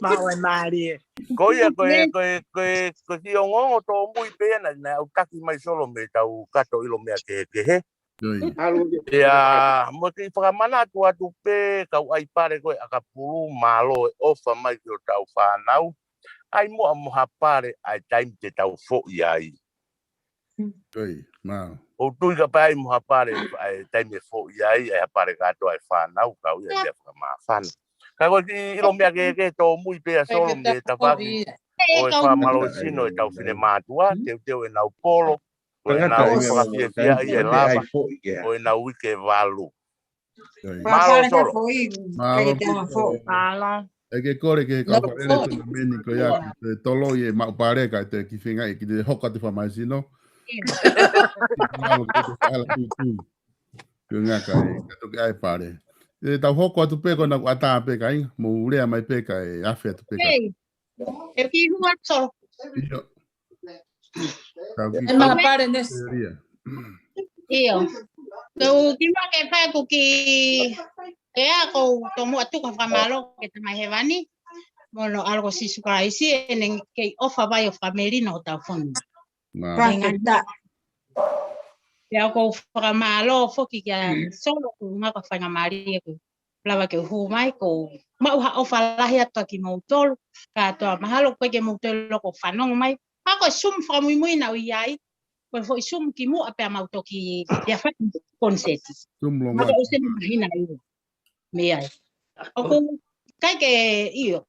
Maʻu e mālie. Ko ia, ko e, ko e, ko e, ko e kiʻi ongoongo tōmui pē ia naʻe, naʻe aʻutaki mai Solo mei heʻetau kato ʻilo meʻa kehekehe. Ia, mo e kiʻi fakamanatu atu pē, kau ʻai pale ko e ʻakapulu, mālō e ʻofa mai ki hotau fānau. ʻAi muʻa mo ha pale ʻa e taimi te tau foʻi ai. ʻOku ou tui kapau ʻe ʻi ai mo ha pale ʻa e taimi ʻe foʻi ai, ʻa e ha pale kātoa ʻa e fānau, kau ia ia fakamāfana. Ka ko e kiʻi ʻilo meʻa kehekehe tōmui pē ia Solo mei he tafaʻaki ʻo e fakamālohisino ʻetau finemātuʻa, teuteu ʻenau polo, ko ʻenau fakafiefiaʻi e lava ʻo ʻenau uike valu. Mālō Solo. Mālō. ʻE ke kole ke kau fakalele tonameni ko ia ki he tolo ʻi he maʻu pale kae toe kiʻi feingaʻi ke te hoko atu fakamālohisino. Mālō ki he ala tuitui. Ko e ngaahi kai, ka toki ʻai pale. ʻE tau hoko atu pē ko ena ʻoku ʻatā pē kāinga, mou lea mai pē kae afe atu pē kāinga. ʻE kiʻi hū atu Solo. ʻIo. Tau ki ʻE maʻu pale Nesi. Seria. ʻIo. Ko u kimuʻa ke fai ʻeku kiʻi, ʻe ʻa ko u tomuʻa tuku ha fakamālō ki he Tamai Hēvani mo hono ʻAlo ko Sīsū Kalaisi, ʻene kei ʻofa vai ʻo fakamelino hotau fonua. Mālō. Fakafetaʻi. Pea ʻoku ou fakamālō foki kia Solo, ko e ʻuhinga ko e faingamālie ʻoku lava ke u hū mai, ko u maʻu ha ʻofa lahi atu kimoutolu kātoa, mahalo ʻoku ʻikai ke mou toe loko fanongo mai. Ka ko e Zoom fakamuimui naʻa ku ʻi ai, ko e foʻi Zoom kimuʻa pea mau toki ia fai koniseti. Zoom longo. Mahalo ʻosi ʻene māhina ʻe ua mei ai. ʻOku ʻikai ke, ʻio,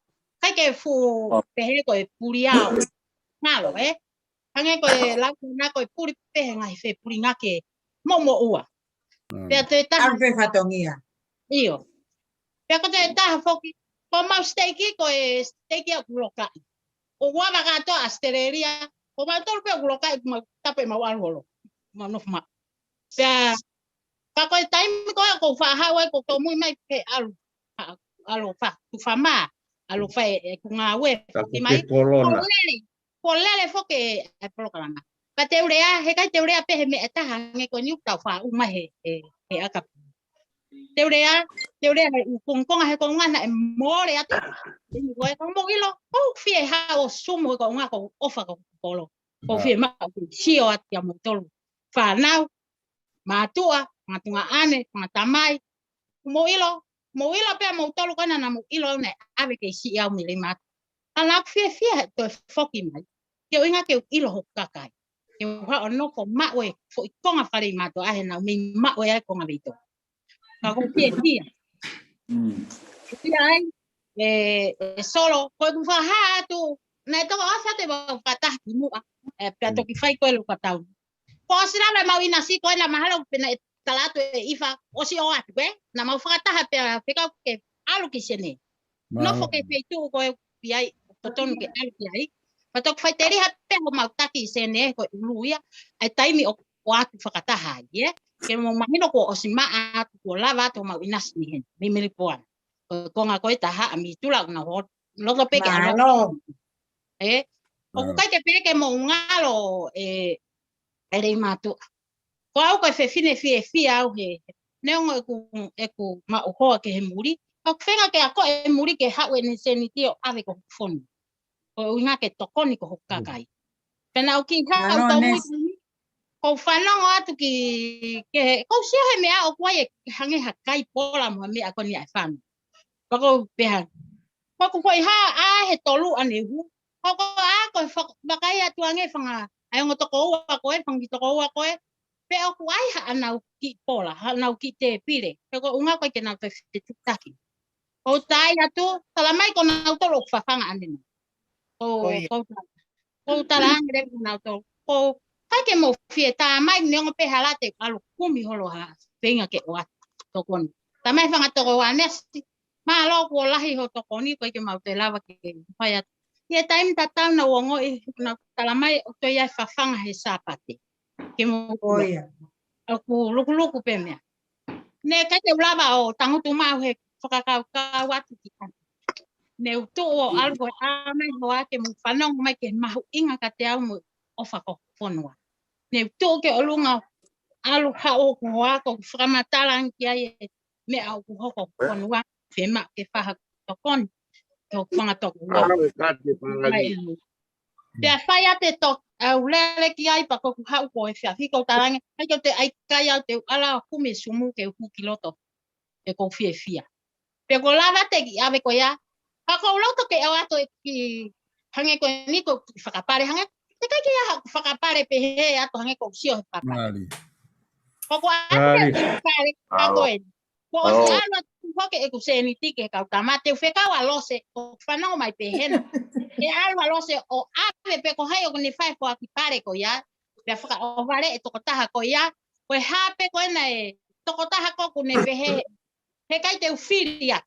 ʻikai ke fuʻu pehē ko e puli ʻaʻaku. Ngalo, ē? Hangē ko e lau ʻana ko e puli pē he ngaahi fepulinga ke moʻumoʻua. Mm. Pea toe taha. ʻAlu pē fatongia. ʻIo. Pea ko toe taha foki, ko homau siteiki, ko e siteiki ʻa Kulokaʻi. ʻOku ava kātoa ʻAositelēlia, ko mautolu pē ʻa Kulokaʻi, mau tape mau ʻalu holo. Mau nofo maʻu. Pea, ka ko e taimi ko ē ʻoku ou faʻa haʻu ai, ʻoku ou tōmui mai ke ʻalu. ʻAlu fa, tu fa mā, ʻalu fa e, ʻeku ngāue, ka foki mai. Ko e kolona. Ko lele, ko lele foki e polokalama. Ka te u lea, heʻikai te u lea pē he meʻa ʻe taha, hangē ko eni ʻoku tau faʻa ʻomai he, he, he ʻakapulu. Te u lea, te u lea he ʻū kongokonga he konga naʻe mole atu. Eni ko e ko mou ʻilo, ʻoku ou fie haʻu ʻo Zoom he konga ʻoku ou ʻofa ko kolo. ʻOku ou fie maʻu ke sio atu kia moutolu. Fānau, mātuʻa, ngaahi tuongaʻane, ngaahi tamai. Mou ʻilo, mou ʻilo pea moutolu ko ena naʻa mou ʻilo naʻe ʻave kei siʻi au mei Leimātuʻa. Ka naʻa ku fiefia he toe foki mai. Ke ʻuhinga ke u ʻilo hoku kakai. Ke u haʻu ʻo nofo maʻu e foʻi konga Faleimātuʻa he naʻa ku mei maʻu ai konga Veitonga. Ka ʻoku ou fiefia. Mm. Fiefia ai, ʻe, ʻe Solo, ko ʻeku fakahā atu, naʻe toko ʻosi atu ʻeku fakataha kimuʻa, ʻe, pea toki fai ko e Lukatau. Ko ʻosi lava ʻemau ʻinasi ko ena mahalo pē naʻe tala atu ʻe ʻIfa, ʻosi ʻoatu, ē? Naʻa mau fakataha pea fekau ke ʻalu ki Senē. Mālō. Nofo ki he feituʻu ko ē ʻoku ʻi ai, ʻoku totonu ke ʻalu ki ai. Pea toki faʻiteliha pē homau taki ʻi Senē, ko e ʻulu ia, ʻa e taimi ʻoku ʻoatu fakataha ai, ē? Ke mou mahino kuo ʻosi maʻa atu, kuo lava atu homau ʻinasi mei heni, mei Melipoane. Ko e konga ko ē taha ʻa Mitula ʻoku nau holo, loto pē ke ʻalu. Mālō. Ē? ʻOku ʻikai ke pehē ke mou ngalo, ē, ʻe Leimātuʻa. Ko au ko e fefine fiefia au he, neongo ʻeku, ʻeku maʻu hoa ki he muli. Ka ʻoku feinga ke ako e muli ke haʻu ʻene sēniti ʻo ʻave ko hoku fonu. Ko e ʻuhinga ke tokoni ko hoku kakai. Pea naʻa ku kiʻi haʻu ʻo tau mui, ko u fanongo atu ki, ke, ko u sio he meʻa ʻoku ʻi ai e hangē ha kai pola mo ha meʻa ko eni ʻa e fanga. Pea ko u pehē, ko ʻeku foʻi hā ʻa he tolu ʻaneuhu. Ko ko a ko e fak-, vakai atu ange fanga, ʻa e ongo tokoua ko ē, fanga kiʻi tokoua ko ē. Pea ʻoku ʻi ai haʻanau kiʻi pola, haʻanau kiʻi tēpile. Pea ko e ʻuhinga ko ē ke nau toe fetuʻutaki. Ko u tala atu, tala mai ko nautolu ʻoku fafanga ʻanenai. Ko, ko u tala, ko u tala ange leva ko nautolu. Ko u, ʻikai ke mou fie tā mai, neongo pē hala te u ʻalu kumi holo ha feinga ke ʻoatu tokoni. Tā mai fanga tokoua Nesi, mālō kuo lahi hoʻo tokoni, ʻikai ke mau toe lava ke fai atu. ʻI he taimi tatau naʻa ku ongoʻi, naʻa ku tala mai, ʻoku toe ʻi ai e fafanga he Sāpate. Ke mou ʻoku lukuluku pē meʻa. Ne ʻikai te u lava ʻo tangutu maʻu he fakakaukau atu ki ai. Ne u tuʻu ʻo ʻalu ko e ʻā mai hoa ke mou fanongo mai ki he mahuʻinga kiate au mo e ʻofa ko hoku fonua. Ne u tuʻu ki ʻolunga ʻalu haʻu ʻo kua ko u fakamatala ange ki ai e meʻa ʻoku hoko ko hoku fonua, fiemaʻu ke fai haʻaku tokoni, ki hoku fanga tokoua. Pea fai atu e tok-, ʻa e lele ki ai pea ko ʻeku haʻu ko e fiafi ko u tala ange, ʻikai ke u toe ʻai kai au te u ʻalu ʻo kumi e sumu ke u hū ki loto. Pea ko u fiefia. Pea ko u lava atu e kiʻi ʻave ko ia. Ka ko u loto ke ʻoatu e kiʻi hangē ko eni ko e kiʻi fakapale hangē. Te kai ke ʻi ai haʻaku fakapale pehē atu hangē ko u sio he papa. Ko u ʻoatu e kiʻi fakapale, ka ko eni. Ko u ʻosi ʻalu atu foki ʻeku sēniti ki he kau tama te u fekau ʻa Lose, ʻo fanongo mai pē hena. ʻE ʻalu ʻa Lose ʻo ʻave pē ko hai ʻoku ne fai foaki pale ko ia. Pea fakaʻohovale e tokotaha ko ia. Ko e hā pē ko ena e tokotaha ko ʻoku ne pehē, heʻikai te u fili ia.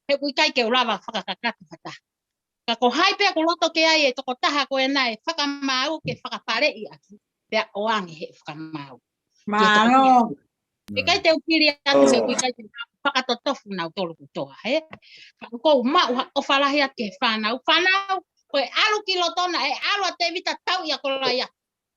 He ʻoku ʻikai ke u lava fakakakato ha taha. Ka ko hai pē ʻoku loto ke ʻi ai e tokotaha ko ena e fakamaau ke fakapaleʻi ʻaki. Pea ʻoange he fakamaau. Mālō. ʻIkai te u fili atu he ʻoku ʻikai te u fakatotofu nautolu kotoa, hē? Ka ʻoku ou maʻu ha ʻofa lahi atu ki he fānau. Fānau, ko e ʻalu ki loto na, ʻe ʻalu ʻa Tēvita tauʻi ʻa Kolaiate.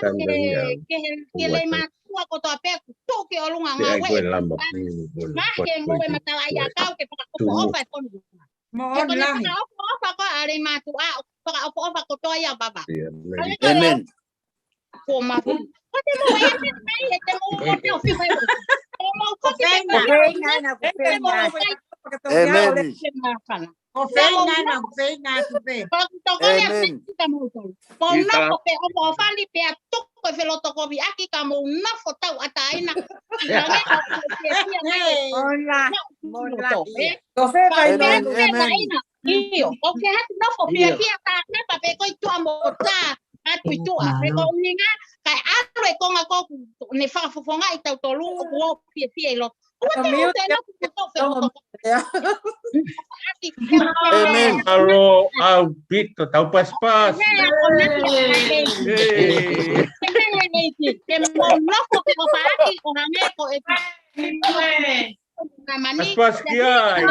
atu ke he, ke he, ke he lei mātuʻa kotoa pē kuo tuʻu ki ʻolunga ngāue. Ngā he ngāue matalaʻiʻakau ke fakaʻofoʻofa e fonua. Ke kona fakaʻofoʻofa ko ā lei mātuʻa, fakaʻofoʻofa kotoa ia vava. Ko e kole ʻo ko ma. Ko te mau ʻea te kai, he te mau ʻote ʻo fiu he. Ko mau ko te mau ʻea te mau kai. Ko feinga na, ko feinga atu pē. Ko ku tokoni a pē kita mau tau. Mau nofo pē ʻofoʻofa ni pea tuku e felotokoviʻaki ka mau nofo tauʻatāina. Ka me ko e fiefia mai. Mona, mona. Ko feinga ina. ʻIo, ʻoku ke hatu nofo fiefia tā napa pē ko i tuʻa mo tā atu i tuʻa. Pē ko uninga, kae ʻalu e konga ko ku ne fakafofongaʻi tautolu ʻoku ou fiefia ʻi loto. Ua te ʻoku te nofo mo tō felotokovi. ʻĒmeni. Mālō ʻaupito, tau pasipasi. Ke mau nofo pē ʻo paʻaki ʻo hangē ko e Pasipasi ki ai.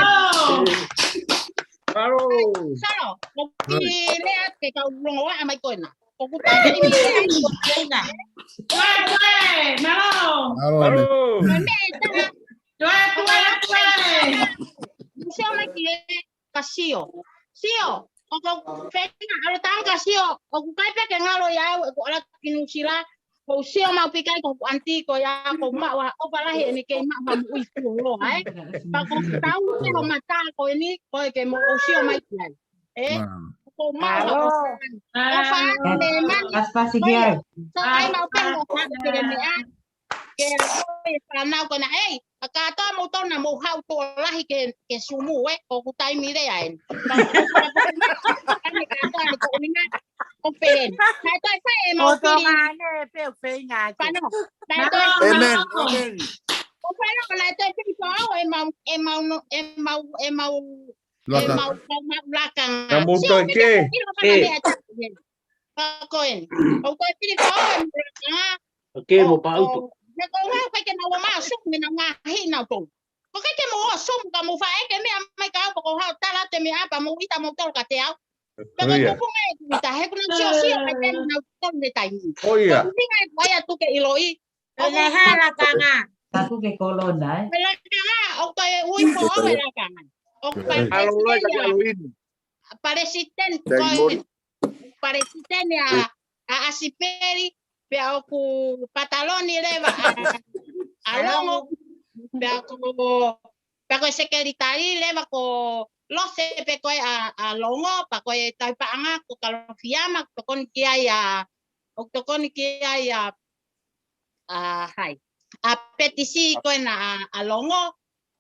Mālō. Salo, ko ki lea ke kau longoaʻa mai ko ena. Ko ku taimi ni ai ko ena. Mālō. Mālō. Mālō. Ko e meʻa ʻe taha. Sio mai ki he ka sio. Sio, ʻoku ou feinga, ʻalu tanga ka sio, ʻoku ʻikai pē ke ngalo ia au, ʻeku ʻalu ki Nuʻusila, ʻoku ou sio maʻu pē ki ai, ko hoku ʻanitī ko ia, ʻoku ou maʻu ʻa e ʻofa lahi ʻene kei maʻu ha moʻui fuoloa, ē. Pea ʻoku ou tau pē ho mata ko eni, ko e ke mou sio mai ki ai. Ē? ʻOku ou maʻu ha ʻofa. ʻOfa ʻa e mani. Pasipasi ki ai. Sai maʻu pē ʻofa ʻa e meʻa. Ke ʻoua e fānau ko ena, ei, ʻa kātoa mou tau na mou haʻu tō lahi ke, ke sumu, ē, ko ku taimi lea eni. Ka ko ku taimi kātoa ni ko uninga, ko peheni. Kātoa sai e mau pili. Pano, kātoa ʻĒmeni, ʻēmeni. Ko peheni, ko nai te pili ko au, e mau, e mau, no, e mau, e mau, e mau, mau lakanga. Ka mou tau ke. Ka ko eni. ʻOku ou pili ko au, e mau lakanga. Ke mo paʻutu. He ko ngā kai ke nau ō mai ʻo sumu me nau ngaohi nautolu. Ko kai ke mou ō ʻo sumu ka mou faʻa ʻeke meʻa mai ka au pea ko hao tala te meʻa pea mou ʻita moutolu ka te au. Pea ko e tufunga ʻeku ʻita, he ʻoku nau siosio, ka te nau tonu he taimi. ʻIo. Ko e tufunga ʻeku ʻai atu ke ʻiloʻi. ʻOku hala kanga. Taku ke kolona, ē? Pela kanga, ʻoku ʻi ai e ui ko e pela kanga. ʻOku ʻi ai e palesiteni, palesiteni, ko e palesiteni ʻa, ʻa ʻAsipeli, pea ʻoku pataloni leva ʻa, ʻa Longo, pea ko, pea ko e sekelitali leva ko Lose pe ko e ʻa, ʻa Longo, pea ko e tauhi paʻanga ko Kalofiama, ʻoku tokoni ki ai ʻa, ʻoku tokoni ki ai ʻa, ʻa hai. ʻA Petisi ko ena ʻa, ʻa Longo,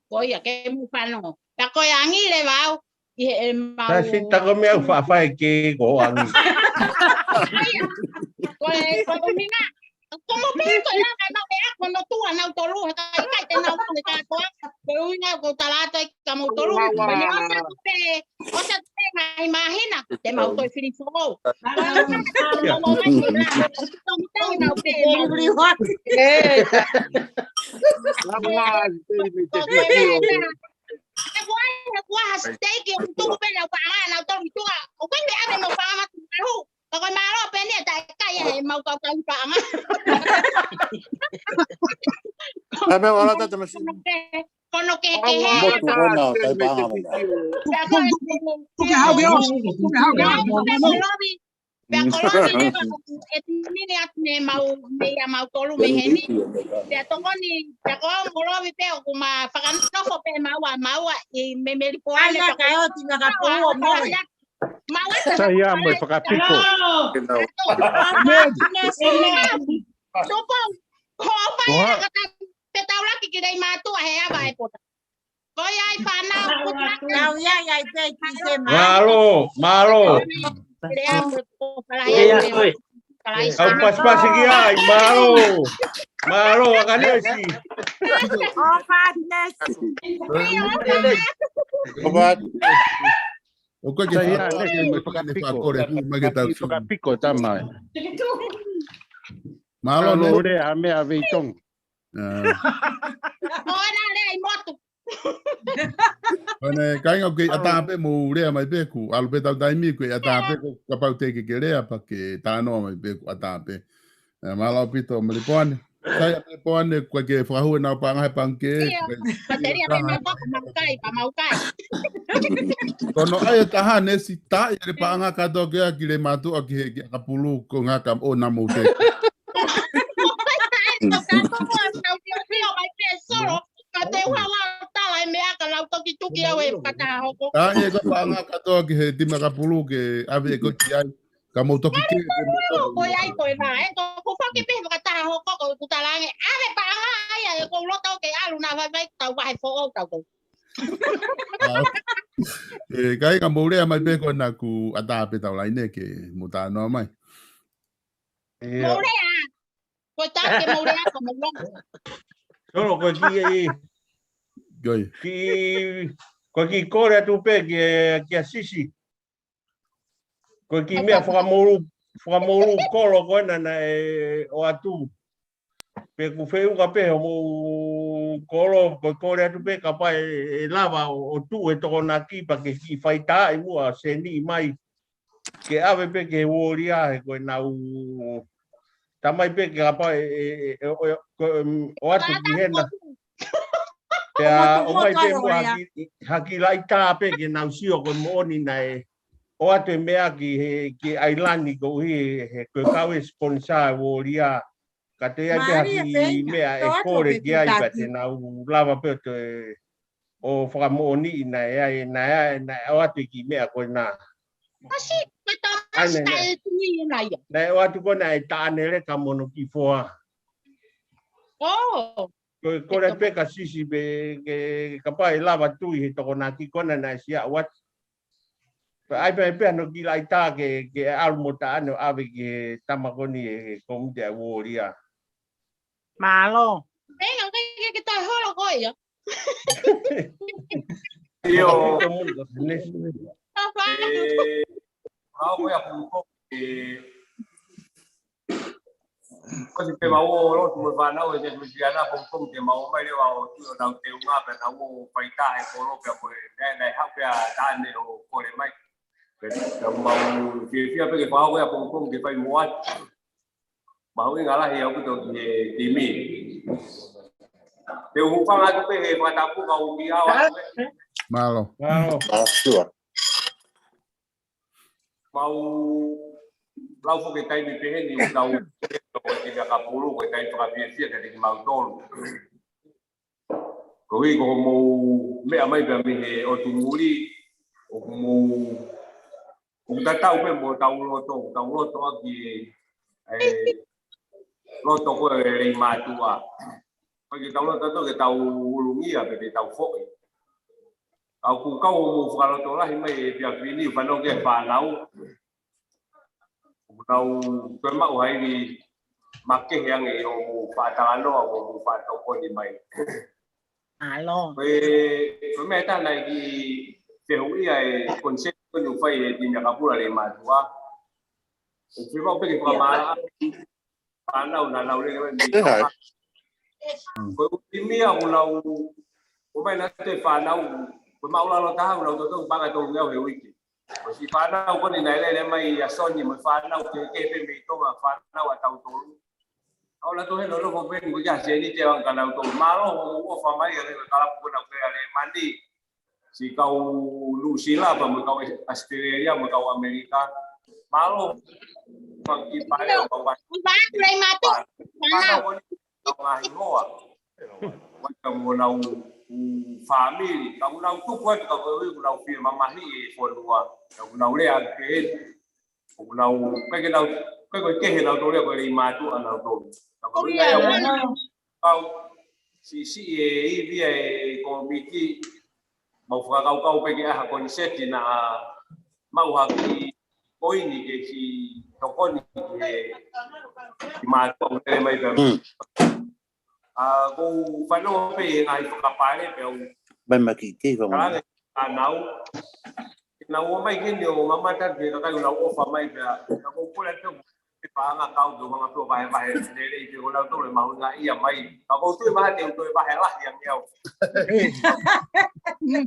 ko ia ke mu fanongo. Pea ko e angi leva au, ʻi he ʻemau. Ka si tako meʻa ʻoku faʻa fai ke ko angi. Ko e, ko e ʻuhinga. Ko mo pe ko e langa nau e ako no tua nau tolu, he ka ʻikai te nau ko e kātoa. Ko e ʻuhinga ko talato i ka mau tolu. Ko e ni ʻosi aku pe, ʻosi aku pe ngai mahina, te mau toi fili fou. Ko e ʻuhinga ko e mau mai ko e langa. Ko e mau tau nau pe, mau. Lama, He kuo ʻi ai, he kuo ʻi ai ha siteiki ʻoku tuku pē nau paʻanga, nau tolu mi tuʻa. ʻOku ʻikai ke ʻave mo paʻanga tu mahu. Ka ko e mālō pē eni ʻa e taʻekai ʻa e mau kaukau paʻanga. Ka me wala tata masi. Kono ke, kono ke, ke he. Mo tu kona o tai paʻanga mo. Pea ko e, ko e, ko e, ko e, ko e, ko e, ko e, Pea ko Lovi leva ʻoku ʻetimini atu mei mau, mei a mau tolu mei heni. Pea tokoni, pea ko au mo Lovi pē ʻoku ma fakanofo pē maua, maua ʻi mei Melipoane. Ai, pea ka ko oti, ma ka pō, mo. Maua. Sai ia mo e fakapiko. Tupu, ko au pē ia ka ta, pe taulaki ki lei mātuʻa he ava e pota. Ko ia ai fānau, kuta. Kau ia ai pē ki se mā. Mālō, mālō. Lea mo ko fala ia. Kau pasipasi ki ai, mālō. Mālō, ʻa Kanesi. ʻO Kanesi. ʻO Kanesi. ʻO koe ke fakakore, hu mai ke tau su. Fakapiko, tama. Mālō, ne. Lea, meʻa vei Tonga. ʻO ena lea ʻi motu. ʻO ne, kāinga ʻoku kei ʻatā pē mo lea mai pē ku, ʻalu pē tau taimi ku ʻatā pē ku, kapau te ke ke lea pea ke talanoa mai pē ku ʻatā pē. Mālō ʻaupito Melipoane. Sai ʻa Melipoane, ko e ke fakahū ʻenau paʻanga he pangikē. ʻIo, materia pē mau kai, pea mau kai. Ko no ai e taha ne si taʻi le paʻanga kātoa ki ai ki le mātuʻa ki he, ki ʻAkapulu ko ngaka ʻo na mo te. Ka te ua ua tala e meʻa ka lau toki tuki au e fakataha hoko. Ka e ka paʻanga kātoa ki he timi ʻAkapulu ke ʻave e ko ki ai. Ka mou toki ke. Ko ai ko e nā, e ko, ko faki pē fakataha hoko ko ku talange. ʻAve paʻanga ai, e ko loto ke ʻalu na vai vai tau vahe foʻou tau ko. E, kāinga mou lea mai pē ko ena ku ʻatā pē tau laine ke mou talanoa mai. ʻIo. Mou lea. Ko e taʻe ke mou lea ko mou lea. Solo, ko e kiʻi, Koi. kiʻi, ko e kiʻi kole atu pē ki, kia Sisi. Ko e kiʻi meʻa fakamoʻulu, fakamoʻulu kolo ko ena naʻe ʻoatu. Pe ku feʻunga pē hoʻomou kolo, ko e kole atu pē kapau ʻe, ʻe lava ʻo, ʻo tuʻu e Tokonaki pea ke kiʻi faitaaʻi muʻa seniʻi mai. Ke ʻave pē ke uolia he ko e nau tamai pē ke kapau ʻe, ʻe, ʻe, ʻe, ʻe, ko, em, ʻoatu ki hena. Pea ʻomai pē muʻa haki, haki laʻitā pē ke nau sio ko e moʻoni naʻe ʻoatu e meʻa ki he, ki ʻAilani koeʻuhi he ko e kau e sponsor e uolia. Ka te ai pē haki meʻa ʻe kole ki ai pea te nau lava pē ʻo toe ʻo fakamoʻoniʻi naʻe ai, naʻe ai, naʻe ʻoatu e kiʻi meʻa ko ena. Kasi, ko e tau ai, naʻe, naʻe, naʻe ʻoatu ko ena e taʻane leka mo hono kiʻi foha. ʻO. Ko e kole pē kia Sisi pē ke kapau ʻe lava tui he Tokonaki ko ena naʻe siʻi ʻoatu. Pea ʻai pē, pē hano kiʻi laʻitā ke, ke ʻalu mo taʻane ʻo ʻave ki he tama ko eni e komiti ʻa e uolia. Mālō. Pea ʻikai ke, ke toe holo ko ia. ʻIo. Tapa. E, au ko ia pulu ko, e, ko si pē mau ō lotu mo e fānau e te tusiana pong pong te mau mai leva ʻo tui ʻo nau teunga pea nau ō faitaaʻi e kolo pea ko e, naʻe, naʻe haʻu pē ʻa taʻane ʻo kole mai. Pea mau fiefia pē ke fakahoko ʻa e pongipongi ke fai muʻa. Mahuʻinga lahi ʻaupito ki he timi. Te u hūfanga atu pē he fakatapu kau ki ʻaua. Mālō. Mālō. Mālō. Mau lau foki e taimi pehē ni ʻoku tau ko e timi ʻa Kapulu, ko e taimi fakafiefia kiate kimautolu. Koeʻuhi ko hoʻomou meʻa mai pea mei he ʻotu muli, ʻoku mou, ʻoku tatau pē mo hotau loto, ʻoku tau loto ʻaki e loto ko ē ʻo e lei mātuʻa. ʻIkai ke tau loto ʻatautolu ke tau ulungia pe ke tau foʻi. Ka ʻoku kau hoʻomou fakalotolahi mai he efiafi ni, fanongo ki he fānau. ʻOku nau toe maʻu ha ivi makehe ange ʻi hoʻomou faʻa talanoa, hoʻomou faʻa tokoni mai. Mālō. Ko e, ko e meʻa ʻe taha naʻe kiʻi fehuʻia e koniseiti ko eni ʻoku fai ʻe he timi ʻa Kapulu ʻa e lei mātuʻa. ʻOku fiemaʻu pē ke fakamālō fānau naʻa nau lele mai mei Tonga. Ko e ʻū timi ia ʻoku nau, ʻomai nautolu e fānau, ko e māʻulalo taha ʻoku nau totongi paʻanga ʻe tolungeau he uike. Ko e siʻi fānau ko eni naʻe lele mai ʻia Soni mo e fānau kehekehe pē mei Tonga, fānau ʻatautolu. Ka ʻoku nau toe nofo pē eni ko e kiʻi sēniti ʻe ua kia nautolu. Mālō hoʻomou ʻofa mai ʻa e kalapu ko ena ko ē ʻa Lemani. Siʻi kau Nuʻusila pea mo e kau ʻAositelēlia mo e kau ʻAmelika. Mālō. Pea ki he pale ʻo kau ʻAositelēlia. Mālō. Kau ngaahi hoa. Wai ka mo honau ʻū fāmili. Ka ʻoku nau tuku atu ka koeʻuhi ʻoku nau fie mamahiʻi e fonua. Ka ʻoku nau lea ʻaki pē eni. ʻOku nau, ʻikai ke nau, ʻikai ko e kehe nautolu ia ko e lei mātuʻa nautolu. Ka ko ia ʻoku nau kau siʻisiʻi e ivi ʻa e kōmiti, mau fakakaukau pē ke ʻai ha koniseti naʻa maʻu ha kiʻi koini ke kiʻi tokoni ki he, ki mātuʻa ʻoku lele mai pē. ʻA, ʻoku ou fanongo pē he ngaahi fakapale pea u mai maki kei fanga. Kalange ʻa nau. Nau ō mai ki heni ʻo mamata ki he kakai ʻoku nau ʻofa mai pea. Ka ʻoku ou kole atu pē paʻanga kau ke u hanga pē ʻo vahevahe lelei pē ko nautolu e mahuʻinga ia mai. Ka ʻoku ou tui mahalo te u toe vahe lahi ange au.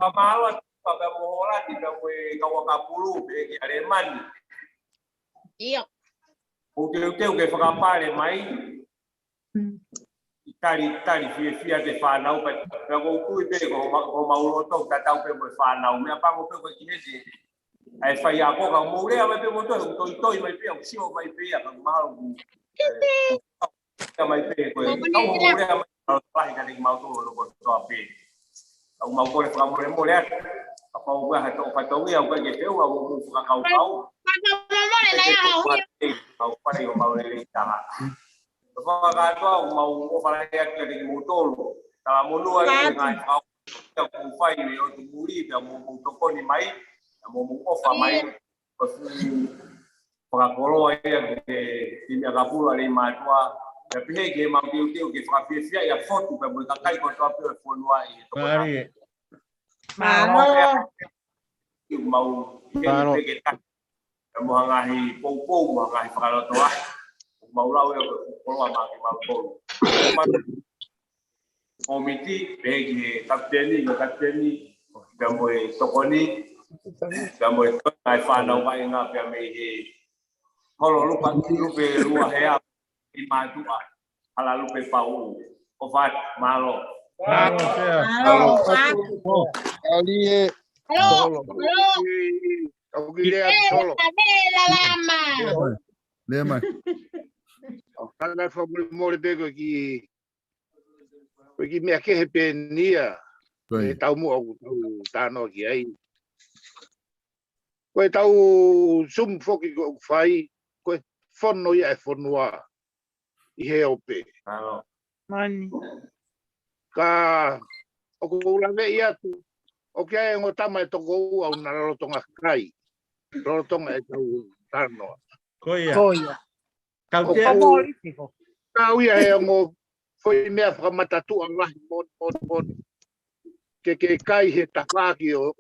Ka mālō atu pea mo Holani pea mo e kau ʻa Kapulu pea kia Lemani. ʻIo. ʻOku teuteu ke fakapale mai. ʻI tali, tali fiefia ʻa e fānau pea, pea ʻoku ou tui pē ko ma-, ko homau loto tatau pē mo e fānau. Meʻapango pē ko e kiʻi hesi. ʻA e faiako ka mou lea mai pē mo toe, ʻoku toitoi mai pē, ʻoku sio mai pē ia, ka mahalo ʻoku, ē, ʻoku mai pē ko e, ka mou lea mai, ʻo lahi kiate kimautolu ʻo kotoa pē. Ka ʻoku mau kole fakamolemole atu. Kapau ʻoku ʻi ai ha toʻo fatongia ʻoku ʻikai ke feʻunga, ʻoku mou fakakaukau. Fakamolemole, naʻa ia hau ia. Kau fai ʻo mau lelei taha. Fakakātoa ʻoku mau ʻofa lahi atu kiate kimoutolu. Talamonū atu ki he ngaahi fakakaukau ʻoku fai mei ʻotu muli, pea mo hoʻomou tokoni mai, pea mo hoʻomou ʻofa mai. Ko e fuʻu fakakoloa ia ki he timi ʻa Kapulu ʻa e lei mātuʻa. Pea pehē ki heʻemau teuteu ke fakafiefiaʻi ʻa e fotu pea mo e kakai kotoa pē ʻo e fonua ʻi he tokolahi. Mālō. Mālō. ʻOku mau ʻi heni pē ke taki. Pea mo ha ngaahi poupou, mo ha ngaahi fakalotolahi. ʻOku mau lau ia ko e koloa maʻa kimautolu. Kōmiti, pehē ki he kapiteni, mo e kapiteni, pea mo e tokoni, pea mo e toenga e fānau vaʻinga pea mei he holo lupa, lupe lua hea, ʻi mātuʻa, hala lupe pau, ʻofa atu, mālō. Mālō, Sea. Mālō. Mālō. Mālō. Mālō. Mālō. Au ki lea, Solo. Lea mai. Lea mai. ʻO kātaki fakamolemole pē ko e kiʻi, ko e kiʻi meʻa kehe pē eni ia. Ko ia. ʻE taumuʻa ʻoku tau talanoa ki ai. Ko e tau Zoom foki ʻoku fai, ko e fono ia e fonua ʻi he ope. Mālō. Mani. Ka ʻoku ou laveʻi atu, ʻoku ʻi ai e ongo tama ʻe toko ua ʻoku na lolotonga kai. Lolotonga e tau talanoa. Ko ia. Ko ia. Kau ʻoku te- kau ia he ongo foʻi meʻa fakamatatuʻa lahi moʻoni, moʻoni, moʻoni. Ke, ke kai he tafaʻaki ʻo,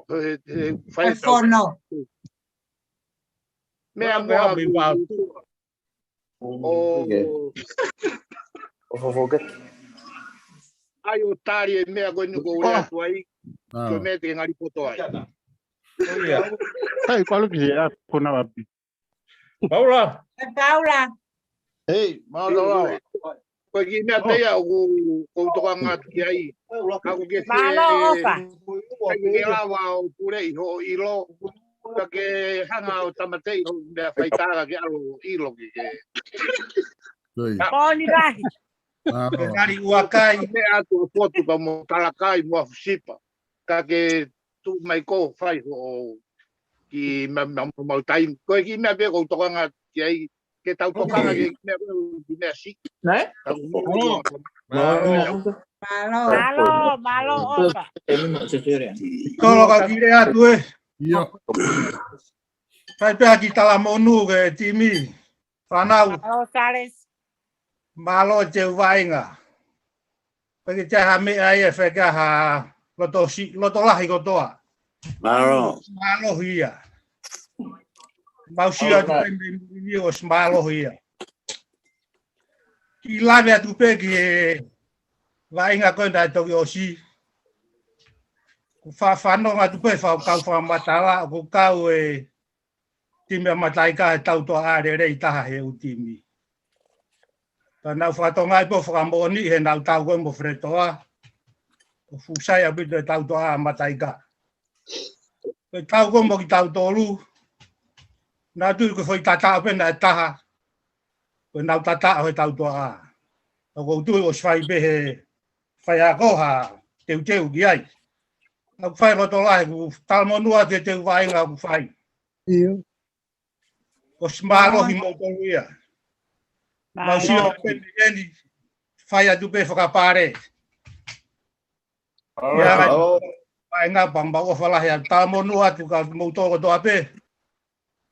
he, he fai e tau fono. Meʻa mo au mi pau. ʻO, ʻo fofo ke. ʻAi ʻo tali e meʻa ko eni ʻoku ou lea atu ai. Ko e meʻa te ke ngali poto ai. Ko ia. Sai, ko alu ki se a, ko na wapi. Paula. Paula. Hei, mālō. Ko e kiʻi meʻa pē ia ʻoku ou tokanga ki ai. Ka ko ke Mālō, ʻOfa. Ka ke lava ʻo puleʻi hoʻo ʻilo. Ka ke hanga ʻo tāmateʻi hoʻo meʻa faitā ka ke ʻalu ʻo ʻilo ki ke. Ko ia. Moʻoni lahi. Mālō. Ke ngali ua kai. Meʻa atu ʻo potu ka mo talakai mo afusipa. Ka ke tuʻu mai ko fai hoʻo kiʻi ma-, ma-, ma-, mau taimi. Ko e kiʻi meʻa pē ʻoku ou tokanga ki ai, ke tau tokanga ki he kiʻi meʻa ko e kiʻi meʻa si. Nē? Tau Mālō. Mālō. Mālō, mālō, ʻOfa. Tolo ka kile atu ē. Ia. Kai pē ha kiʻi talamonū ki he timi. Fānau. Mālō, Sales. Mālō e teu vaʻinga. Pea ke ʻi ai ha meʻa ia ʻe fai ki ha loto si-, loto lahi kotoa. Mālō. Mālohi ia. Mau sio atu pē mei muli ni ʻosi mālohi ia. Kiʻi lave atu pē ki he vaʻinga ko ē naʻe toki ʻosi. Ko e fa-, fanongo atu pē he kau fakamatala, ʻoku kau e timi ʻa Mataika he tautoʻa lelei taha he ʻū timi. Ka naʻu fakatokangaʻi pē ʻo fakamoʻoniʻi heʻenau tau ko ē mo Feletoa, ʻoku fuʻu sai ʻaupito e tautoʻa ʻa Mataika. Ko e tau ko ē mo kitautolu, naʻa tui ko e foʻi tataʻo pē naʻe taha, ko ʻenau tataʻo he tautoʻa. ʻOku ou tui ʻosi fai pē he faiako ha teuteu ki ai. ʻOku fai loto lahi, ʻoku talamonū atu he teu vaʻinga ʻoku fai. ʻIo. ʻOsi mālohi moutolu ia. Mālō. Mau sio pē mei heni, fai atu pē fakapale. Mālō. Ia, vaʻinga pea mau ʻofa lahi atu, talamonū atu kia moutolu kotoa pē.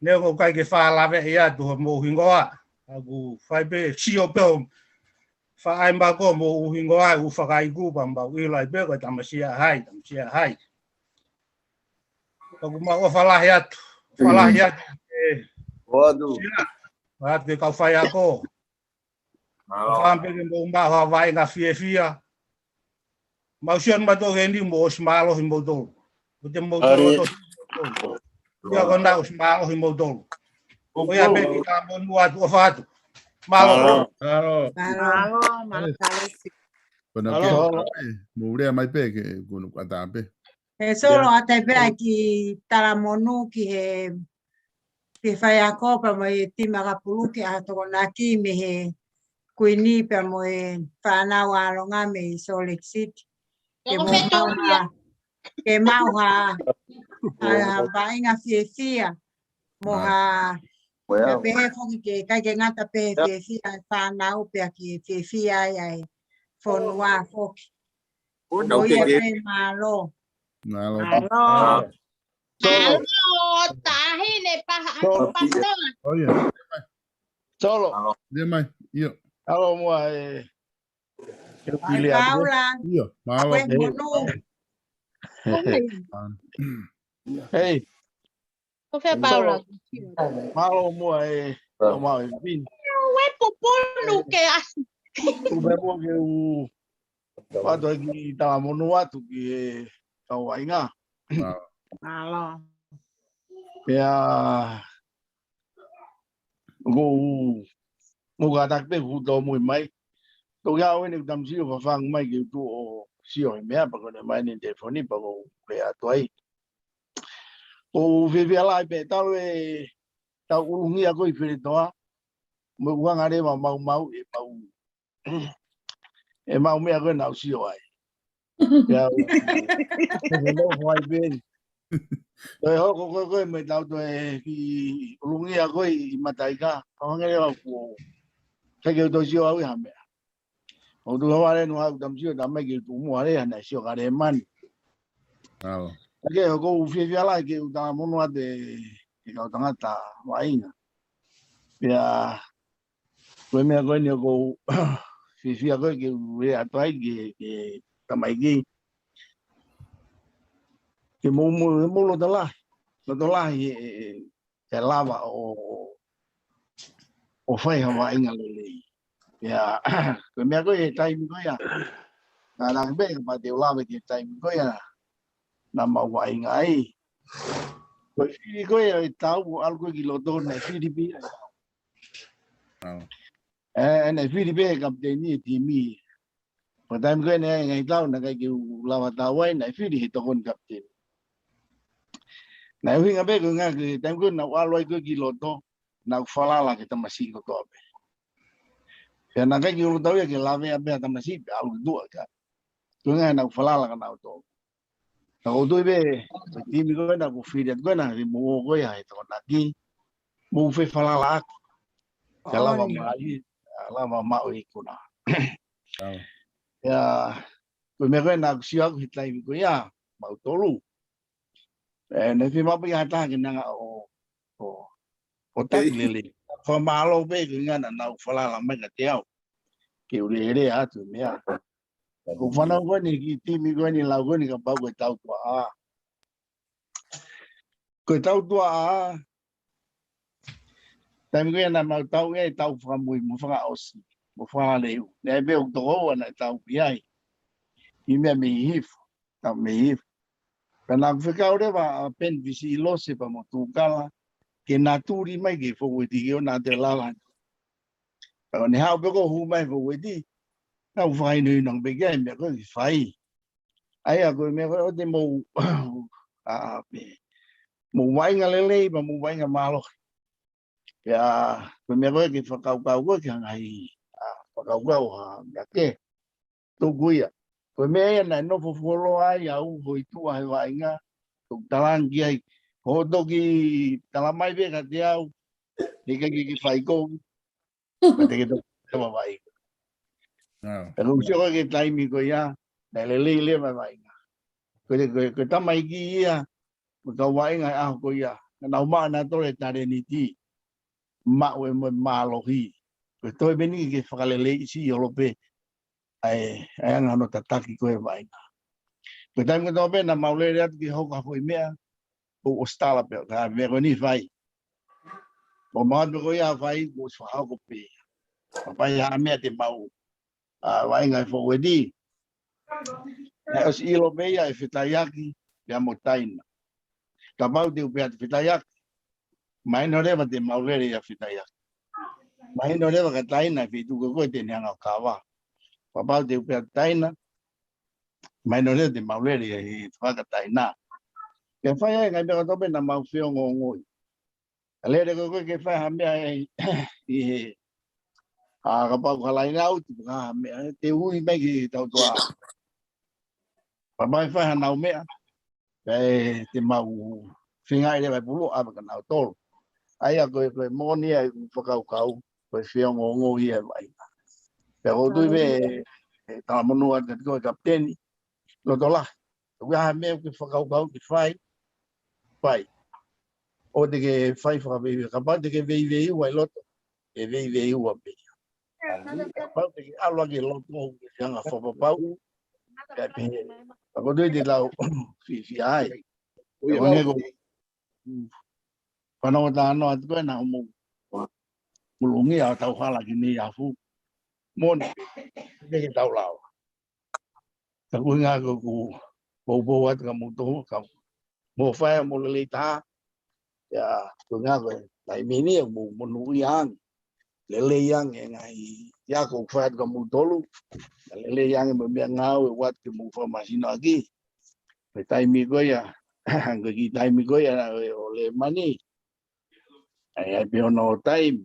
Neongo ʻoku ʻikai ke faʻa laveʻi atu homou hingoa. ʻOku fai pē sio pē ʻo faʻa ʻai mai ko homou hingoa, ʻū fakaiku pea mau ʻilo ai pē ko e tamasiʻi ʻa hai, tamasiʻi ʻa hai. ʻOku mau ʻofa lahi atu, ʻofa lahi atu, ē, ʻOatu. Sila, ʻoatu ki he kau faiako. Mālō. ʻOfa pē ke mou maʻu ha vaʻinga fiefia. Mau sio atu mautolu heni mo ʻosi mālohi moutolu. Ko te moutolu ʻOatu. Ia ko ena ʻosi mālohi moutolu. Ko ia pē kiʻi talamonū atu, ʻofa atu. Mālō. Mālō. Mālō. Mālō, mālō, Kalesi. Ko ena Mālō. Ke, mou lea mai pē ke, ko ena kuo ʻatā pē. He Solo, ʻatā pē ʻa e kiʻi talamonū ki he, ki he faiako pea mo e timi ʻa Kapuluki ʻa Tokonaki mei he Kuini pea mo e fānau ʻa Longa mei Salt Lake City. Ke mou maʻu ha, ke maʻu ha, ha, ha vaʻinga fiefia. Mo ha, pea pehē foki ke, ʻikai ke ngata pē he fiefia ʻa e fānau pea ke fiefia ai ʻa e fonua foki. Ko ia pē, mālō. Mālō. Mālō. Mālō, taʻahine paha atu panoa. ʻOia. Solo. Lea mai, ʻio. Alo mua e. Paula. ʻIo, mālō. Ko e monū. Hei. Ko fē Paula? Mālō mua e. Mālō e pin. Ue poponu ke asi. Ko fē mua ke u Pato e kiʻi talamonū atu ki he kau vaʻinga. Mālō. Pea, ko u, mo ka tak pe ku tō mui mai. Tō kia ʻoe ne u tamsio fafang mai ke u tuʻu ʻo sio he meʻa pea ko ʻene mai ʻene telefoni pea ko u pehē atu ai. Ko u fiefia lahi pē talu e tau ʻulungia ko ē ʻi Feletoa. Mo u anga leva mau mau e mau ʻe mau meʻa ko ē naʻu sio ai. Pea u, ʻe nofo ai pē. Toe hoko ko ē ko ē mo e tau toe kiʻi ʻulungia ko ē ʻi Mataika. Ka hangē leva kuo ʻikai ke u toe sio au ʻi ha meʻa. ʻOku tuʻu hawale nu hau tamsio tamai ke u tuʻu mua lea naʻe sio ka lea mani. Ao. Ka ke hoko u fiefia lahi ke u talamonū atu e kau tangata vaʻinga. Pea ko e meʻa ko eni ʻoku ou fiefia ko ē ke u lea atu ai ki he, ki he tamaiki. Ke mou, mou, mou loto lahi. Loto lahi he, he, he lava ʻo, ʻo fai ha vaʻinga lelei. Pea, ko e meʻa ko ē he taimi ko ia. Naʻa nau pehē kapau te u lave ki he taimi ko ia naʻa mau vaʻinga ai. Ko e fili ko ē ʻa e tau ʻo ʻalu ko ē ki loto naʻe fili pē ia. ʻE, naʻe fili pē ʻe he kapiteni ʻa e timi. Ko e taimi ko ē naʻe ʻi ai e ngaahi tau naʻe ʻikai ke u lava tau ai, naʻe fili ʻe he tokoni kapiteni. Naʻe ʻuhinga pē ko e ʻuhinga ko e taimi ko ē naʻa ku ʻalu ai ko ē ki loto, naʻa ku falala ki he tamasiʻi kotoa pē. Pea naʻe ʻikai ke u loto ia ke lavea pē ʻa e tamasiʻi pea ʻalu ki tuʻa ka. Ko e ʻuhinga naʻa ku falala kia nautolu. Naʻa ku tui pē, ko e timi ko ē naʻa ku fili atu ko ē naʻe mou ō ko ē ʻa e Tokonaki, mou fefalalaʻaki. Ka lava mai, lava maʻu e ikuna. Ia, ko e meʻa ko ē naʻa ku sio ʻaku he taimi ko ia, mautolu. ʻE, naʻe fiemaʻu pē ia ha taha ke ne hanga ʻo, ʻo, ʻo taki lelei. Fakamālō pē ko e ʻuhinga naʻa nau falala mai kiate au. Ke u lele atu meʻa. Ko e fānau ko eni ki he timi ko eni lau ko eni kapau ko e tau tuʻa ʻā. Ko e tau tuʻa ʻā. Taimi ko ia naʻa mau tau ia ʻi he tau fakamui mo fakaʻosi. Mo fakaleu. Naʻe pē ʻoku toko ua naʻe tau pē ai. ʻI meʻa mei hifo. Tau mei hifo. Pea naʻa ku fekau leva ʻa Penivisi ʻi Lose pea mo Tukala. Ke na tuli mai ki he fōueti ke ʻoua naʻa toe lala. Pea ko ʻene haʻu pē ko ē ʻo hū mai fōueti. Naʻa ku fakahinohino pē ki ai meʻa ko ē ke fai. ʻA ia ko e meʻa ko ē ʻoua te mou, ʻa, pē. Mou vaʻinga lelei, pea mou vaʻinga mālohi. Pea, ko e meʻa ko ē ke fakakaukau ko ē ke hanga ʻi, ʻa, fakakaukau ha meʻa kehe. Tuku ia. Ko e meʻa ia naʻe nofo fuoloa ai au hoi tuʻa he vaʻinga. Toki talangi ai. Ko hoʻo toki talamai pē kiate au. He ʻikai ke ke fai kou. Pea te ke toki lava vaʻinga. Pea ko u sio ko ē ki he taimi ko ia, naʻe lelei leva e vaʻinga. Ko e, ko e, ko e tamaiki ia, mo e kau vaʻinga he ʻaho ko ia. Ka nau maʻu nautolu e talēniti. Maʻu e mo e mālohi. Ko e toe pē eni ke fakaleleiʻi siʻi holo pē. ʻA e, ʻa e anga hono tataki ko ē vaʻinga. Ko e taimi kotoa pē naʻa mau lele atu ke hoko ha foʻi meʻa, ʻo, ʻosi tala pē, ka meʻa ko eni fai. ʻO mau atu ko ia fai, ʻosi fakahoko pē. Kapau ʻi ai ha meʻa te mau, ʻa, vaʻinga he fōueti. Naʻe ʻosi ʻilo pē ia ʻe Fetaiaki, pea mo Taina. Kapau te u pehē atu Fetaiaki. Mahino leva te mau lele ia Fetaiaki. Mahino leva kia Taina he feituʻu ko ē te ne hanga ʻo kava. Kapau te u pehē atu Taina. Mahino leva te mau lele ia he faka Taina. Ke fai ai ngaahi meʻa kotoa pē naʻa mau feongoongoi. Ka lele ko ē ke fai ha meʻa ʻi, ʻi he, ʻa, kapau ko ha laina ʻauti, ka ha meʻa, te ui mai ki he tau tuʻa ʻā. Pea mau fai hanau meʻa, pea te mau feingaʻi leva e pulu ʻave kia nautolu. ʻA ia ko e, ko e moʻoni ia ʻeku fakakaukau, ko e feongoongoi ia e vaʻinga. Pea ko u tui pē, ʻe talamonū atu kiate koe kapiteni, loto lahi. ʻOku ʻi ai ha meʻa ʻoku ke fakakaukau ke fai, fai. ʻOua te ke fai fakaveiveiua, kapau te ke veiveiua ʻi loto, ʻe veiveiua pē ia. Kapau te ke ʻalu ʻaki e loto ʻoku ke hanga fakapapauʻi, kae pehē. Ka ko u tui te tau fiefia ai. Ko ia ko ʻene ko, fanongo talanoa atu ko ē naʻa mou, mou lungi ʻa tau hala ki nei afu. Moʻoni, te ke tau lava. Ka ko e ʻuhinga ko ʻeku poupou atu kia moutolu, ka mou fai ʻa hoʻomou lelei taha. Ia, ko e ʻuhinga ko e taimi ni ʻoku mou monūʻia ange. Lelei ange ngaahi ako ʻoku fai atu kia moutolu. Ka lelei ange mo e meʻangāue ʻoku ʻoatu ke mou fakamahinoʻaki. Ko e taimi ko ia, ko e kiʻi taimi ko ia naʻe ʻo Lēmani. ʻAi, ʻai pē hono taimi.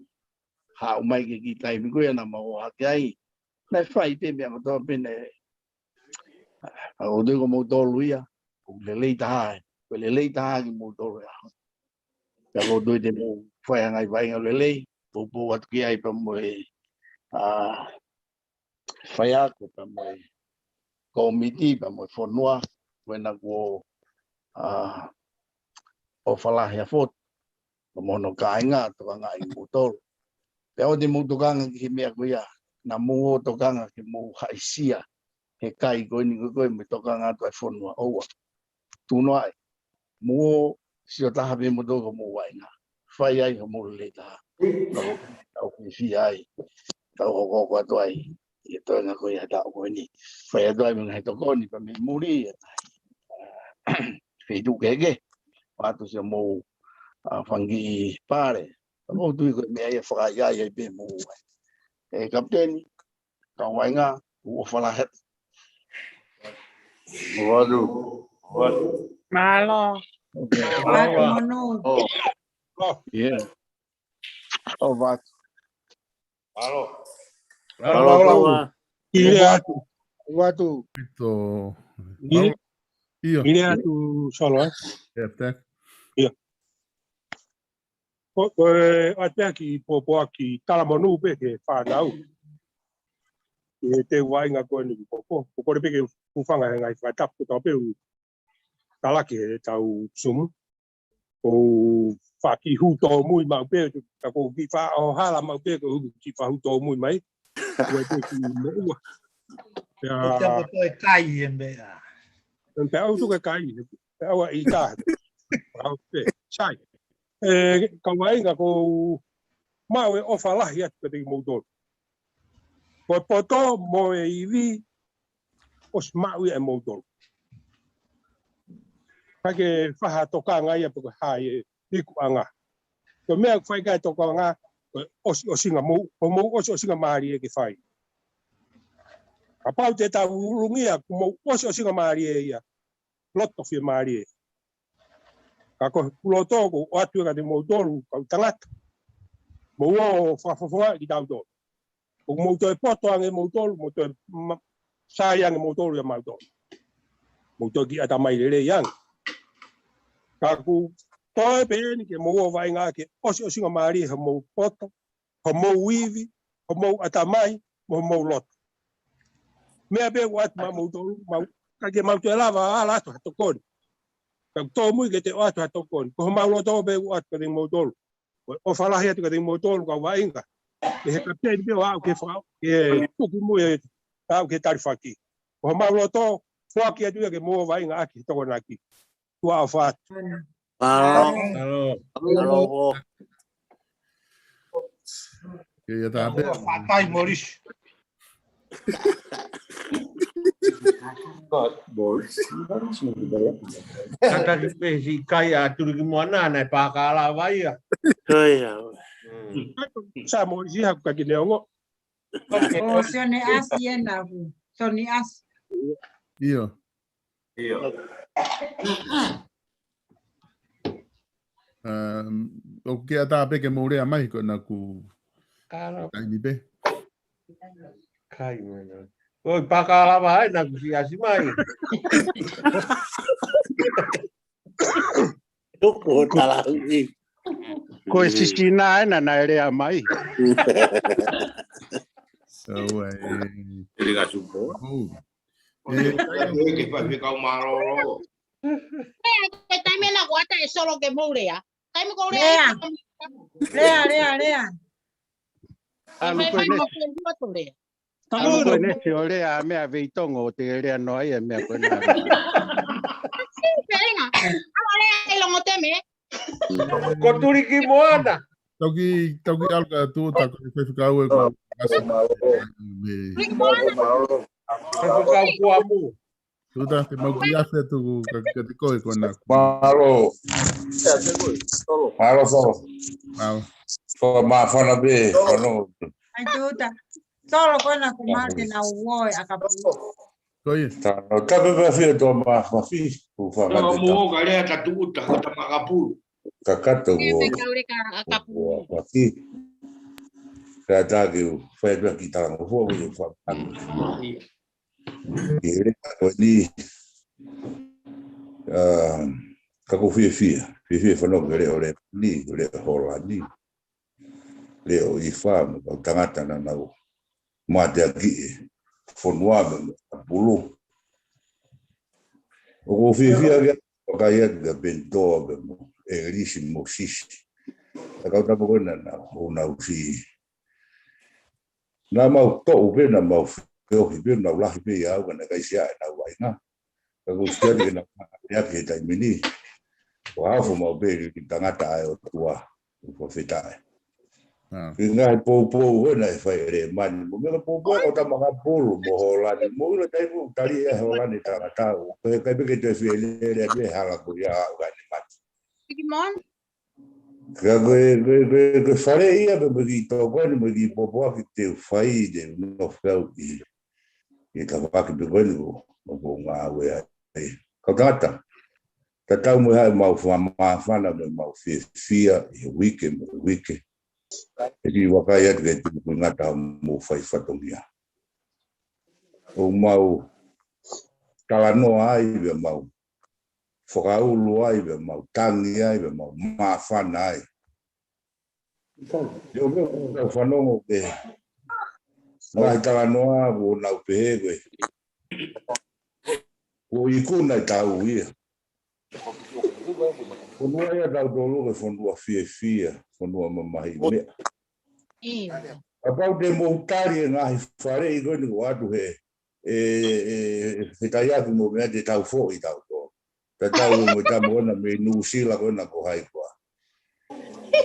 Haʻu mai ki he kiʻi taimi ko ia naʻa mau ō hake ai. Naʻe fai pē meʻa kotoa pē naʻe. ʻA, ko u tui ko moutolu ia. ʻOku lelei taha ē. Ko e lelei taha kimoutolu ia. Pea ko u tui te mou fai ha ngaahi vaʻinga lelei. Poupou atu ki ai pea mo e, ʻa, faiako pea mo e kōmiti pea mo e fonua, ko ena kuo, ʻa, ʻofa lahi ʻa Fotu, pea mo hono kāinga, tokangaʻi moutolu. Pea ʻoua te mou tokanga ki he meʻa ko ia, naʻa mou ō tokanga ke mou haʻisia, he kai ko eni ko ē ko e mou tokanga atu ʻa e fonua ʻoua. Tunoaʻi, mou ō sio taha pē moutolu ko homou vaʻinga. Fai ai hoʻomou lelei taha. Tau, tau fiefia ai. Tau hokohoko atu ai. ʻI he toenga ko ia ʻo e taʻu ko eni. Fai atu ai mo e ngaahi tokoni pea mei muli. Feituʻu kehekehe. ʻoatu siʻomou, ʻa, fanga kiʻi pale. Ka ʻoku ou tui ko e meʻa ia ʻe fakaʻaiʻai ai pē moʻua. ʻE kapiteni, kau vaʻinga, ʻoku ou ʻofa lahi atu. ʻOatu, ʻoatu. Mālō. Okay. ʻOatu monū. ʻOatu. Mālō. Mālō, mālō. Mālō. Mālō. ʻIo. ʻIo. ʻIo. ʻIo atu, Solo, ē? ʻIo, thank. ʻIo. Ko, ko e ʻoatu pē kiʻi pōpoaki talamonū pē ki he fānau. ʻI he vaʻinga ko eni ki Popo. ʻOku ou kole pē ke u hūfanga he ngaahi fakatapu kotoa pē ʻoku talaki heʻetau Zoom. ʻOku ou faʻa kiʻi hū tōmui maʻu pē, ka ʻoku ou kiʻi faʻa ʻohohala maʻu pē, ʻoku ou kiʻi faʻa hū tōmui mai. ʻOku ʻi ai pē kiʻi moʻua. Pea ʻE tapu ko e kai e meʻa. Pea ʻoku tuku e kai, pea ʻoua ʻe ʻita. Pea ʻoku pē, sai. ʻE, kau vaʻinga ʻoku ou maʻu e ʻofa lahi atu kiate kimoutolu. Ko e poto mo e ivi, ʻosi maʻu ia ʻe moutolu. ʻIkai ke fai ha tokanga ia pe ko e hā e ikuʻanga. Ko e meʻa ʻoku fai ki ai e tokanga, ko e ʻosiʻosinga mou, ko hoʻomou ʻosiʻosinga mālie ke fai. Kapau te tau ulungia, ko hoʻomou ʻosiʻosinga mālie ia, loto fiemālie. Ka ko e loto ʻoku ou ʻoatu ia kiate kimoutolu, kau tangata. Mou ō ʻo fakafofongaʻi kitautolu. ʻOku mou toe poto ange moutolu, mou toe ma-, sai ange moutolu ʻia mautolu. Mou toe kiʻi ʻatamai lelei ange. Ka ʻoku ou toe pehē ni ke mou ō vaʻinga ke ʻosiʻosinga mālie hoʻomou poto, hoʻomou ivi, hoʻomou ʻatamai, mo hoʻomou loto. Meʻa pē ʻoku ʻoatu maʻamoutolu, mau, ʻikai ke mau toe lava ʻo ala atu ha tokoni. Ka ʻoku tōmui ke te ʻoatu ha tokoni. Ko homau loto pē ʻoku ʻoatu kiate kimoutolu. Ko e ʻofa lahi atu kiate kimoutolu kau vaʻinga. Mei he kapiteni pē ʻo aʻu ki he faka-, ki he tuku mui ʻo aʻu ki he talifaki. Ko homau loto, foaki atu ia ke mou ō vaʻinga ʻaki he Tokonaki. Tuʻa ʻofa atu. Mālō. Mālō. Mālō. Ke ia tā pē. Fatai Morris. Morris. Kātaki pē siʻi kai ʻa Tuliki Moana, naʻe pāka lava ia. Ko ia. Mm. Sa Morris ia haku kaki neongo. ʻO Sione ʻAsi ena hu. Sione ʻAsi. ʻIo. ʻIo. Um, ʻoku ke ʻatā pē ke mou lea mai ko ena ku Kalo. Kai ni pē. Kai mena. ʻOi, pāka lava ai naʻa ku siʻi ʻasi mai. Tuku ʻo tala ui. Ko e sisina ena naʻe lea mai. Au ai. Ele ka supo. Oh. Ke fai fekau mālōlō. Lea, ko e taimi ena kuo ʻatā ʻe Solo ke mou lea. Taimi ko lea. Lea. Lea, lea, lea. ʻAlu ko ene. ʻAlu ko ene si ʻo lea, meʻa vei Tonga ʻo te lea noa ia, meʻa ko ena. Pēlena, ʻalu lea e longo teme. Ko Tuliki Moana. Tauki, tauki ʻalu ka tu, ta ko e fefekau e ko. Tuliki Moana. Fefekau kuamu. Tuta, te mau ki afe atu ka, ka te koe ko na. Mālō. Mālō, Solo. Mālō. Ko māfana pē, ano. Ai, tuta. Solo ko na ko Martin au ʻo e ʻakapulu. Ko ia. Ta, ta pē pē fia tō ma, ma fi, ku fa ma te ta. Mo ka lea ka tuta, ka ta makapulu. Kakato. Ia, ʻo, me ka ule ka ʻakapulu. ʻO, ʻo, ʻo, ki. Ka ta ke u, fai pē ki ta, ʻo, ʻo, ʻo, ʻo, ʻo, ʻo, Ke lea ko eni, um, ka ʻoku ou fiefia, fiefia fanongo ki he leʻo Lēmani, leʻo Hōlani, leʻo ʻIfa mo e kau tangata naʻa nau mateaki ʻi he fonua mo e ʻakapulu. ʻOku ou fiefia ke vakai atu kia Benitoa pea mo ʻElisi mo Sisi. ʻA e kau tama ko ena naʻa nau, ʻo nau si Naʻa mau toʻu pē, naʻa mau feohi pē, naʻa nau lahi pē ʻia au, ka naʻe ʻikai siʻa ʻenau vaʻinga. Ka ʻoku ou sio atu ke nau maʻa pē ʻaki he taimi ni. Ko e haofo maʻu pē ʻi he tangata ʻa e ʻOtua, ʻoku fakafetaʻi. Ah. Ki he ngaahi poupou ʻena ʻe fai ʻe Lēmani. Mo e meʻa poupou ko e tama ʻakapulu, mo Hōlani. Mo ʻilo taimi ʻoku tali ʻe Hōlani tangata. Ko e ʻikai pē ke toe fie lele atu he hala ko ia ʻa ʻene mate. Ki mon. Ka ko e, ko e, ko e, ko e fale ia pē mo e kiʻi tokoni mo e kiʻi pōpoaki te u fai te u nofo au ʻi, ʻi he tafaʻaki pē ko eni ʻoku ou ngāue ai. Kau tangata, tatau mo e hā ʻemau fakamāfana mo ʻemau fiefia ʻi he uike mo e uike. ʻE kiʻi vakai atu ke tuku ngata hoʻomou fai fatongia. ʻOku mau talanoa ai pea mau fakaulu ai pea mau tangi ai pea mau māfana ai. Te u pehē ʻoku tau fanongo ki he ngaahi talanoa kuo nau pehē ko e kuo ikuna ʻe taua ia. Fonua ia ʻatautolu ko e fonua fiefia, fonua mamahi meʻa. ʻIo. Kapau te mou tali e ngaahi faleʻi ko eni ʻoku ʻoatu he, e, e, he taiaki mo e meʻa te tau foʻi tautolu. Tatau mo e tama ko ena mei Nuʻusila ko ena ko hai koā.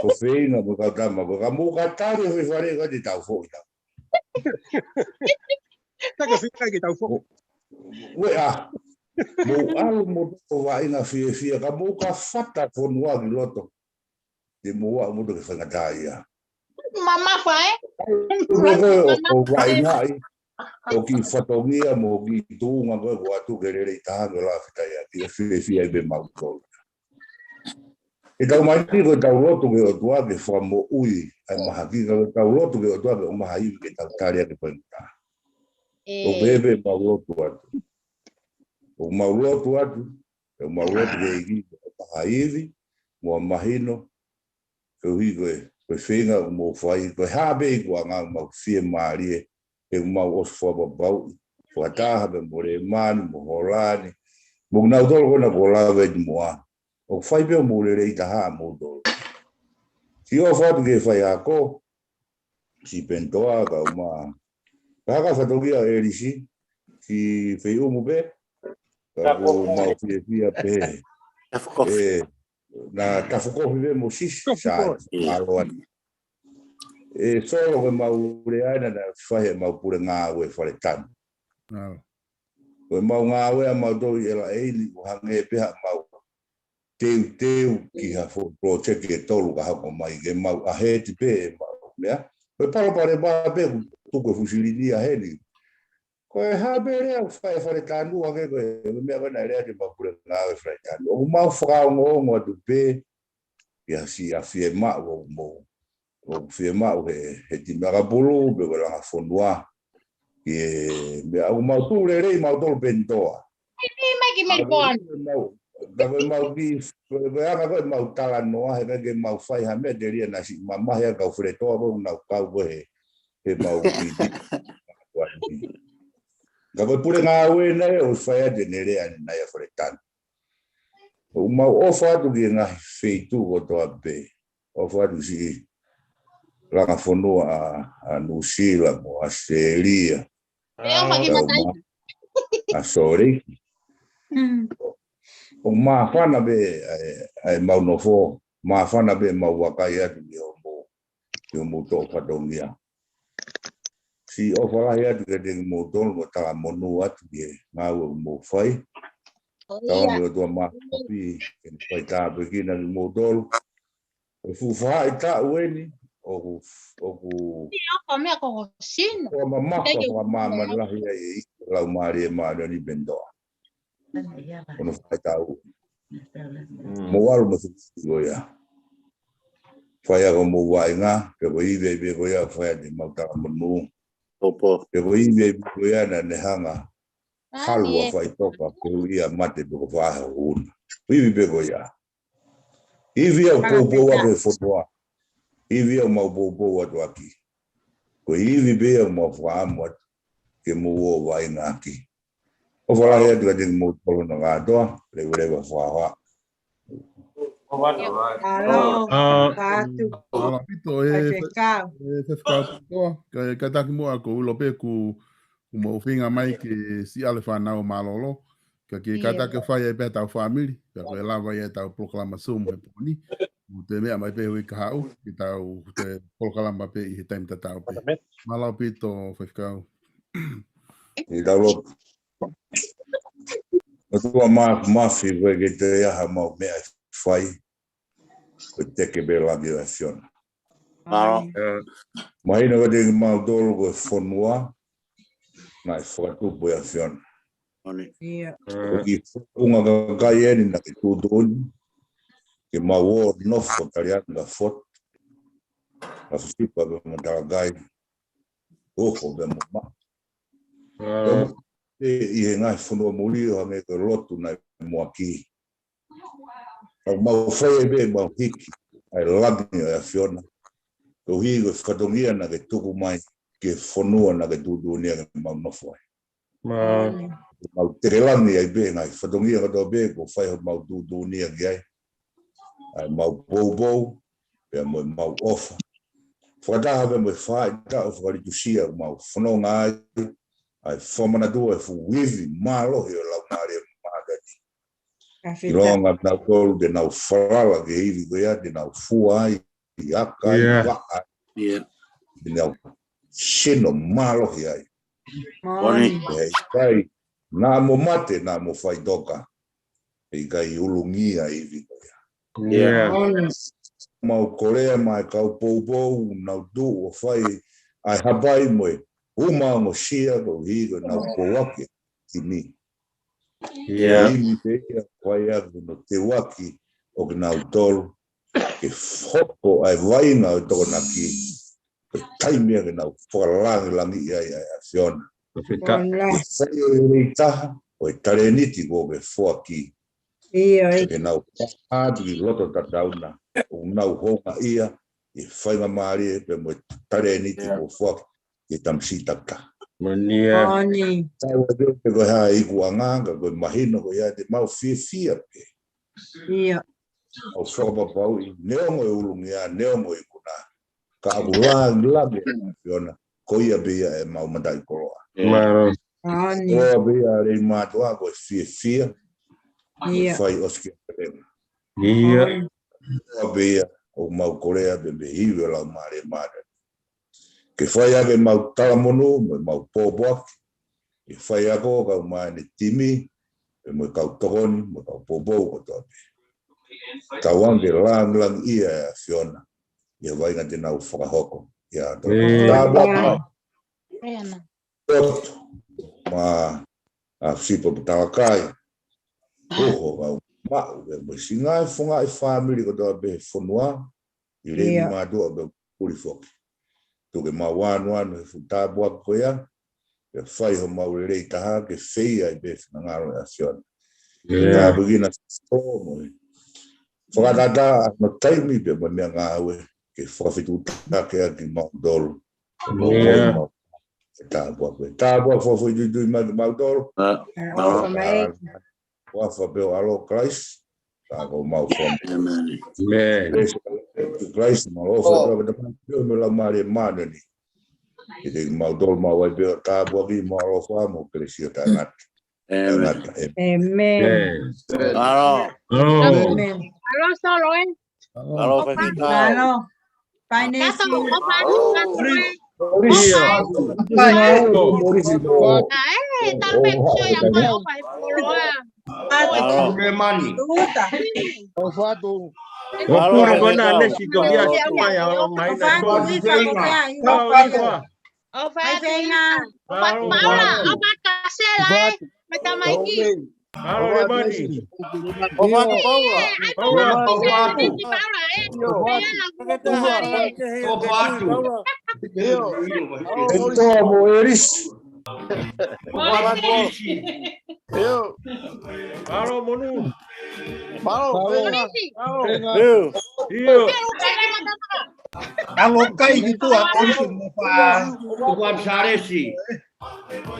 Ko Feinga mo e kau tama ko ē. Ka mou ka tali e foʻi faleʻi ko ē te tau foʻi tautolu. Ka ko Feinga ke tau foʻi. Ueʻa. Mou ʻalu mo toko vaʻinga fiefia. Ka mou ka fata fonua ki loto. Te mou aʻu mo toki faingataʻaʻia. Mamafa, ē? Ko e ko e ʻo, ʻo vaʻingaʻi, ʻo kiʻi fatongia mo kiʻi tuʻunga ko ē ʻoku ʻoatu ke lelei taha ke lava fetaiaki, ʻe fiefia ai pē mautolu. ʻE tau mai ni ko e tau lotu ki he ʻOtua ke fakamoʻui ʻa e mahaki, ka ko e tau lotu ki he ʻOtua ke ʻomai ha ivi ke tau tali ʻaki e faingataʻa. ʻOku pehē pē ʻemau lotu atu. ʻOku mau lotu atu, ʻoku mau lotu ki he ʻEiki ke ʻomai ha ivi mo ha mahino, koeʻuhi ko e, ko e feinga ʻoku mou fai, ko e hā pē ʻoku anga ʻoku mau fiemālie, he ʻoku mau ʻosi fakapapauʻi, fakataha pē mo Lēmani, mo Holani, mo kinautolu ko ena kuo lave atu muʻa. ʻOku fai pē ʻo mou lelei taha ʻa moutolu. Siʻi ʻofa atu ki he faiako, siʻi Penitoa, kau mā. Ka haka fatongia ʻo ʻElisi, siʻi Feiʻumu pē, ka ʻoku mau fiefia pē. Tafokofi. ʻE, na Tafokofi pē mo Sisi, Tafokofi. Sai, ʻaloani. ʻE Solo ko ʻemau lea ena naʻe fai ʻe ʻemau pule ngāue Faletanu. Ko ʻemau ngāue ʻamautolu ʻi ʻElaʻeini, ʻoku hangē pē haʻamau teuteu ki ha foʻi project ʻe tolu ka hoko mai ke mau ʻaheti pē ʻemau meʻa. Ko e palopalema pē ʻoku tuku e fusilini ʻa heni. Ko e hā pē lea ʻoku fai ʻe Faletanu ake ko e meʻa ko ena lea te mau pule ngāue Faletanu. ʻOku mau fakaongoongo atu pē, ʻi ha siʻi fiemaʻu ʻoku mou ʻoku fiemaʻu he, he timi ʻakapulu, pe ko e langa fonua. Ki he, meʻa ʻoku mau tuʻu lelei mautolu Penitoa. Mai, mai, mai ki Melbourne. Ka ko ʻemau, ka ko ʻemau ki, ko e, ko e anga ko ʻemau talanoa, he ʻikai ke mau fai ha meʻa telia naʻa siʻi mamahi ʻa e kau Feletoa ko ē ʻoku nau kau ko ē he, he mau ki. Ka ko e pule ngāue naʻe ʻosi fai atu ʻene lea naʻe ʻia Faletanu. ʻOku mau ʻofa atu ki he ngaahi feituʻu kotoa pē. ʻOfa atu siʻi langa fonua ʻa, ʻa Nuʻusila mo ʻAositelēlia. ʻE ʻofa ki Kau matai. ma-, ʻa Sōleki. Mm. ʻOku māfana pē ʻa e, ʻa e mau nofo, māfana pē mau vakai atu ki hoʻomou, ki hoʻomou toʻo fatongia. Siʻi ʻofa lahi atu kiate kimoutolu mo talamonū atu ki he ngāue ʻoku mou fai. ʻOku ia. Tauange ʻOtua Māfimafi ke ne fai tāpuekina kimoutolu. Ko e fuʻu faʻahitaʻu eni, ʻoku, ʻoku Ia, ʻofa meʻa ko ho sino. ʻOku mamafa, Thank you. ʻOku māmani lahi ai ʻe ʻEiki Laumālie Māʻoniʻoni Penitoa. Ko hono faʻahitaʻu. Mm. Mou ʻalu mo e fuʻu ivi ko ia. Fai ʻaki hoʻomou vaʻinga, pe ko e ivi pē ko ia, fai ʻaki ʻemau talamonū. ʻOpo. Pe ko e ivi pē ko ia naʻa ne hanga ʻAni halu ʻa e. faʻitoka, koeʻuhi ʻa e mate pe ko e faʻahi ʻo e ʻuna. Ivi pē ko ia. Ivi ʻoku Hanga poupou pē ʻaki ʻa e fonua. Ivi ʻoku mau poupou atu ʻaki. Ko e ivi pē ʻoku mau fakaʻamu atu ke mou ō ʻo vaʻinga ʻaki. ʻOfa lahi atu kiate kimoutolu hono kātoa, leveleva fakahoa. Mālō, ʻa, mālō ʻaupito, ʻe, Faifekau. ʻE, Faifekau Penitoa, ka, kātaki muʻa ko e ʻilo pē ʻoku, ʻoku mou feinga mai ke siʻi ʻalu e fānau ʻo mālōlō, ka ke Ia. kātaki fai ai pē ʻetau fāmili, ka ko e lava ia ʻetau polokalama Zoom he pō ni. ʻOku toe meʻa mai pē he uike kahaʻu, ke tau toe polokalama pē ʻi he taimi tatau pē. Mālō ʻaupito, Faifekau. ʻI tau lotu. ʻOtua Māfimafi, ʻoku ʻikai toe ʻi ai haʻamau meʻa ʻe fai. ko e teke pē langi ʻo e ʻAfiona. Mālō. Mahino kiate kimautolu ko e fonua naʻe fakatupu ʻe he ʻAfiona. Ko e kiʻi founga kakai eni naʻa ke tuʻutuʻuni ke mau ō ʻo nofo taliangi ʻa Foti, ʻa Fusipa pea mo Talakai, Uho pea mo Maʻa. Pea mo e ʻi he ngaahi fonua muli ʻo hangē ko e lotu naʻe muʻaki. Ka mau fai ai pē mau hiki ʻa e langi ʻo e ʻAfiona, koeʻuhi ko e fatongia naʻa ke tuku mai ki he fonua naʻa ke tuʻutuʻuni ke mau nofo ai. Mau teke langi ai pē ngaahi fatongia kotoa pē kuo fai homau tuʻutuʻuni ki ai. ʻA e mau poupou, pea mo e mau ʻofa. Fakataha pea mo e faʻahitaʻu fakalitusia ʻoku mau fononga ai, ʻa e fakamanatua e fuʻu ivi mālohi ʻo e Laumālie Māʻoniʻoni. ʻIlonga nautolu te nau falala ki he ivi ko ia, te nau fua ai, ʻi aka, ʻi vaʻa, te nau sino mālohi ai. He ʻikai, naʻa mo mate, naʻa mo faʻitoka, he ʻikai ulungia e ivi ko ia. Mau kolea mai kau poupou, nau tuʻu ʻo fai ʻa e hapai mo e hū mai ongosia koeʻuhi ko ʻenau pouaki e timi. Ko e imi pē ia ʻoku fai ʻaki hono teuaki ʻo kinautolu ke hoko ʻa e vaʻinga ʻo e Tokonaki ko e taimi ia ke nau fakalangilangiʻi ai ʻa e ʻAfiona. Ke fai ʻo e lelei taha ʻo e talēniti kuo ke foaki. Ke nau pātu ki loto tatauna ʻo nau houngaʻia ʻi he faingamālie pea mo e talēniti kuo foaki ki he tamasiʻi takitaha. Tau ʻai pē ko e hā e ikuʻanga, ka ko e mahino ko ia te mau fiefia pē. ʻO fakapapauʻi, neongo e ulungia, neongo e ikuna, ka ʻoku langilangi ʻa e ʻAfiona, ko ia pē ia ʻemau mataʻikoloa. Koloa pē ia ʻa e lelei mātuʻa ko e fiefia, mo e fai ʻosikiavelenga. Koloa pē ia ʻoku mau kolea pē mei he ivi ʻo e Laumālie Māʻoniʻoni. Ke fai ʻaki ʻemau talamonū, mo ʻemau pōpoaki, ke fai ʻaki ʻo kau mai ʻene timi, pea mo e kau tokoni, mo e kau poupou kotoa pē. Tauange ke langilangiʻia ʻa e ʻAfiona ʻi he vaʻinga te nau fakahoko ʻiate kitautolu. Tāpuaki. Foti, mo ʻa Fusipa pea mo Talakai, Uho pea mo Maʻa, pea mo e siʻi ngaahi founga ʻi he fāmili kotoa pē he fonua, ʻi he lelei mātuʻa pea mo e puli foki. Tuku ke mau ʻanuʻanu he fuʻu tāpuaki ko ia, pea fai homau lelei taha ke fai ai pē e finangalo ʻo e ʻAfiona. Tāpuekina Sisitā mo e fakatātā hono taimi pea mo e meʻangāue ke fakafetuʻutaki ʻaki kimautolu. Tāpuaki, tāpuaki fakafoʻituitui mai kimautolu. Huafa pē ʻo e ʻAlo ʻo Kalaisi, ka ko homau fakamolemole. Kalaisi, mālō fakatātā pea mo e Laumālie Māʻoniʻoni. Ke tau kimautolu maʻu ai pē ʻa e tāpuaki mo e ʻaloʻofa mo e kelesi ʻo taʻengata. ʻĒmeni. Mālō. Mālō Solo, ē? Mālō Fefitau. Mālō. Painesi. Mālō, Paula. ʻOfa atu, Paula. ʻOfa atu, Paula. ʻOfa atu. ʻOfa atu. ʻOfa atu. ʻOfa atu. Mālō, Monu. Mālō, Paula. ʻIo. ʻAlo kai ki tuʻa, ʻOfa atu. ʻOfa atu, Sāresi.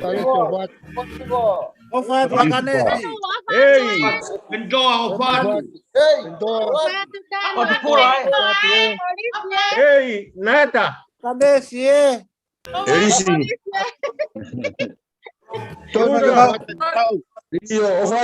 ʻOfa atu, ʻOfa atu, Kanesi. Ei. Pendoa, ʻofa atu. Ei. Pendoa. ʻOfa atu, Pula, ē. Ei, Nata. Kanesi, ē. ʻElisi. ʻIo, ʻofa